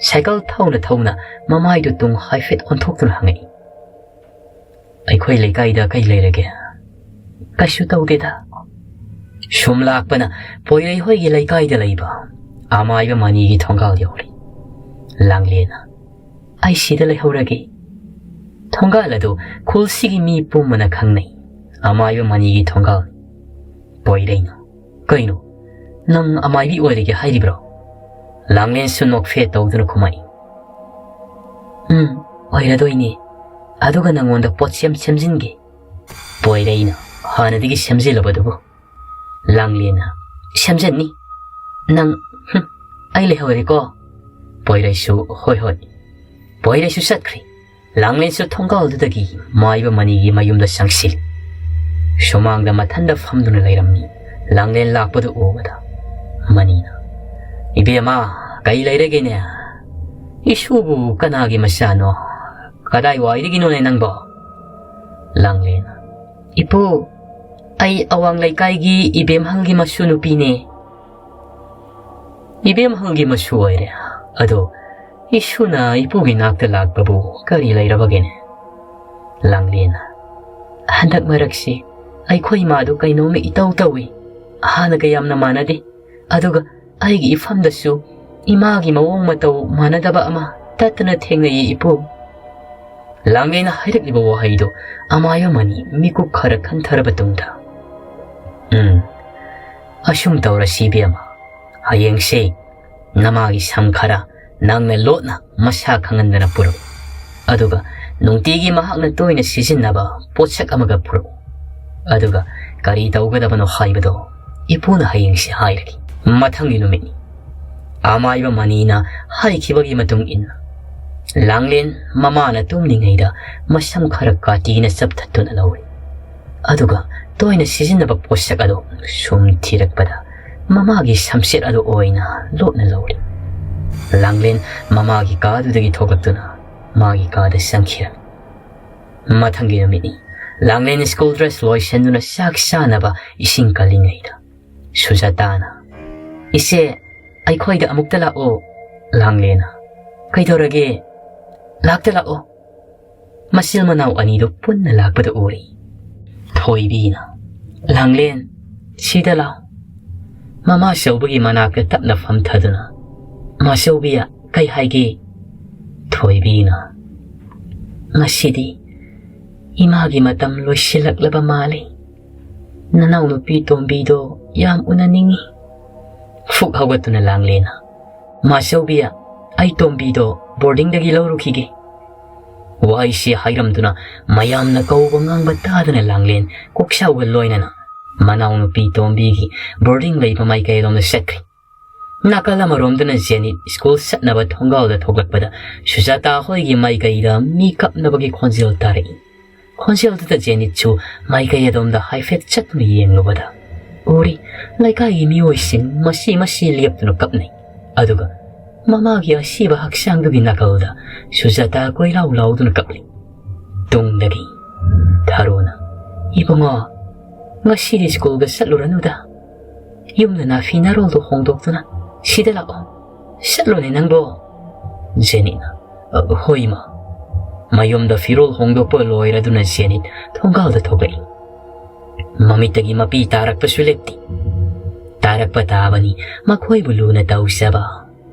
ꯁꯥꯏꯀꯜ ꯊꯧꯅ ꯊꯧꯅ ꯃꯃꯥꯏꯗꯨ ꯇꯨꯡ ꯍꯥꯏꯐꯦꯠ ꯑꯣꯟꯊꯣꯛꯇꯨꯅ ꯍꯪꯉꯛꯏ꯫ ꯑꯩꯈꯣꯏ ꯂꯩꯀꯥꯏꯗ ꯀꯩ ꯂꯩꯔꯒꯦ? ꯀꯩꯁꯨ ꯇꯧꯗꯦꯗ꯫ ꯁꯨꯝ ꯂꯥꯛꯄꯅ ꯄꯣꯏꯔꯩ ꯍꯣꯏꯒꯤ ꯂꯩꯀꯥꯏꯗ ꯂꯩꯕ ꯑꯃꯥꯏꯕ ꯃꯅꯤꯒꯤ ꯊꯣꯡꯒꯥꯜ ꯌꯧꯔꯦ꯫ ꯂꯥꯡꯂꯦꯟꯅ, ꯑꯩ ꯁꯤꯗ ꯂꯩꯍꯧꯔꯒꯦ꯫ ꯊꯣꯡꯒꯥꯜ ꯑꯗꯨ ꯈꯨꯜꯁꯤꯒꯤ ꯃꯤ ꯄꯨꯝꯕꯅ ꯈꯪꯅꯩ꯫ ꯑꯃꯥꯏꯕ ꯃꯅꯤꯒꯤ ꯊꯣꯡꯒꯥꯜ꯫ ꯄꯣꯏꯔꯩꯅ, ꯀꯩꯅꯣ? ꯅꯪ ꯑꯃꯥꯏꯕꯤ ꯑꯣꯏꯔꯒꯦ ꯍꯥꯏꯔꯤꯕ꯭ꯔꯣ? ꯂꯥꯡꯂꯦꯟꯁꯨ ꯅꯣꯛꯐꯦꯠ ꯇꯧꯗꯨꯅ ꯈꯨꯝꯃꯛꯏ꯫ ꯎꯝ, ꯑꯣꯏꯔꯗꯣꯏꯅꯦ꯫ ꯑꯗꯨꯒ ꯅꯪꯉꯣꯟꯗ ꯄꯣꯠꯁꯦꯝ ꯁꯦꯝꯖꯤꯟꯒꯦ꯫ ꯄꯣꯏꯔꯩꯅ, ꯍꯥꯟꯅꯗꯒꯤ ꯁꯦꯝꯖꯤꯜꯂꯕꯗꯨꯕꯨ꯫ ꯂꯥꯡꯂꯦꯟꯅ, ꯁꯦꯝꯖꯟꯅꯤ꯫ ꯅꯪ, ꯍꯨꯝ, ꯑꯩ ꯂꯩꯍꯧꯔꯦꯀꯣ꯫ ꯄꯣꯏꯔꯩꯁꯨ, ꯍꯣꯏ ꯍꯣꯏ꯫ ꯄꯣꯏꯔꯩꯁꯨ ꯆꯠꯈ꯭ꯔꯦ꯫ ꯂꯥꯡꯂꯦꯟꯁꯨ ꯊꯣꯡꯒꯥꯜꯗꯨꯗꯒꯤ ꯃꯥꯏꯕ ꯃꯅꯤꯒꯤ ꯃꯌꯨꯝꯗ ꯆꯪꯁꯤꯜꯂꯤ꯫ ꯁꯨꯃꯥꯡꯗ ꯃꯊꯟꯗ ꯐꯝꯗꯨꯅ ꯂꯩꯔꯝꯃꯤ꯫ ꯂꯥꯡꯂꯦꯟ ꯂꯥꯛꯄꯗꯨ ꯎꯕꯗ ꯃꯅꯤꯅ, "ꯏꯕꯦꯝꯃ, ꯀꯩ ꯂꯩꯔꯒꯦꯅꯦ? ꯏꯁꯨꯕꯨ ꯀꯅꯥꯒꯤ ꯃꯆꯥꯅꯣ? ꯀꯗꯥꯏ ꯋꯥꯏꯗꯒꯤꯅꯣꯅꯦ ꯅꯪꯕꯣ?" ꯂꯥꯡꯂꯦꯟ, "ꯏꯄꯨ, ꯑꯩ ꯑꯋꯥꯡ ꯂꯩꯀꯥꯏꯒꯤ ꯏꯕꯦꯝꯍꯜꯒꯤ ꯃꯁꯨ ꯅꯨꯄꯤꯅꯦ꯫" "ꯏꯕꯦꯝꯍꯜꯒꯤ ꯃꯁꯨ ꯑꯣꯏꯔꯦ? ꯑꯗꯣ ꯏꯁꯨꯅ ꯏꯄꯨꯒꯤ ꯅꯥꯛꯇ ꯂꯥꯛꯄꯕꯨ ꯀꯔꯤ ꯂꯩꯔꯕꯒꯦꯅꯦ?" ꯂꯥꯡꯂꯦꯟ, "ꯍꯟꯗꯛ ꯃꯔꯛꯁꯤ ꯑꯩꯈꯣꯏ ꯏꯃꯥꯗꯨ ꯀꯩꯅꯣꯝꯃ ꯏꯇꯧ ꯇꯧꯏ꯫ ꯍꯥꯟꯅꯒ ꯌꯥꯝꯅ ꯃꯥꯟꯅꯗꯦ꯫ ꯑꯗꯨꯒ ꯑꯩꯒꯤ ꯏꯐꯝꯗꯁꯨ ꯏꯃꯥꯒꯤ ꯃꯑꯣꯡ ꯃꯇꯧ ꯃꯥꯟꯅꯗꯕ ꯑꯃ ꯇꯠꯇꯅ ꯊꯦꯡꯅꯩꯌꯦ, ꯏꯄꯨ꯫" ꯂꯥꯡꯂꯦꯟꯅ ꯍꯥꯏꯔꯛꯂꯤꯕ ꯋꯥꯍꯩꯗꯨ ꯑꯃꯥꯏꯕ ꯃꯅꯤ ꯃꯤꯀꯨꯞ ꯈꯔ ꯈꯟꯊꯔꯕ ꯇꯨꯡꯗ, "ꯎꯝ, ꯑꯁꯨꯝ ꯇꯧꯔꯁꯤ ꯏꯕꯦꯝꯃ, ꯍꯌꯦꯡꯁꯦ ꯅꯃꯥꯒꯤ ꯁꯝ ꯈꯔ ꯅꯪꯅ ꯂꯣꯠꯅ ꯃꯁꯥ ꯈꯪꯍꯟꯗꯅ ꯄꯨꯔꯛꯎ꯫ ꯑꯗꯨꯒ ꯅꯨꯡꯇꯤꯒꯤ ꯃꯍꯥꯛꯅ ꯇꯣꯏꯅ ꯁꯤꯖꯤꯟꯅꯕ ꯄꯣꯠꯁꯛ ꯑꯃꯒ ꯄꯨꯔꯛꯎ꯫ ꯑꯗꯨꯒ ꯀꯔꯤ ꯇꯧꯒꯗꯕꯅꯣ ꯍꯥꯏꯕꯗꯣ ꯏꯄꯨꯅ ꯍꯌꯦꯡꯁꯦ ꯍꯥꯏꯔꯒꯦ꯫" ꯃꯊꯪꯒꯤ ꯅꯨꯃꯤꯠꯅꯤ꯫ ꯑꯃꯥꯏꯕ ꯃꯅꯤꯅ ꯍꯥꯏꯈꯤꯕꯒꯤ ꯃꯇꯨꯡ ꯏꯟꯅ ꯂꯥꯡꯂꯦꯟ ꯃꯃꯥꯅ ꯇꯨꯝꯂꯤꯉꯩꯗ ꯃꯁꯝ ꯈꯔ ꯀꯥꯇꯤꯅ ꯆꯞꯊꯠꯇꯨꯅ ꯂꯧꯏ꯫ ꯑꯗꯨꯒ ꯇꯣꯏꯅ ꯁꯤꯖꯤꯟꯅꯕ ꯄꯣꯠꯁꯛ ꯑꯗꯨ ꯁꯨꯝ ꯊꯤꯔꯛꯄꯗ ꯃꯃꯥꯒꯤ ꯁꯝꯆꯦꯠ ꯑꯗꯨ ꯑꯣꯏꯅ ꯂꯣꯠꯅ ꯂꯧꯔꯤ꯫ ꯂꯥꯡꯂꯦꯟ ꯃꯃꯥꯒꯤ ꯀꯥꯗꯨꯗꯒꯤ ꯊꯣꯛꯂꯛꯇꯨꯅ ꯃꯥꯒꯤ ꯀꯥꯗ ꯆꯪꯈꯤꯔꯝꯃꯤ꯫ ꯃꯊꯪꯒꯤ ꯅꯨꯃꯤꯠꯅꯤ꯫ ꯂꯥꯡꯂꯦꯟ ꯁ꯭ꯀꯨꯜ ꯗ꯭ꯔꯦꯁ ꯂꯣꯏꯁꯤꯟꯗꯨꯅ ꯆꯥꯛ ꯆꯥꯅꯕ ꯏꯁꯤꯡ ꯀꯜꯂꯤꯉꯩꯗ ꯁꯨꯖꯥꯇꯥꯅ, "ꯏꯆꯦ, ꯑꯩꯈꯣꯏꯗ ꯑꯃꯨꯛꯇ ꯂꯥꯛꯑꯣ꯫" ꯂꯥꯡꯂꯦꯟꯅ, "ꯀꯩꯗꯧꯔꯒꯦ? ꯂꯥꯛꯇ ꯂꯥꯛꯑꯣ꯫" ꯃꯆꯤꯜ ꯃꯅꯥꯎ ꯑꯅꯤꯗꯨ ꯄꯨꯟꯅ ꯂꯥꯛꯄꯗ ꯎꯔꯤ꯫ ꯊꯣꯏꯕꯤꯅ, "ꯂꯥꯡꯂꯦꯟ, ꯁꯤꯗ ꯂꯥꯎ꯫" ꯃꯃꯥꯆꯧꯕꯒꯤ ꯃꯅꯥꯛꯇ ꯇꯞꯅ ꯐꯝꯊꯗꯨꯅ, "ꯃꯥꯆꯧꯕꯤ, ꯀꯩ ꯍꯥꯏꯒꯦ?" ꯊꯣꯏꯕꯤꯅ, "ꯉꯁꯤꯗꯤ ꯏꯃꯥꯒꯤ ꯃꯇꯝ ꯂꯣꯏꯁꯤꯜꯂꯛꯂꯕ ꯃꯥꯜꯂꯤ꯫ ꯅꯅꯥꯎꯅꯨꯄꯤ ꯇꯣꯝꯕꯤꯗꯣ ꯌꯥꯝ ꯎꯅꯅꯤꯡꯏ꯫" ꯐꯨꯛ ꯍꯧꯒꯠꯇꯨꯅ ꯂꯥꯡꯂꯦꯟꯅ, "ꯃꯥꯆꯧꯕꯤ, ꯑꯩ ꯇꯣꯝꯕꯤꯗꯣ ꯕꯣꯔꯗꯤꯡꯗꯒꯤ ꯂꯧꯔꯨꯈꯤꯒꯦ꯫" ꯋꯥꯍꯩꯁꯤ ꯍꯥꯏꯔꯝꯗꯨꯅ ꯃꯌꯥꯝꯅ ꯀꯧꯕ ꯉꯥꯡꯕ ꯇꯥꯗꯅ ꯂꯥꯡꯂꯦꯟ ꯀꯣꯛꯆꯥꯎꯒ ꯂꯣꯏꯅꯅ ꯃꯅꯥꯎꯅꯨꯄꯤ ꯇꯣꯝꯕꯤꯒꯤ ꯕꯣꯔꯗꯤꯡ ꯂꯩꯕ ꯃꯥꯏꯀꯩꯔꯣꯝꯗ ꯆꯠꯈ꯭ꯔꯦ꯫ ꯅꯥꯀꯜ ꯑꯃꯔꯣꯝꯗꯅ ꯖꯦꯅꯤꯠ ꯁ꯭ꯀꯨꯜ ꯆꯠꯅꯕ ꯊꯣꯡꯒꯥꯜꯗ ꯊꯣꯛꯂꯛꯄꯗ ꯁꯨꯖꯥꯇꯥ ꯍꯣꯏꯒꯤ ꯃꯥꯏꯀꯩꯗ ꯃꯤ ꯀꯞꯅꯕꯒꯤ ꯈꯣꯟꯖꯦꯜ ꯇꯥꯔꯛꯏ꯫ ꯈꯣꯟꯖꯦꯜꯗꯨꯗ ꯖꯦꯅꯤꯠꯁꯨ ꯃꯥꯏꯀꯩ ꯑꯗꯣꯝꯗ ꯍꯥꯏꯐꯦꯠ ꯆꯠꯇꯨꯅ ꯌꯦꯡꯂꯨꯕꯗ ꯎꯔꯤ, ꯂꯩꯀꯥꯏꯒꯤ ꯃꯤꯑꯣꯏꯁꯤꯡ ꯃꯁꯤ ꯃꯁꯤ ꯂꯦꯞꯇꯨꯅ ꯀꯞꯅꯩ꯫ ꯑꯗꯨꯒ ꯃꯃꯥꯒꯤ ꯑꯁꯤꯕ ꯍꯛꯆꯥꯡꯗꯨꯒꯤ ꯅꯥꯀꯜꯗ ꯁꯨꯖꯥꯇꯥ ꯀꯣꯏꯂꯥꯎ ꯂꯥꯎꯗꯨꯅ ꯀꯞꯂꯤ꯫ ꯇꯨꯡꯗꯒꯤ ꯊꯥꯔꯣꯅ, "ꯏꯕꯨꯡꯉꯣ, ꯉꯁꯤꯗꯤ ꯁ꯭ꯀꯨꯜꯒ ꯆꯠꯂꯨꯔꯅꯨꯗ꯫ ꯌꯨꯝꯗ ꯅꯥꯐꯤ ꯅꯔꯣꯜꯗꯣ ꯍꯣꯡꯗꯣꯛꯇꯨꯅ ꯁꯤꯗ ꯂꯥꯛꯑꯣ꯫ ꯆꯠꯂꯣꯅꯦ ꯅꯪꯕꯣ꯫" ꯖꯦꯅꯤꯠꯅ, "ꯑ, ꯍꯣꯏ ꯏꯃꯥ꯫" ꯃꯌꯨꯝꯗ ꯐꯤꯔꯣꯜ ꯍꯣꯡꯗꯣꯛꯄ ꯂꯣꯏꯔꯗꯨꯅ ꯖꯦꯅꯤꯠ ꯊꯣꯡꯒꯥꯜꯗ ꯊꯣꯛꯂꯛꯏ꯫ ꯃꯃꯤꯠꯇꯒꯤ ꯃꯄꯤ ꯇꯥꯔꯛꯄꯁꯨ ꯂꯦꯞꯇꯦ꯫ ꯇꯥꯔꯛꯄ ꯇꯥꯕꯅꯤ, ꯃꯈꯣꯏꯕꯨ ꯂꯨꯅ ꯇꯧꯖꯕ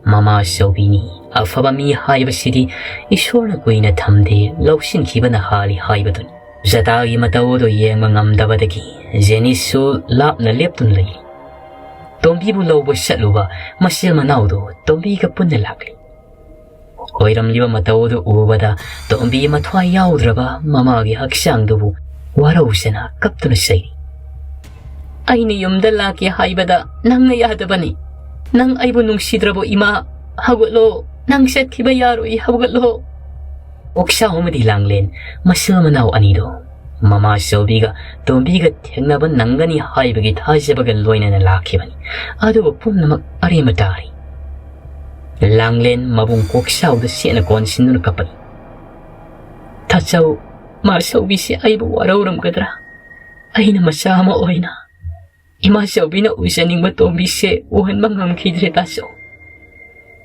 ꯃꯃꯥ ꯑꯆꯧꯕꯤꯅꯤ꯫ ꯑꯐꯕ ꯃꯤ ꯍꯥꯏꯕꯁꯤꯗꯤ ꯏꯁꯣꯔꯅ ꯀꯨꯏꯅ ꯊꯝꯗꯦ, ꯂꯧꯁꯤꯟꯈꯤꯕꯅ ꯍꯥꯜꯂꯤ ꯍꯥꯏꯕꯗꯨꯅꯤ꯫ ꯖꯇꯥꯒꯤ ꯃꯇꯧ ꯑꯗꯨ ꯌꯦꯡꯕ ꯉꯝꯗꯕꯗꯒꯤ ꯖꯦꯅꯤꯁꯁꯨ ꯂꯥꯞꯅ ꯂꯦꯞꯇꯨꯅ ꯂꯩꯔꯤ꯫ ꯇꯣꯝꯕꯤꯕꯨ ꯂꯧꯕ ꯆꯠꯂꯨꯕ ꯃꯆꯤꯟ ꯃꯅꯥꯎꯗꯨ ꯇꯣꯝꯕꯤꯒ ꯄꯨꯟꯅ ꯂꯥꯛꯂꯤ꯫ ꯑꯣꯏꯔꯝꯂꯤꯕ ꯃꯇꯧ ꯑꯗꯨ ꯎꯕꯗ ꯇꯣꯝꯕꯤ ꯃꯊ꯭ꯋꯥꯏ ꯌꯥꯎꯗ꯭ꯔꯕ ꯃꯃꯥꯒꯤ ꯍꯛꯆꯥꯡꯗꯨꯕꯨ ꯋꯥꯔꯧꯖꯅ ꯀꯞꯇꯨꯅ ꯆꯩꯔꯤ꯫ "ꯑꯩꯅ ꯌꯨꯝꯗ ꯂꯥꯛꯀꯦ ꯍꯥꯏꯕꯗ ꯅꯪꯅ ꯌꯥꯗꯕꯅꯤ꯫ ꯅꯪ ꯑꯩꯕꯨ ꯅꯨꯡꯁꯤꯗ꯭ꯔꯕꯣ ꯏꯃꯥ? ꯍꯧꯒꯠꯂꯣ, ꯅꯪ ꯆꯠꯈꯤꯕ ꯌꯥꯔꯣꯏ, ꯍꯧꯒꯠꯂꯣ꯫" ꯑꯣꯛꯁꯥꯎ ꯑꯃꯗꯤ ꯂꯥꯡꯂꯦꯟ, ꯃꯆꯤꯟ ꯃꯅꯥꯎ ꯑꯅꯤꯗꯣ ꯃꯃꯥ ꯆꯧꯕꯤꯒ ꯇꯣꯝꯕꯤꯒ ꯊꯦꯡꯅꯕ ꯅꯪꯒꯅꯤ ꯍꯥꯏꯕꯒꯤ ꯊꯥꯖꯕꯒ ꯂꯣꯏꯅꯅ ꯂꯥꯛꯈꯤꯕꯅꯤ꯫ ꯑꯗꯨꯕꯨ ꯄꯨꯝꯅꯃꯛ ꯑꯔꯦꯝꯕ ꯇꯥꯔꯤ꯫ ꯂꯥꯡꯂꯦꯟ ꯃꯕꯨꯡ ꯀꯣꯛꯆꯥꯎꯗ ꯆꯦꯠꯅ ꯀꯣꯟꯁꯤꯟꯗꯨꯅ ꯀꯞꯄꯅꯤ꯫ "ꯇꯥꯆꯧ, ꯃꯥꯆꯧꯕꯤꯁꯦ ꯑꯩꯕꯨ ꯋꯥꯔꯧꯔꯝꯒꯗ꯭ꯔꯥ? ꯑꯩꯅ ꯃꯆꯥ ꯑꯃ ꯑꯣꯏꯅ ꯏꯃꯥꯆꯧꯕꯤꯅ ꯎꯖꯅꯤꯡꯕ ꯇꯣꯝꯕꯤꯁꯦ ꯎꯍꯟꯕ ꯉꯝꯈꯤꯗ꯭ꯔꯦ ꯇꯥꯆꯧ꯫"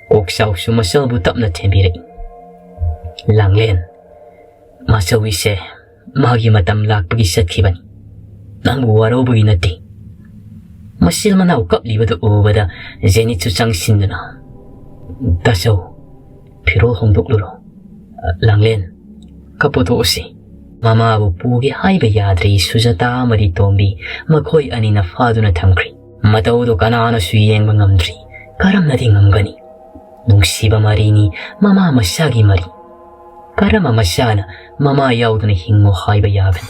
ꯀꯣꯛꯆꯥꯎꯁꯨ ꯃꯆꯜꯕꯨ ꯇꯞꯅ ꯊꯦꯝꯕꯤꯔꯛꯏ꯫ "ꯂꯥꯡꯂꯦꯟ, ꯃꯥꯆꯧꯕꯤꯁꯦ ꯃꯥꯒꯤ ꯃꯇꯝ ꯂꯥꯛꯄꯒꯤ ꯆꯠꯈꯤꯕꯅꯤ꯫ ꯅꯪꯕꯨ ꯋꯥꯔꯧꯕꯒꯤ ꯅꯠꯇꯦ꯫" ꯃꯆꯤꯟ ꯃꯅꯥꯎ ꯀꯞꯂꯤꯕꯗꯨ ꯎꯕꯗ ꯖꯦꯅꯤꯠꯁꯨ ꯆꯪꯁꯤꯟꯗꯨꯅ, "ꯇꯥꯆꯧ, ꯐꯤꯔꯣꯜ ꯍꯣꯡꯗꯣꯛꯂꯨꯔꯣ꯫ ꯂꯥꯡꯂꯦꯟ, ꯀꯞꯄꯨ ꯇꯣꯛꯎꯁꯤ꯫" ꯃꯃꯥꯕꯨ ꯄꯨꯒꯦ ꯍꯥꯏꯕ ꯌꯥꯗ꯭ꯔꯤ ꯁꯨꯖꯥꯇꯥ ꯑꯃꯗꯤ ꯇꯣꯝꯕꯤ, ꯃꯈꯣꯏ ꯑꯅꯤꯅ ꯐꯥꯗꯨꯅ ꯊꯝꯈ꯭ꯔꯤ꯫ ꯃꯇꯧꯗꯨ ꯀꯅꯥꯅꯁꯨ ꯌꯦꯡꯕ ꯉꯝꯗ꯭ꯔꯤ꯫ ꯀꯔꯝꯅꯗꯤ ꯉꯝꯒꯅꯤ? ꯅꯨꯡꯁꯤꯕ ꯃꯔꯤꯅꯤ, ꯃꯃꯥ ꯃꯆꯥꯒꯤ ꯃꯔꯤ꯫ ꯀꯔꯝꯕ ꯃꯆꯥꯅ ꯃꯃꯥ ꯌꯥꯎꯗꯅ ꯍꯤꯡꯉꯣ ꯍꯥꯏꯕ ꯌꯥꯒꯅꯤ?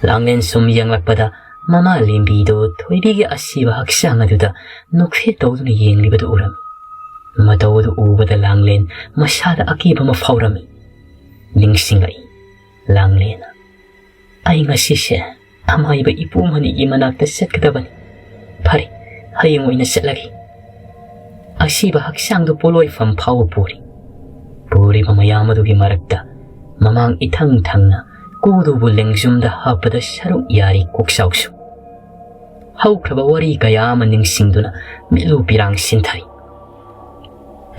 ꯂꯥꯡꯂꯦꯟ ꯁꯨꯝ ꯌꯦꯡꯂꯛꯄꯗ ꯃꯃꯥ ꯂꯦꯝꯕꯤꯗꯣ ꯊꯣꯏꯕꯤꯒꯤ ꯑꯁꯤꯕ ꯍꯛꯆꯥꯡ ꯑꯗꯨꯗ ꯅꯣꯛꯐꯦꯠ ꯇꯧꯗꯨꯅ ꯌꯦꯡꯂꯤꯕꯗꯨ ꯎꯔꯝꯃꯤ꯫ ꯃꯇꯧ ꯑꯗꯨ ꯎꯕꯗ ꯂꯥꯡꯂꯦꯟ ꯃꯁꯥꯗ ꯑꯀꯤꯕ ꯑꯃ ꯐꯥꯎꯔꯝꯃꯤ꯫ ꯅꯤꯡꯁꯤꯡꯂꯛꯏ ꯂꯥꯡꯂꯦꯟꯅ, "ꯑꯩ ꯉꯁꯤꯁꯦ ꯑꯃꯥꯏꯕ ꯏꯄꯨ ꯃꯅꯤꯒꯤ ꯃꯅꯥꯛꯇ ꯆꯠꯀꯗꯕꯅꯤ꯫ ꯐꯔꯦ, ꯍꯌꯦꯡ ꯑꯣꯏꯅ ꯆꯠꯂꯒꯦ꯫" ꯑꯁꯤꯕ ꯍꯛꯆꯥꯡꯗꯨ ꯄꯣꯠꯂꯣꯏꯐꯝ ꯐꯥꯎꯕ ꯄꯨꯔꯤ꯫ ꯄꯨꯔꯤꯕ ꯃꯌꯥꯝ ꯑꯗꯨꯒꯤ ꯃꯔꯛꯇ ꯃꯃꯥꯡ ꯏꯊꯪ ꯊꯪꯅ ꯀꯨꯗꯨꯕꯨ ꯂꯦꯡꯖꯨꯝꯗ ꯍꯥꯞꯄꯗ ꯁꯔꯨꯛ ꯌꯥꯔꯤ ꯀꯣꯛꯆꯥꯎꯁꯨ꯫ ꯍꯧꯈ꯭ꯔꯕ ꯋꯥꯔꯤ ꯀꯌꯥ ꯑꯃ ꯅꯤꯡꯁꯤꯡꯗꯨꯅ ꯃꯤꯠꯂꯨ ꯄꯤꯔꯥꯡ ꯁꯤꯟꯊꯔꯤ꯫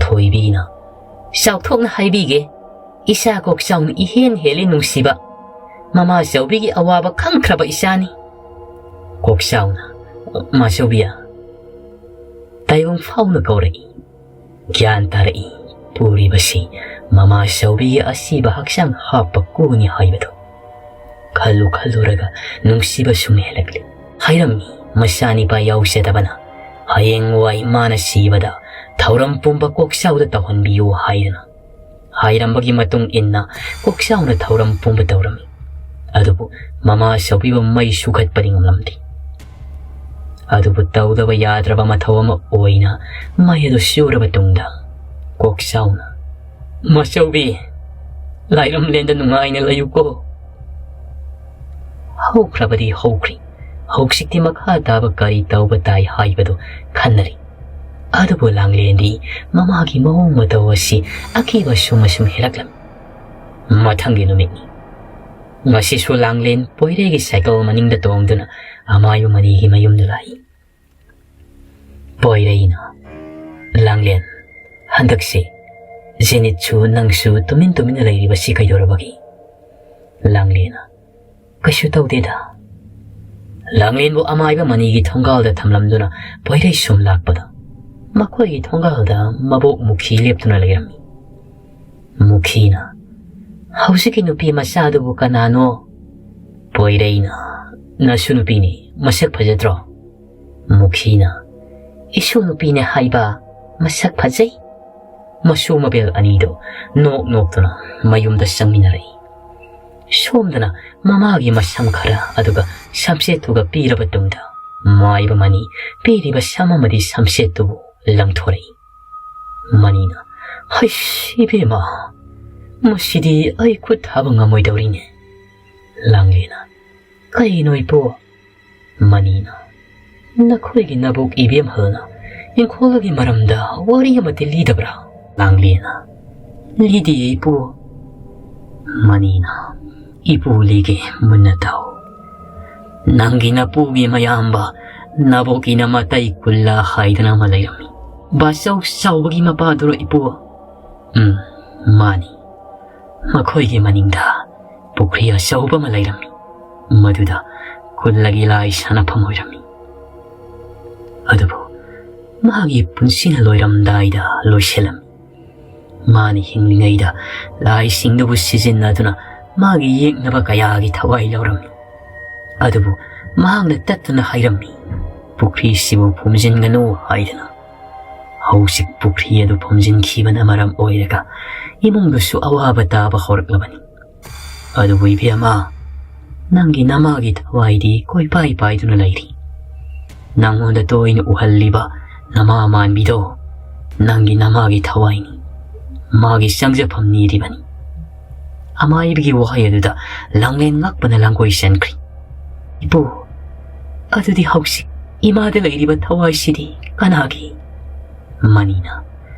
ꯊꯣꯏꯕꯤꯅ, "ꯆꯥꯎꯊꯣꯛꯅ ꯍꯥꯏꯕꯤꯒꯦ, ꯏꯆꯥ ꯀꯣꯛꯆꯥꯎꯅ ꯏꯍꯦꯟ ꯍꯦꯜꯂꯤ ꯅꯨꯡꯁꯤꯕ꯫ ꯃꯃꯥ ꯆꯧꯕꯤꯒꯤ ꯑꯋꯥꯕ ꯈꯪꯈ꯭ꯔꯕ ꯏꯆꯥꯅꯤ꯫" ꯀꯣꯛꯆꯥꯎꯅ, "ꯃꯥꯆꯧꯕꯤ?" ꯇꯥꯏꯕꯪ ꯐꯥꯎꯅ ꯀꯧꯔꯛꯏ꯫ ꯒ꯭ꯌꯥꯟ ꯇꯥꯔꯛꯏ, ꯄꯨꯔꯤꯕꯁꯤ ꯃꯃꯥ ꯆꯧꯕꯤꯒꯤ ꯑꯁꯤꯕ ꯍꯛꯆꯥꯡ ꯍꯥꯞꯄ ꯀꯨꯅꯤ ꯍꯥꯏꯕꯗꯨ꯫ ꯈꯜꯂꯨ ꯈꯜꯂꯨꯔꯒ ꯅꯨꯡꯁꯤꯕ ꯁꯨꯝ ꯍꯦꯜꯂꯛꯂꯤ꯫ ꯍꯥꯏꯔꯝꯃꯤ, ꯃꯆꯥꯅꯤꯄꯥ ꯌꯥꯎꯖꯗꯕꯅ ꯍꯌꯦꯡꯋꯥꯏ ꯃꯥꯅ ꯁꯤꯕꯗ ꯊꯧꯔꯝ ꯄꯨꯝꯕ ꯀꯣꯛꯆꯥꯎꯗ ꯇꯧꯍꯟꯕꯤꯌꯨ ꯍꯥꯏꯗꯅ꯫ ꯍꯥꯏꯔꯝꯕꯒꯤ ꯃꯇꯨꯡ ꯏꯟꯅ ꯀꯣꯛꯆꯥꯎꯅ ꯊꯧꯔꯝ ꯄꯨꯝꯕ ꯇꯧꯔꯝꯃꯤ꯫ ꯑꯗꯨꯕꯨ ꯃꯃꯥ ꯆꯧꯕꯤꯕꯨ ꯃꯩ ꯁꯨꯈꯠꯄꯗꯤ ꯉꯝꯂꯝꯗꯦ꯫ ꯑꯗꯨꯕꯨ ꯇꯧꯗꯕ ꯌꯥꯗ꯭ꯔꯕ ꯃꯊꯧ ꯑꯃ ꯑꯣꯏꯅ ꯃꯩ ꯑꯗꯨ ꯁꯨꯔꯕ ꯇꯨꯡꯗ ꯀꯣꯛꯆꯥꯎꯅ, "ꯃꯥꯆꯧꯕꯤ, ꯂꯥꯏꯔꯝꯂꯦꯟꯗ ꯅꯨꯡꯉꯥꯏꯅ ꯂꯩꯌꯨꯀꯣ꯫" ꯍꯧꯈ꯭ꯔꯕꯗꯤ ꯍꯧꯈ꯭ꯔꯤ꯫ ꯍꯧꯖꯤꯛꯇꯤ ꯃꯈꯥ ꯇꯥꯕ ꯀꯔꯤ ꯇꯧꯕ ꯇꯥꯏ ꯍꯥꯏꯕꯗꯨ ꯈꯟꯅꯔꯤ꯫ ꯑꯗꯨꯕꯨ ꯂꯥꯡꯂꯦꯟꯗꯤ ꯃꯃꯥꯒꯤ ꯃꯑꯣꯡ ꯃꯇꯧ ꯑꯁꯤ ꯑꯀꯤꯕ ꯁꯨꯝ ꯑꯁꯨꯝ ꯍꯦꯜꯂꯛꯂꯝꯃꯤ꯫ ꯃꯊꯪꯒꯤ ꯅꯨꯃꯤꯠꯅꯤ꯫ ꯉꯁꯤꯁꯨ ꯂꯥꯡꯂꯦꯟ ꯄꯣꯏꯔꯩꯒꯤ ꯁꯥꯏꯀꯜ ꯃꯅꯤꯡꯗ ꯇꯣꯡꯗꯨꯅ ꯑꯃꯥꯏꯕ ꯃꯅꯤꯒꯤ ꯃꯌꯨꯝꯗ ꯂꯥꯛꯏ꯫ ꯄꯣꯏꯔꯩꯅ, "ꯂꯥꯡꯂꯦꯟ, ꯍꯟꯗꯛꯁꯤ ꯖꯦꯅꯤꯠꯁꯨ ꯅꯪꯁꯨ ꯇꯨꯃꯤꯟ ꯇꯨꯃꯤꯟꯅ ꯂꯩꯔꯤꯕꯁꯤ ꯀꯩꯗꯧꯔꯕꯒꯦ?" ꯂꯥꯡꯂꯦꯟꯅ, "ꯀꯩꯁꯨ ꯇꯧꯗꯦꯗ꯫" ꯂꯥꯡꯂꯦꯟꯕꯨ ꯑꯃꯥꯏꯕ ꯃꯅꯤꯒꯤ ꯊꯣꯡꯒꯥꯜꯗ ꯊꯝꯂꯝꯗꯨꯅ ꯄꯣꯏꯔꯩ ꯁꯨꯝ ꯂꯥꯛꯄꯗ ꯃꯈꯣꯏꯒꯤ ꯊꯣꯡꯒꯥꯜꯗ ꯃꯕꯣꯛ ꯃꯨꯈꯤ ꯂꯦꯞꯇꯨꯅ ꯂꯩꯔꯝꯃꯤ꯫ ꯃꯨꯈꯤꯅ, "ꯍꯧꯖꯤꯛꯀꯤ ꯅꯨꯄꯤ ꯃꯆꯥꯗꯨꯕꯨ ꯀꯅꯥꯅꯣ?" ꯄꯣꯏꯔꯩꯅ, "ꯅꯁꯨ ꯅꯨꯄꯤꯅꯤ, ꯃꯁꯛ ꯐꯖꯗ꯭ꯔꯣ?" ꯃꯨꯈꯤꯅ, "ꯏꯁꯨ ꯅꯨꯄꯤꯅꯦ ꯍꯥꯏꯕ, ꯃꯁꯛ ꯐꯖꯩ꯫" ꯃꯁꯨ ꯃꯕꯦꯜ ꯑꯅꯤꯗꯨ ꯅꯣꯛ ꯅꯣꯛꯇꯨꯅ ꯃꯌꯨꯝꯗ ꯆꯪꯃꯤꯟꯅꯔꯛꯏ꯫ ꯁꯣꯝꯗꯅ ꯃꯃꯥꯒꯤ ꯃꯁꯝ ꯈꯔ ꯑꯗꯨꯒ ꯁꯝꯆꯦꯠꯇꯨꯒ ꯄꯤꯔꯕ ꯇꯨꯡꯗ, ꯃꯥꯏꯕ ꯃꯅꯤ ꯄꯤꯔꯤꯕ ꯁꯝ ꯑꯃꯗꯤ ꯁꯝꯆꯦꯠꯇꯨꯕꯨ ꯂꯪꯊꯣꯔꯛꯏ꯫ ꯃꯅꯤꯅ, "ꯍꯩꯁ, ꯏꯕꯦꯝꯃ, ꯃꯁꯤꯗꯤ ꯑꯩ ꯈꯨꯠ ꯊꯥꯕ ꯉꯝꯃꯣꯏꯗꯧꯔꯤꯅꯦ꯫" ꯂꯥꯡꯂꯦꯅ, "ꯀꯩꯅꯣ ꯏꯄꯨ?" ꯃꯅꯤꯅ, "ꯅꯈꯣꯏꯒꯤ ꯅꯕꯣꯛ ꯏꯕꯦꯝꯍꯜꯅ ꯏꯪꯈꯣꯜꯒꯤ ꯃꯔꯝꯗ ꯋꯥꯔꯤ ꯑꯃꯠꯇ ꯂꯤꯗꯕ꯭ꯔꯥ?" ꯂꯥꯡꯂꯦꯅ, "ꯂꯤꯗꯤꯌꯦ ꯏꯄꯨ꯫" ꯃꯅꯤꯅ, "ꯏꯄꯨ ꯂꯤꯒꯦ, ꯃꯨꯟꯅ ꯇꯥꯎ꯫ ꯅꯪꯒꯤ ꯅꯄꯨꯒꯤ ꯃꯌꯥꯝꯕ ꯅꯕꯣꯛꯀꯤꯅ ꯃꯇꯩ ꯀꯨꯜꯂ ꯍꯥꯏꯗꯅ ꯑꯃ ꯂꯩꯔꯝꯃꯤ꯫ ꯕꯥꯆꯧ ꯆꯥꯎꯕꯒꯤ ꯃꯄꯥꯗꯨꯔꯣ ꯏꯄꯨ?" "ꯎꯝ, ꯃꯥꯅꯤ꯫ ꯃꯈꯣꯏꯒꯤ ꯃꯅꯤꯡꯗ ꯄꯨꯈ꯭ꯔꯤ ꯑꯆꯧꯕ ꯑꯃ ꯂꯩꯔꯝꯃꯤ꯫ ꯃꯗꯨꯗ ꯀꯨꯜꯂꯒꯤ ꯂꯥꯏ ꯁꯥꯟꯅꯐꯝ ꯑꯣꯏꯔꯝꯃꯤ꯫ ꯑꯗꯨꯕꯨ ꯃꯥꯒꯤ ꯄꯨꯟꯁꯤꯅ ꯂꯣꯏꯔꯝꯗꯥꯏꯗ ꯂꯣꯏꯁꯤꯜꯂꯝꯃꯤ꯫ ꯃꯥꯅ ꯍꯤꯡꯂꯤꯉꯩꯗ ꯂꯥꯏꯁꯤꯡꯗꯨꯕꯨ ꯁꯤꯖꯤꯟꯅꯗꯨꯅ ꯃꯥꯒꯤ ꯌꯦꯛꯅꯕ ꯀꯌꯥꯒꯤ ꯊꯋꯥꯏ ꯂꯧꯔꯝꯃꯤ꯫ ꯑꯗꯨꯕꯨ ꯃꯍꯥꯛꯅ ꯇꯠꯇꯅ ꯍꯥꯏꯔꯝꯃꯤ, 'ꯄꯨꯈ꯭ꯔꯤꯁꯤꯕꯨ ꯐꯨꯝꯖꯤꯟꯒꯅꯨ' ꯍꯥꯏꯗꯅ꯫ ꯍꯧꯖꯤꯛ ꯄꯨꯈ꯭ꯔꯤ ꯑꯗꯨ ꯐꯨꯝꯖꯤꯟꯈꯤꯕꯅ ꯃꯔꯝ ꯑꯣꯏꯔꯒ ꯏꯃꯨꯡꯗꯨꯁꯨ ꯑꯋꯥꯕ ꯇꯥꯕ ꯍꯧꯔꯛꯂꯕꯅꯤ꯫ ꯑꯗꯨꯕꯨ ꯏꯕꯦꯝꯃ, ꯅꯪꯒꯤ ꯅꯃꯥꯒꯤ ꯊꯋꯥꯏꯗꯤ ꯀꯣꯏꯄꯥꯏ ꯄꯥꯏꯗꯨꯅ ꯂꯩꯔꯤ꯫ ꯅꯪꯉꯣꯟꯗ ꯇꯣꯏꯅ ꯎꯍꯜꯂꯤꯕ ꯅꯃꯥ ꯃꯥꯟꯕꯤꯗꯣ ꯅꯪꯒꯤ ꯅꯃꯥꯒꯤ ꯊꯋꯥꯏꯅꯤ꯫ ꯃꯥꯒꯤ ꯆꯪꯖꯐꯝ ꯅꯤꯔꯤꯕꯅꯤ꯫ ꯑꯃꯥꯏꯕꯒꯤ ꯋꯥꯍꯩ ꯑꯗꯨꯗ ꯂꯥꯡꯂꯦꯟ ꯉꯛꯄꯅ ꯂꯥꯡꯒꯣꯏ ꯆꯟꯈ꯭ꯔꯤ꯫ "ꯏꯄꯨ, ꯑꯗꯨꯗꯤ ꯍꯧꯖꯤꯛ ꯏꯃꯥꯗ ꯂꯩꯔꯤꯕ ꯊꯋꯥꯏꯁꯤꯗꯤ ꯀꯅꯥꯒꯤ?" ꯃꯅꯤꯅ,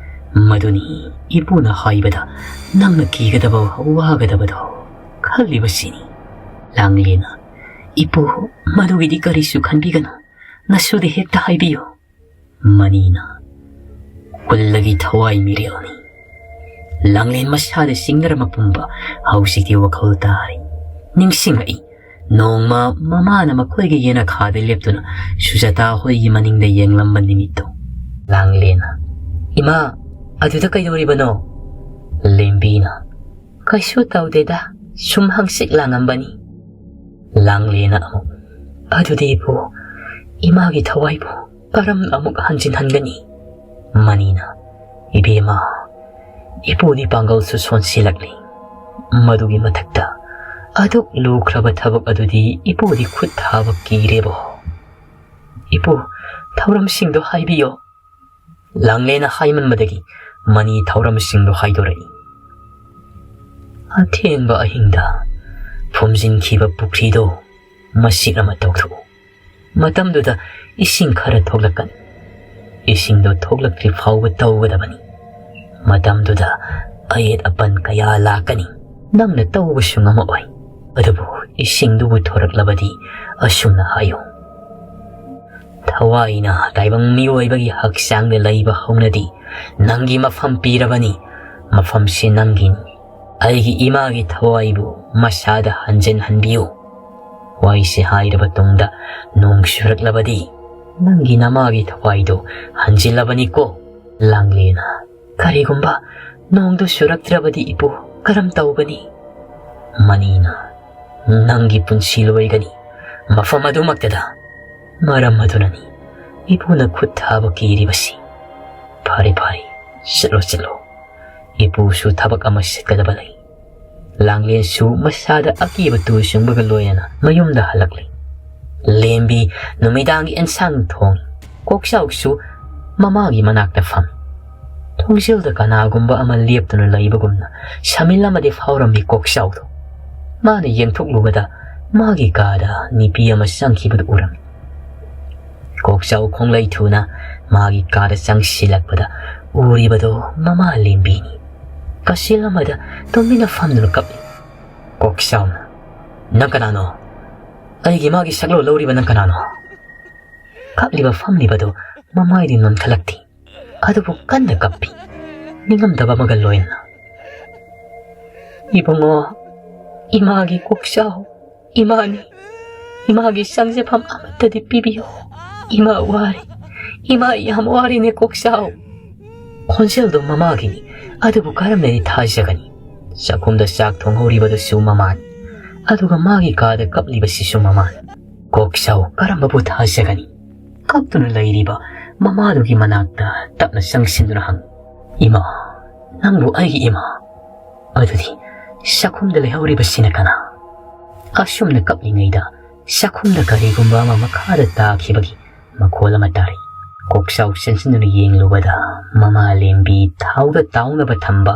"ꯃꯗꯨꯅꯤ ꯏꯄꯨꯅ ꯍꯥꯏꯕꯗ ꯅꯪꯅ ꯀꯤꯒꯗꯕ, ꯋꯥꯒꯗꯕꯗꯣ ꯈꯜꯂꯤꯕꯁꯤꯅꯤ꯫" ꯂꯥꯡꯂꯦꯅ, "ꯏꯄꯨ, ꯃꯗꯨꯒꯤꯗꯤ ꯀꯔꯤꯁꯨ ꯈꯟꯕꯤꯒꯅꯨ, ꯅꯁꯨꯗ ꯍꯦꯛꯇ ꯍꯥꯏꯕꯤꯌꯨ꯫" ꯃꯅꯤꯅ, "ꯈꯨꯜꯂꯒꯤ ꯊꯋꯥꯏ ꯃꯤꯔꯦꯜꯅꯤ꯫" ꯂꯥꯡꯂꯦꯟ ꯃꯁꯥꯗ ꯆꯤꯡꯅꯔꯝꯕ ꯄꯨꯝꯕ ꯍꯧꯖꯤꯛꯇꯤ ꯋꯥꯈꯜ ꯇꯥꯔꯤ꯫ ꯅꯤꯡꯁꯤꯡꯂꯛꯏ, ꯅꯣꯡꯃ ꯃꯃꯥꯅ ꯃꯈꯣꯏꯒꯤ ꯌꯦꯅꯈꯥꯗ ꯂꯦꯞꯇꯨꯅ ꯁꯨꯖꯥꯇꯥ ꯍꯣꯏꯒꯤ ꯃꯅꯤꯡꯗ ꯌꯦꯡꯂꯝꯕ ꯅꯨꯃꯤꯠꯇꯣ꯫ ꯂꯥꯡꯂꯦꯅ, "ꯏꯃꯥ, ꯑꯗꯨꯗ ꯀꯩꯗꯧꯔꯤꯕꯅꯣ?" ꯂꯦꯝꯕꯤꯅ, "ꯀꯩꯁꯨ ꯇꯧꯗꯦꯗ, ꯁꯨꯝ ꯍꯪꯆꯤꯠ ꯂꯥꯡꯉꯝꯕꯅꯤ꯫" ꯂꯥꯡꯂꯦꯅ ꯑꯃꯨꯛ, "ꯑꯗꯨꯗꯤ ꯏꯄꯨ, ꯏꯃꯥꯒꯤ ꯊꯋꯥꯏꯕꯨ ꯀꯔꯝꯅ ꯑꯃꯨꯛ ꯍꯟꯖꯤꯟꯍꯟꯒꯅꯤ?" ꯃꯅꯤꯅ, "ꯏꯕꯦꯝꯃ, ꯏꯄꯨꯗꯤ ꯄꯥꯡꯒꯜꯁꯨ ꯁꯣꯟꯁꯤꯜꯂꯛꯂꯤ꯫ ꯃꯗꯨꯒꯤ ꯃꯊꯛꯇ "ꯑꯗꯨꯛ ꯂꯨꯈ꯭ꯔꯕ ꯊꯕꯛ ꯑꯗꯨꯗꯤ ꯏꯄꯨꯗꯤ ꯈꯨꯠ ꯊꯥꯕ ꯀꯤꯔꯦꯕꯣ꯫ ꯏꯄꯨ, ꯊꯧꯔꯝꯁꯤꯡꯗꯣ ꯍꯥꯏꯕꯤꯌꯣ꯫" ꯂꯥꯡꯂꯦꯟꯅ ꯍꯥꯏꯃꯟꯕꯗꯒꯤ ꯃꯅꯤ ꯊꯧꯔꯝꯁꯤꯡꯗꯣ ꯍꯥꯏꯗꯣꯔꯛꯏ꯫ "ꯑꯊꯦꯡꯕ ꯑꯍꯤꯡꯗ ꯐꯨꯝꯖꯤꯟꯈꯤꯕ ꯄꯨꯈ꯭ꯔꯤꯗꯣ ꯃꯁꯤꯛ ꯑꯃ ꯇꯧꯊꯣꯛꯎ꯫ ꯃꯇꯝꯗꯨꯗ ꯏꯁꯤꯡ ꯈꯔ ꯊꯣꯛꯂꯛꯀꯅꯤ꯫ ꯏꯁꯤꯡꯗꯣ ꯊꯣꯛꯂꯛꯇ꯭ꯔꯤ ꯐꯥꯎꯕ ꯇꯧꯒꯗꯕꯅꯤ꯫ ꯃꯇꯝꯗꯨꯗ ꯑꯌꯦꯠ ꯑꯄꯟ ꯀꯌꯥ ꯂꯥꯛꯀꯅꯤ꯫ ꯅꯪꯅ ꯇꯧꯕꯁꯨ ꯉꯝꯃꯛꯑꯣꯏ꯫ ꯑꯗꯨꯕꯨ ꯏꯁꯤꯡꯗꯨꯕꯨ ꯊꯣꯔꯛꯂꯕꯗꯤ ꯑꯁꯨꯝꯅ ꯍꯥꯏꯌꯨ: 'ꯊꯋꯥꯏꯅ ꯇꯥꯏꯕꯪ ꯃꯤꯑꯣꯏꯕꯒꯤ ꯍꯛꯆꯥꯡꯗ ꯂꯩꯕ ꯍꯧꯅꯗꯤ ꯅꯪꯒꯤ ꯃꯐꯝ ꯄꯤꯔꯕꯅꯤ꯫ ꯃꯐꯝꯁꯤ ꯅꯪꯒꯤꯅꯤ꯫ ꯑꯩꯒꯤ ꯏꯃꯥꯒꯤ ꯊꯋꯥꯏꯕꯨ ꯃꯁꯥꯗ ꯍꯟꯖꯤꯟꯍꯟꯕꯤꯌꯨ꯫ ꯋꯥꯍꯩꯁꯤ ꯍꯥꯏꯔꯕ ꯇꯨꯡꯗ ꯅꯣꯡ ꯆꯨꯔꯛꯂꯕꯗꯤ ꯅꯪꯒꯤ ꯅꯃꯥꯒꯤ ꯊꯋꯥꯏꯗꯨ ꯍꯟꯖꯤꯜꯂꯕꯅꯤꯀꯣ꯫ ꯂꯥꯡꯂꯦꯅ, "ꯀꯔꯤꯒꯨꯝꯕ ꯅꯣꯡꯗꯨ ꯆꯨꯔꯛꯇ꯭ꯔꯕꯗꯤ ꯏꯄꯨ, ꯀꯔꯝ ꯇꯧꯒꯅꯤ?" ꯃꯅꯤꯅ, "ꯅꯪꯒꯤ ꯄꯨꯟꯁꯤ ꯂꯣꯏꯒꯅꯤ ꯃꯐꯝ ꯑꯗꯨꯃꯛꯇꯗ꯫ ꯃꯔꯝ ꯑꯗꯨꯅꯅꯤ ꯏꯄꯨꯅ ꯈꯨꯠ ꯊꯥꯕ ꯀꯤꯔꯤꯕꯁꯤ꯫ ꯐꯔꯦ, ꯐꯔꯦ, ꯆꯠꯂꯣ, ꯆꯠꯂꯣ꯫ ꯏꯄꯨꯁꯨ ꯊꯕꯛ ꯑꯃ ꯆꯠꯀꯗꯕ ꯂꯩ꯫" ꯂꯥꯡꯂꯦꯟꯁꯨ ꯃꯁꯥꯗ ꯑꯀꯤꯕ ꯇꯨ ꯆꯨꯡꯕꯒ ꯂꯣꯏꯅꯅ ꯃꯌꯨꯝꯗ ꯍꯜꯂꯛꯂꯤ꯫ ꯂꯦꯝꯕꯤ ꯅꯨꯃꯤꯗꯥꯡꯒꯤ ꯑꯦꯟꯁꯥꯡ ꯊꯣꯡ꯫ ꯀꯣꯛꯆꯥꯎꯁꯨ ꯃꯃꯥꯒꯤ ꯃꯅꯥꯛꯇ ꯐꯝ꯫ ꯊꯣꯡꯖꯤꯜꯗ ꯀꯅꯥꯒꯨꯝꯕ ꯑꯃ ꯂꯦꯞꯇꯨꯅ ꯂꯩꯕꯒꯨꯝꯅ ꯁꯃꯤꯜ ꯑꯃꯗꯤ ꯐꯥꯎꯔꯝꯃꯤ ꯀꯣꯛꯆꯥꯎꯗꯣ꯫ ꯃꯥꯅ ꯌꯦꯡꯊꯣꯛꯂꯨꯕꯗ ꯃꯥꯒꯤ ꯀꯥꯗ ꯅꯨꯄꯤ ꯑꯃ ꯆꯪꯈꯤꯕꯗꯨ ꯎꯔꯝꯃꯤ꯫ ꯀꯣꯛꯆꯥꯎ ꯈꯣꯡꯂꯩ ꯊꯨꯅ ꯃꯥꯒꯤ ꯀꯥꯗ ꯆꯪꯁꯤꯜꯂꯛꯄꯗ ꯎꯔꯤꯕꯗꯣ ꯃꯃꯥ ꯂꯦꯝꯕꯤꯅꯤ꯫ ꯀꯥꯆꯤꯜ ꯑꯃꯗ ꯇꯨꯃꯤꯟꯅ ꯐꯝꯗꯨꯅ ꯀꯞꯂꯤ꯫ ꯀꯣꯛꯆꯥꯎꯅ, "ꯅꯪ ꯀꯅꯥꯅꯣ? ꯑꯩꯒꯤ ꯃꯥꯒꯤ ꯁꯛꯂꯣ ꯂꯧꯔꯤꯕ ꯅꯪ ꯀꯅꯥꯅꯣ?" ꯀꯞꯂꯤꯕ ꯐꯝꯂꯤꯕꯗꯨ ꯃꯃꯥꯏꯗꯤ ꯅꯣꯟꯈꯠꯂꯛꯇꯦ, ꯑꯗꯨꯕꯨ ꯀꯟꯅ ꯀꯞꯄꯤ, ꯅꯤꯡꯉꯝꯗꯕ ꯑꯃꯒ ꯂꯣꯏꯅꯅ꯫ "ꯏꯕꯨꯡꯉꯣ, ꯏꯃꯥꯒꯤ ꯀꯣꯛꯆꯥꯎ, ꯏꯃꯥꯅꯤ꯫ ꯏꯃꯥꯒꯤ ꯆꯪꯖꯐꯝ ꯑꯃꯠꯇꯗꯤ ꯄꯤꯕꯤꯌꯨ꯫ ꯏꯃꯥ ꯋꯥꯔꯦ, ꯏꯃꯥ ꯌꯥꯝ ꯋꯥꯔꯦꯅꯦ ꯀꯣꯛꯆꯥꯎ꯫" ꯈꯣꯟꯖꯦꯜꯗꯣ ꯃꯃꯥꯒꯤꯅꯤ, ꯑꯗꯨꯕꯨ ꯀꯔꯝꯅꯗꯤ ꯊꯥꯖꯒꯅꯤ? ꯆꯥꯛꯈꯨꯝꯗ ꯆꯥꯛ ꯊꯣꯡꯍꯧꯔꯤꯕꯗꯨꯁꯨ ꯃꯃꯥꯅꯤ, ꯑꯗꯨꯒ ꯃꯥꯒꯤ ꯀꯥꯗ ꯀꯞꯂꯤꯕꯁꯤꯁꯨ ꯃꯃꯥꯅꯤ꯫ ꯀꯣꯛꯆꯥꯎ ꯀꯔꯝꯕꯕꯨ ꯊꯥꯖꯒꯅꯤ? ꯀꯞꯇꯨꯅ ꯂꯩꯔꯤꯕ ꯃꯃꯥꯗꯨꯒꯤ ꯃꯅꯥꯛꯇ ꯇꯞꯅ ꯆꯪꯁꯤꯟꯗꯨꯅ ꯍꯪꯉꯤ, "ꯏꯃꯥ, ꯅꯪꯕꯨ ꯑꯩꯒꯤ ꯏꯃꯥ? ꯑꯗꯨꯗꯤ ꯆꯥꯛꯈꯨꯝꯗ ꯂꯩꯍꯧꯔꯤꯕꯁꯤꯅ ꯀꯅꯥ?" ꯑꯁꯨꯝꯅ ꯀꯞꯂꯤꯉꯩꯗ ꯆꯥꯛꯈꯨꯝꯗ ꯀꯔꯤꯒꯨꯝꯕ ꯑꯃ ꯃꯈꯥꯗ ꯇꯥꯈꯤꯕꯒꯤ ꯃꯈꯣꯜ ꯑꯃ ꯇꯥꯔꯛꯏ꯫ ꯀꯣꯛꯆꯥꯎ ꯆꯪꯁꯤꯟꯗꯨꯅ ꯌꯦꯡꯂꯨꯕꯗ ꯃꯃꯥ ꯂꯦꯝꯕꯤ ꯊꯥꯎꯗ ꯇꯥꯎꯅꯕ ꯊꯝꯕ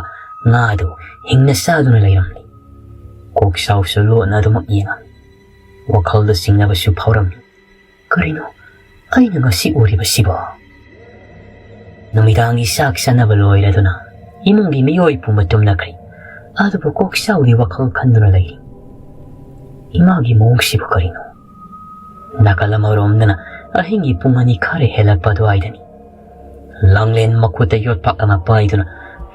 ꯉꯥꯗꯨ ꯍꯤꯡꯅ ꯆꯥꯗꯨꯅ ꯂꯩꯔꯝꯂꯤ꯫ ꯀꯣꯛꯆꯥꯎꯁꯨ ꯂꯣꯠꯅ ꯑꯗꯨꯃꯛ ꯌꯦꯡꯉꯝꯃꯤ꯫ ꯋꯥꯈꯜꯗ ꯆꯤꯡꯅꯕꯁꯨ ꯐꯥꯎꯔꯝꯃꯤ꯫ "ꯀꯔꯤꯅꯣ ꯑꯩꯅ ꯉꯁꯤ ꯎꯔꯤꯕꯁꯤꯕꯣ?" ꯅꯨꯃꯤꯗꯥꯡꯒꯤ ꯆꯥꯛ ꯆꯥꯅꯕ ꯂꯣꯏꯔꯗꯨꯅ ꯏꯃꯨꯡꯒꯤ ꯃꯤꯑꯣꯏ ꯄꯨꯝꯕ ꯇꯨꯝꯅꯈ꯭ꯔꯦ꯫ ꯑꯗꯨꯕꯨ ꯀꯣꯛꯆꯥꯎꯗꯤ ꯋꯥꯈꯜ ꯈꯟꯗꯨꯅ ꯂꯩꯔꯤ꯫ "ꯏꯃꯥꯒꯤ ꯃꯑꯣꯡꯁꯤꯕꯨ ꯀꯔꯤꯅꯣ?" ꯅꯥꯀꯜ ꯑꯃꯔꯣꯝꯗꯅ ꯑꯍꯤꯡꯒꯤ ꯄꯨꯡ ꯑꯅꯤ ꯈꯔ ꯍꯦꯜꯂꯛꯄ ꯑꯗꯨꯋꯥꯏꯗꯅꯤ꯫ ꯂꯥꯡꯂꯦꯟ ꯃꯈꯨꯠꯇ ꯌꯣꯠꯄꯥꯛ ꯑꯃ ꯄꯥꯏꯗꯨꯅ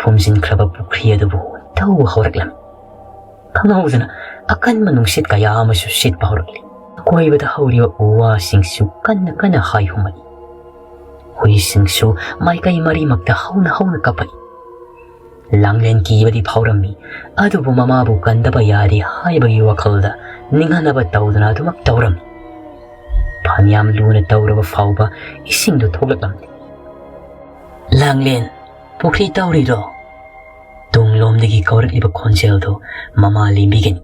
ꯐꯨꯝꯖꯤꯟꯈ꯭ꯔꯕ ꯄꯨꯈ꯭ꯔꯤ ꯑꯗꯨꯕꯨ ꯊꯧꯕ ꯍꯧꯔꯛꯂꯝꯃꯤ꯫ ꯈꯪꯍꯧꯗꯅ ꯑꯀꯟꯕ ꯅꯨꯡꯁꯤꯠ ꯀꯌꯥ ꯑꯃꯁꯨ ꯁꯤꯠꯄ ꯍꯧꯔꯛꯂꯤ꯫ ꯑꯀꯣꯏꯕꯗ ꯍꯧꯔꯤꯕ ꯎ ꯋꯥꯁꯤꯡꯁꯨ ꯀꯟꯅ ꯀꯟꯅ ꯍꯥꯏꯍꯨꯝꯃꯛꯏ꯫ ꯍꯨꯏꯁꯤꯡꯁꯨ ꯃꯥꯏꯀꯩ ꯃꯔꯤꯃꯛꯇ ꯍꯧꯅ ꯍꯧꯅ ꯀꯞꯄꯛꯏ꯫ ꯂꯥꯡꯂꯦꯟ ꯀꯤꯕꯗꯤ ꯐꯥꯎꯔꯝꯃꯤ, ꯑꯗꯨꯕꯨ ꯃꯃꯥꯕꯨ ꯀꯟꯗꯕ ꯌꯥꯗꯦ ꯍꯥꯏꯕꯒꯤ ꯋꯥꯈꯜꯗ ꯅꯤꯡꯍꯟꯅꯕ ꯇꯧꯗꯨꯅ ꯑꯗꯨꯃꯛ ꯇꯧꯔꯝꯃꯤ꯫ ꯐꯅꯌꯥꯝ ꯂꯨꯅ ꯇꯧꯔꯕ ꯐꯥꯎꯕ ꯏꯁꯤꯡꯗꯨ ꯊꯣꯛꯂꯛꯂꯝꯗꯦ꯫ "ꯂꯥꯡꯂꯦꯟ, ꯄꯨꯈ꯭ꯔꯤ ꯇꯧꯔꯤꯔꯣ?" ꯇꯨꯡꯂꯣꯝꯗꯒꯤ ꯀꯧꯔꯛꯂꯤꯕ ꯈꯣꯟꯖꯦꯜꯗꯨ ꯃꯃꯥ ꯂꯦꯝꯕꯤꯒꯅꯤ꯫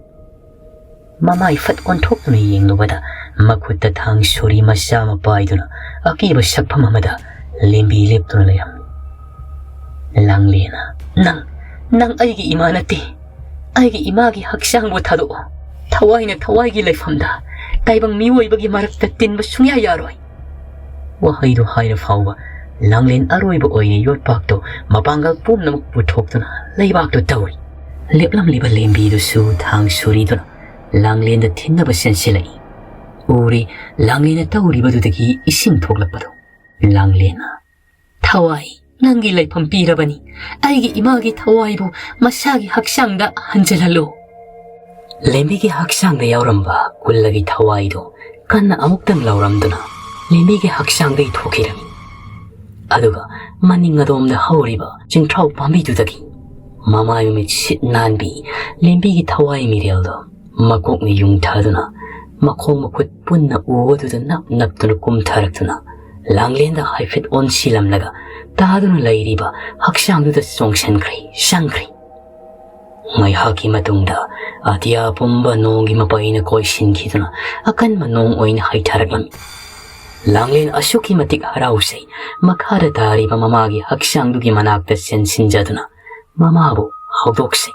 ꯃꯃꯥꯏ ꯐꯠ ꯑꯣꯟꯊꯣꯛꯇꯨꯅ ꯌꯦꯡꯂꯨꯕꯗ ꯃꯈꯨꯠꯇ ꯊꯥꯡ ꯁꯣꯔꯤ ꯃꯆꯥ ꯑꯃ ꯄꯥꯏꯗꯨꯅ ꯑꯀꯤꯕ ꯁꯛꯐꯝ ꯑꯃꯗ ꯂꯦꯝꯕꯤ ꯂꯦꯞꯇꯨꯅ ꯂꯩꯔꯝꯃꯤ꯫ "ꯂꯥꯡꯂꯦꯅ, ꯅꯪ, ꯅꯪ ꯑꯩꯒꯤ ꯏꯃꯥ ꯅꯠꯇꯦ꯫ ꯑꯩꯒꯤ ꯏꯃꯥꯒꯤ ꯍꯛꯆꯥꯡꯕꯨ ꯊꯥꯗꯣꯛꯑꯣ꯫ ꯊꯋꯥꯏꯅ ꯊꯋꯥꯏꯒꯤ ꯂꯩꯐꯝꯗ ꯇꯥꯏꯕꯪ ꯃꯤꯑꯣꯏꯕꯒꯤ ꯃꯔꯛꯇ ꯇꯤꯟꯕ ꯁꯨꯡꯌꯥ ꯌꯥꯔꯣꯏ꯫" ꯋꯥꯍꯩꯗꯨ ꯍꯥꯏꯔ ꯐꯥꯎꯕ ꯂꯥꯡꯂꯦꯟ ꯑꯔꯣꯏꯕ ꯑꯣꯏꯅ ꯌꯣꯠꯄꯥꯛꯇꯣ ꯃꯄꯥꯡꯒꯜ ꯄꯨꯝꯅꯃꯛ ꯄꯨꯊꯣꯛꯇꯨꯅ ꯂꯩꯕꯥꯛꯇꯨ ꯇꯧꯔꯤ꯫ ꯂꯦꯞꯂꯝꯂꯤꯕ ꯂꯦꯝꯕꯤꯗꯨꯁꯨ ꯊꯥꯡ ꯁꯨꯔꯤꯗꯨꯅ ꯂꯥꯡꯂꯦꯟꯗ ꯊꯤꯟꯅꯕ ꯆꯦꯟꯁꯤꯜꯂꯛꯏ꯫ ꯎꯔꯤ ꯂꯥꯡꯂꯦꯟꯅ ꯇꯧꯔꯤꯕꯗꯨꯗꯒꯤ ꯏꯁꯤꯡ ꯊꯣꯛꯂꯛꯄꯗꯨ꯫ ꯂꯥꯡꯂꯦꯟꯅ, "ꯊꯋꯥꯏ, ꯅꯪꯒꯤ ꯂꯩꯐꯝ ꯄꯤꯔꯕꯅꯤ꯫ ꯑꯩꯒꯤ ꯏꯃꯥꯒꯤ ꯊꯋꯥꯏꯕꯨ ꯃꯁꯥꯒꯤ ꯍꯛꯆꯥꯡꯗ ꯍꯟꯖꯤꯜꯍꯜꯂꯨ꯫" ꯂꯦꯝꯕꯤꯒꯤ ꯍꯛꯆꯥꯡꯗ ꯌꯥꯎꯔꯝꯕ ꯀꯨꯜꯂꯒꯤ ꯊꯋꯥꯏꯗꯨ ꯀꯟꯅ ꯑꯃꯨꯛꯇꯪ ꯂꯥꯎꯔꯝꯗꯨꯅ ꯂꯦꯝꯕꯤꯒꯤ ꯍꯛꯆꯥꯡꯗꯒꯤ ꯊꯣꯛꯈꯤꯔꯝꯃꯤ꯫ ꯑꯗꯨꯒ ꯃꯅꯤꯡ ꯑꯗꯣꯝꯗ ꯍꯧꯔꯤꯕ ꯆꯤꯡꯊ꯭ꯔꯥꯎ ꯄꯥꯝꯕꯤꯗꯨꯗꯒꯤ ꯃꯃꯥꯏ ꯃꯃꯤꯠ ꯁꯤꯠ ꯅꯥꯟꯕꯤ ꯂꯦꯝꯕꯤꯒꯤ ꯊꯋꯥꯏ ꯃꯤꯔꯦꯜꯗꯣ ꯃꯀꯣꯛꯅ ꯌꯨꯡꯊꯗꯨꯅ ꯃꯈꯣꯡ ꯃꯈꯨꯠ ꯄꯨꯟꯅ ꯎ ꯑꯗꯨꯗ ꯅꯞ ꯅꯞꯇꯨꯅ ꯀꯨꯝꯊꯔꯛꯇꯨꯅ ꯂꯥꯡꯂꯦꯟꯗ ꯍꯥꯏꯐꯦꯠ ꯑꯣꯟꯁꯤꯜꯂꯝꯂꯒ ꯇꯥꯗꯨꯅ ꯂꯩꯔꯤꯕ ꯍꯛꯆꯥꯡꯗꯨꯗ ꯆꯣꯡꯁꯤꯟꯈ꯭ꯔꯦ, ꯆꯪꯈ꯭ꯔꯦ꯫ ꯉꯥꯏꯍꯥꯛꯀꯤ ꯃꯇꯨꯡꯗ ꯑꯇꯤꯌꯥ ꯄꯨꯝꯕ ꯅꯣꯡꯒꯤ ꯃꯄꯩꯅ ꯀꯣꯏꯁꯤꯟꯈꯤꯗꯨꯅ ꯑꯀꯟꯕ ꯅꯣꯡ ꯑꯣꯏꯅ ꯍꯩꯊꯔꯛꯂꯝꯃꯤ꯫ ꯂꯥꯡꯂꯦꯟ ꯑꯁꯨꯛꯀꯤ ꯃꯇꯤꯛ ꯍꯔꯥꯎꯖꯩ, ꯃꯈꯥꯗ ꯇꯥꯔꯤꯕ ꯃꯃꯥꯒꯤ ꯍꯛꯆꯥꯡꯗꯨꯒꯤ ꯃꯅꯥꯛꯇ ꯆꯦꯟꯁꯤꯟꯖꯗꯨꯅ ꯃꯃꯥꯕꯨ ꯍꯧꯗꯣꯛꯆꯩ꯫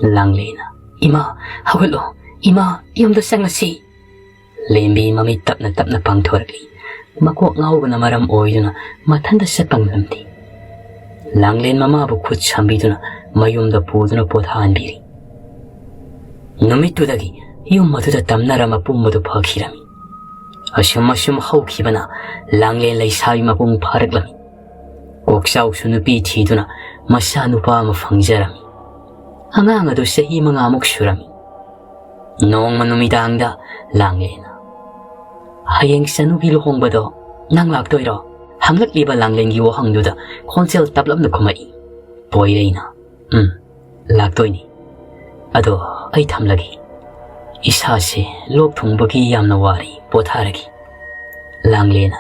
ꯂꯥꯡꯂꯦꯟꯅ, "ꯏꯃꯥ, ꯍꯧꯒꯠꯂꯣ, ꯏꯃꯥ, ꯌꯨꯝꯗ ꯆꯪꯂꯁꯤ!" ꯂꯦꯝꯕꯤ ꯃꯃꯤꯠ ꯇꯞꯅ ꯇꯞꯅ ꯄꯥꯡꯊꯣꯔꯛꯂꯤ꯫ ꯃꯀꯣꯛ ꯉꯥꯎꯕꯅ ꯃꯔꯝ ꯑꯣꯏꯗꯨꯅ ꯃꯊꯟꯇ ꯆꯠꯄ ꯉꯝꯂꯝꯗꯦ꯫ ꯂꯥꯡꯂꯦꯟ ꯃꯃꯥꯕꯨ ꯈꯨꯠ ꯁꯝꯕꯤꯗꯨꯅ ꯃꯌꯨꯝꯗ ꯄꯨꯗꯨꯅ ꯄꯣꯊꯥꯍꯟꯕꯤꯔꯤ꯫ ꯅꯨꯃꯤꯠꯇꯨꯗꯒꯤ ꯌꯨꯝ ꯑꯗꯨꯗ ꯇꯝꯅꯔꯝꯕ ꯄꯨꯝꯕꯗꯨ ꯐꯈꯤꯔꯝꯃꯤ꯫ ꯑꯁꯨꯝ ꯑꯁꯨꯝ ꯍꯧꯈꯤꯕꯅ ꯂꯥꯡꯂꯦꯟ ꯂꯩꯁꯥꯕꯤ ꯃꯄꯨꯡ ꯐꯥꯔꯛꯂꯝꯃꯤ꯫ ꯀꯣꯛꯆꯥꯎꯁꯨ ꯅꯨꯄꯤ ꯊꯤꯗꯨꯅ ꯃꯆꯥ ꯅꯨꯄꯥ ꯑꯃ ꯐꯪꯖꯔꯝꯃꯤ꯫ ꯑꯉꯥꯡ ꯑꯗꯨ ꯆꯍꯤ ꯃꯉꯥꯃꯨꯛ ꯁꯨꯔꯝꯃꯤ꯫ ꯅꯣꯡꯃ ꯅꯨꯃꯤꯗꯥꯡꯗ ꯂꯥꯡꯂꯦꯟꯅ, "ꯍꯌꯦꯡ ꯆꯅꯨꯒꯤ ꯂꯨꯍꯣꯡꯕꯗꯣ ꯅꯪ ꯂꯥꯛꯇꯣꯏꯔꯣ?" ꯍꯪꯂꯛꯂꯤꯕ ꯂꯥꯡꯂꯦꯟꯒꯤ ꯋꯥꯍꯪꯗꯨꯗ ꯈꯣꯟꯖꯦꯜ ꯇꯞꯂꯞꯅ ꯈꯨꯝꯃꯛꯏ꯫ ꯄꯣꯏꯔꯩꯅ, "ꯎꯝ, ꯂꯥꯛꯇꯣꯏꯅꯤ꯫ ꯑꯗꯣ ꯑꯩ ꯊꯝꯂꯒꯦ꯫ ꯏꯁꯥꯁꯦ ꯂꯣꯛ ꯊꯨꯡꯕꯒꯤ ꯌꯥꯝꯅ ꯋꯥꯔꯦ, ꯄꯣꯊꯥꯔꯒꯦ꯫" ꯂꯥꯡꯂꯦꯟꯅ,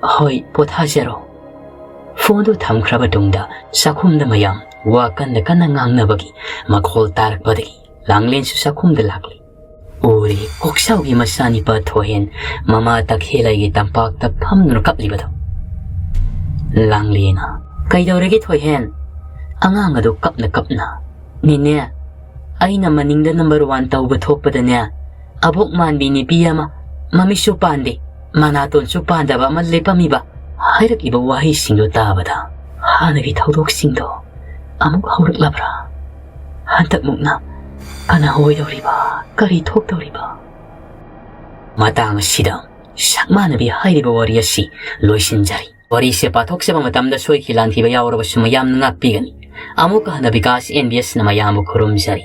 "ꯍꯣꯏ, ꯄꯣꯊꯥꯖꯔꯣ꯫" ꯐꯣꯟꯗꯨ ꯊꯝꯈ꯭ꯔꯕ ꯇꯨꯡꯗ ꯆꯥꯛꯈꯨꯝꯗ ꯃꯌꯥꯝ ꯋꯥ ꯀꯟꯅ ꯀꯟꯅ ꯉꯥꯡꯅꯕꯒꯤ ꯃꯈꯣꯜ ꯇꯥꯔꯛꯄꯗꯒꯤ ꯂꯥꯡꯂꯦꯟꯁꯨ ꯆꯥꯛꯈꯨꯝꯗ ꯂꯥꯛꯂꯤ꯫ ꯎꯔꯦ, ꯀꯣꯛꯆꯥꯎꯒꯤ ꯃꯆꯥꯅꯤꯄꯥ ꯊꯣꯏꯍꯦꯟ ꯃꯃꯥ ꯇꯈꯦꯜꯂꯩꯒꯤ ꯇꯝꯄꯥꯛꯇ ꯐꯝꯗꯨꯅ ꯀꯞꯂꯤꯕꯗꯣ꯫ ꯂꯥꯡꯂꯦꯟꯅ, "ꯀꯩꯗꯧꯔꯒꯦ ꯊꯣꯏꯍꯦꯟ?" ꯑꯉꯥꯡ ꯑꯗꯨ ꯀꯞꯅ ꯀꯞꯅ, "ꯅꯦꯅꯦ, ꯑꯩꯅ ꯃꯅꯤꯡꯗ ꯅꯝꯕꯔ ꯋꯥꯟ ꯇꯧꯕ ꯊꯣꯛꯄꯗꯅꯦ, ꯑꯕꯣꯛ ꯃꯥꯟꯕꯤ ꯅꯨꯄꯤ ꯑꯃ, ꯃꯃꯤꯠꯁꯨ ꯄꯥꯟꯗꯦ, ꯃꯅꯥꯇꯣꯟꯁꯨ ꯄꯥꯟꯗꯕ ꯑꯃ ꯂꯦꯞꯄꯝꯃꯤꯕ꯫" ꯍꯥꯏꯔꯛꯂꯤꯕ ꯋꯥꯍꯩꯁꯤꯡꯗꯨ ꯇꯥꯕꯗ ꯍꯥꯟꯅꯒꯤ ꯊꯧꯗꯣꯛꯁꯤꯡꯗꯣ ꯑꯃꯨꯛ ꯍꯧꯔꯛꯂꯕ꯭ꯔꯥ? ꯍꯟꯗꯛꯃꯨꯛꯅ ꯀꯅꯥ ꯑꯣꯏꯗꯧꯔꯤꯕ? ꯀꯔꯤ ꯊꯣꯛꯇꯧꯔꯤꯕ? ꯃꯇꯥꯡ ꯑꯁꯤꯗ ꯁꯛꯃꯥꯟꯅꯕꯤ ꯍꯥꯏꯔꯤꯕ ꯋꯥꯔꯤ ꯑꯁꯤ ꯂꯣꯏꯁꯤꯟꯖꯔꯤ꯫ ꯋꯥꯔꯤꯁꯦ ꯄꯥꯊꯣꯛꯆꯕ ꯃꯇꯝꯗ ꯁꯣꯏꯈꯤ ꯂꯥꯟꯈꯤꯕ ꯌꯥꯎꯔꯕꯁꯨ ꯃꯌꯥꯝꯅ ꯉꯥꯛꯄꯤꯒꯅꯤ꯫ ꯑꯃꯨꯛꯀ ꯍꯟꯅ ꯕꯤꯀꯥꯁ ꯑꯦꯟ ꯕꯤ ꯑꯦꯁꯅ ꯃꯌꯥꯝꯕꯨ ꯈꯨꯔꯨꯝꯖꯔꯤ꯫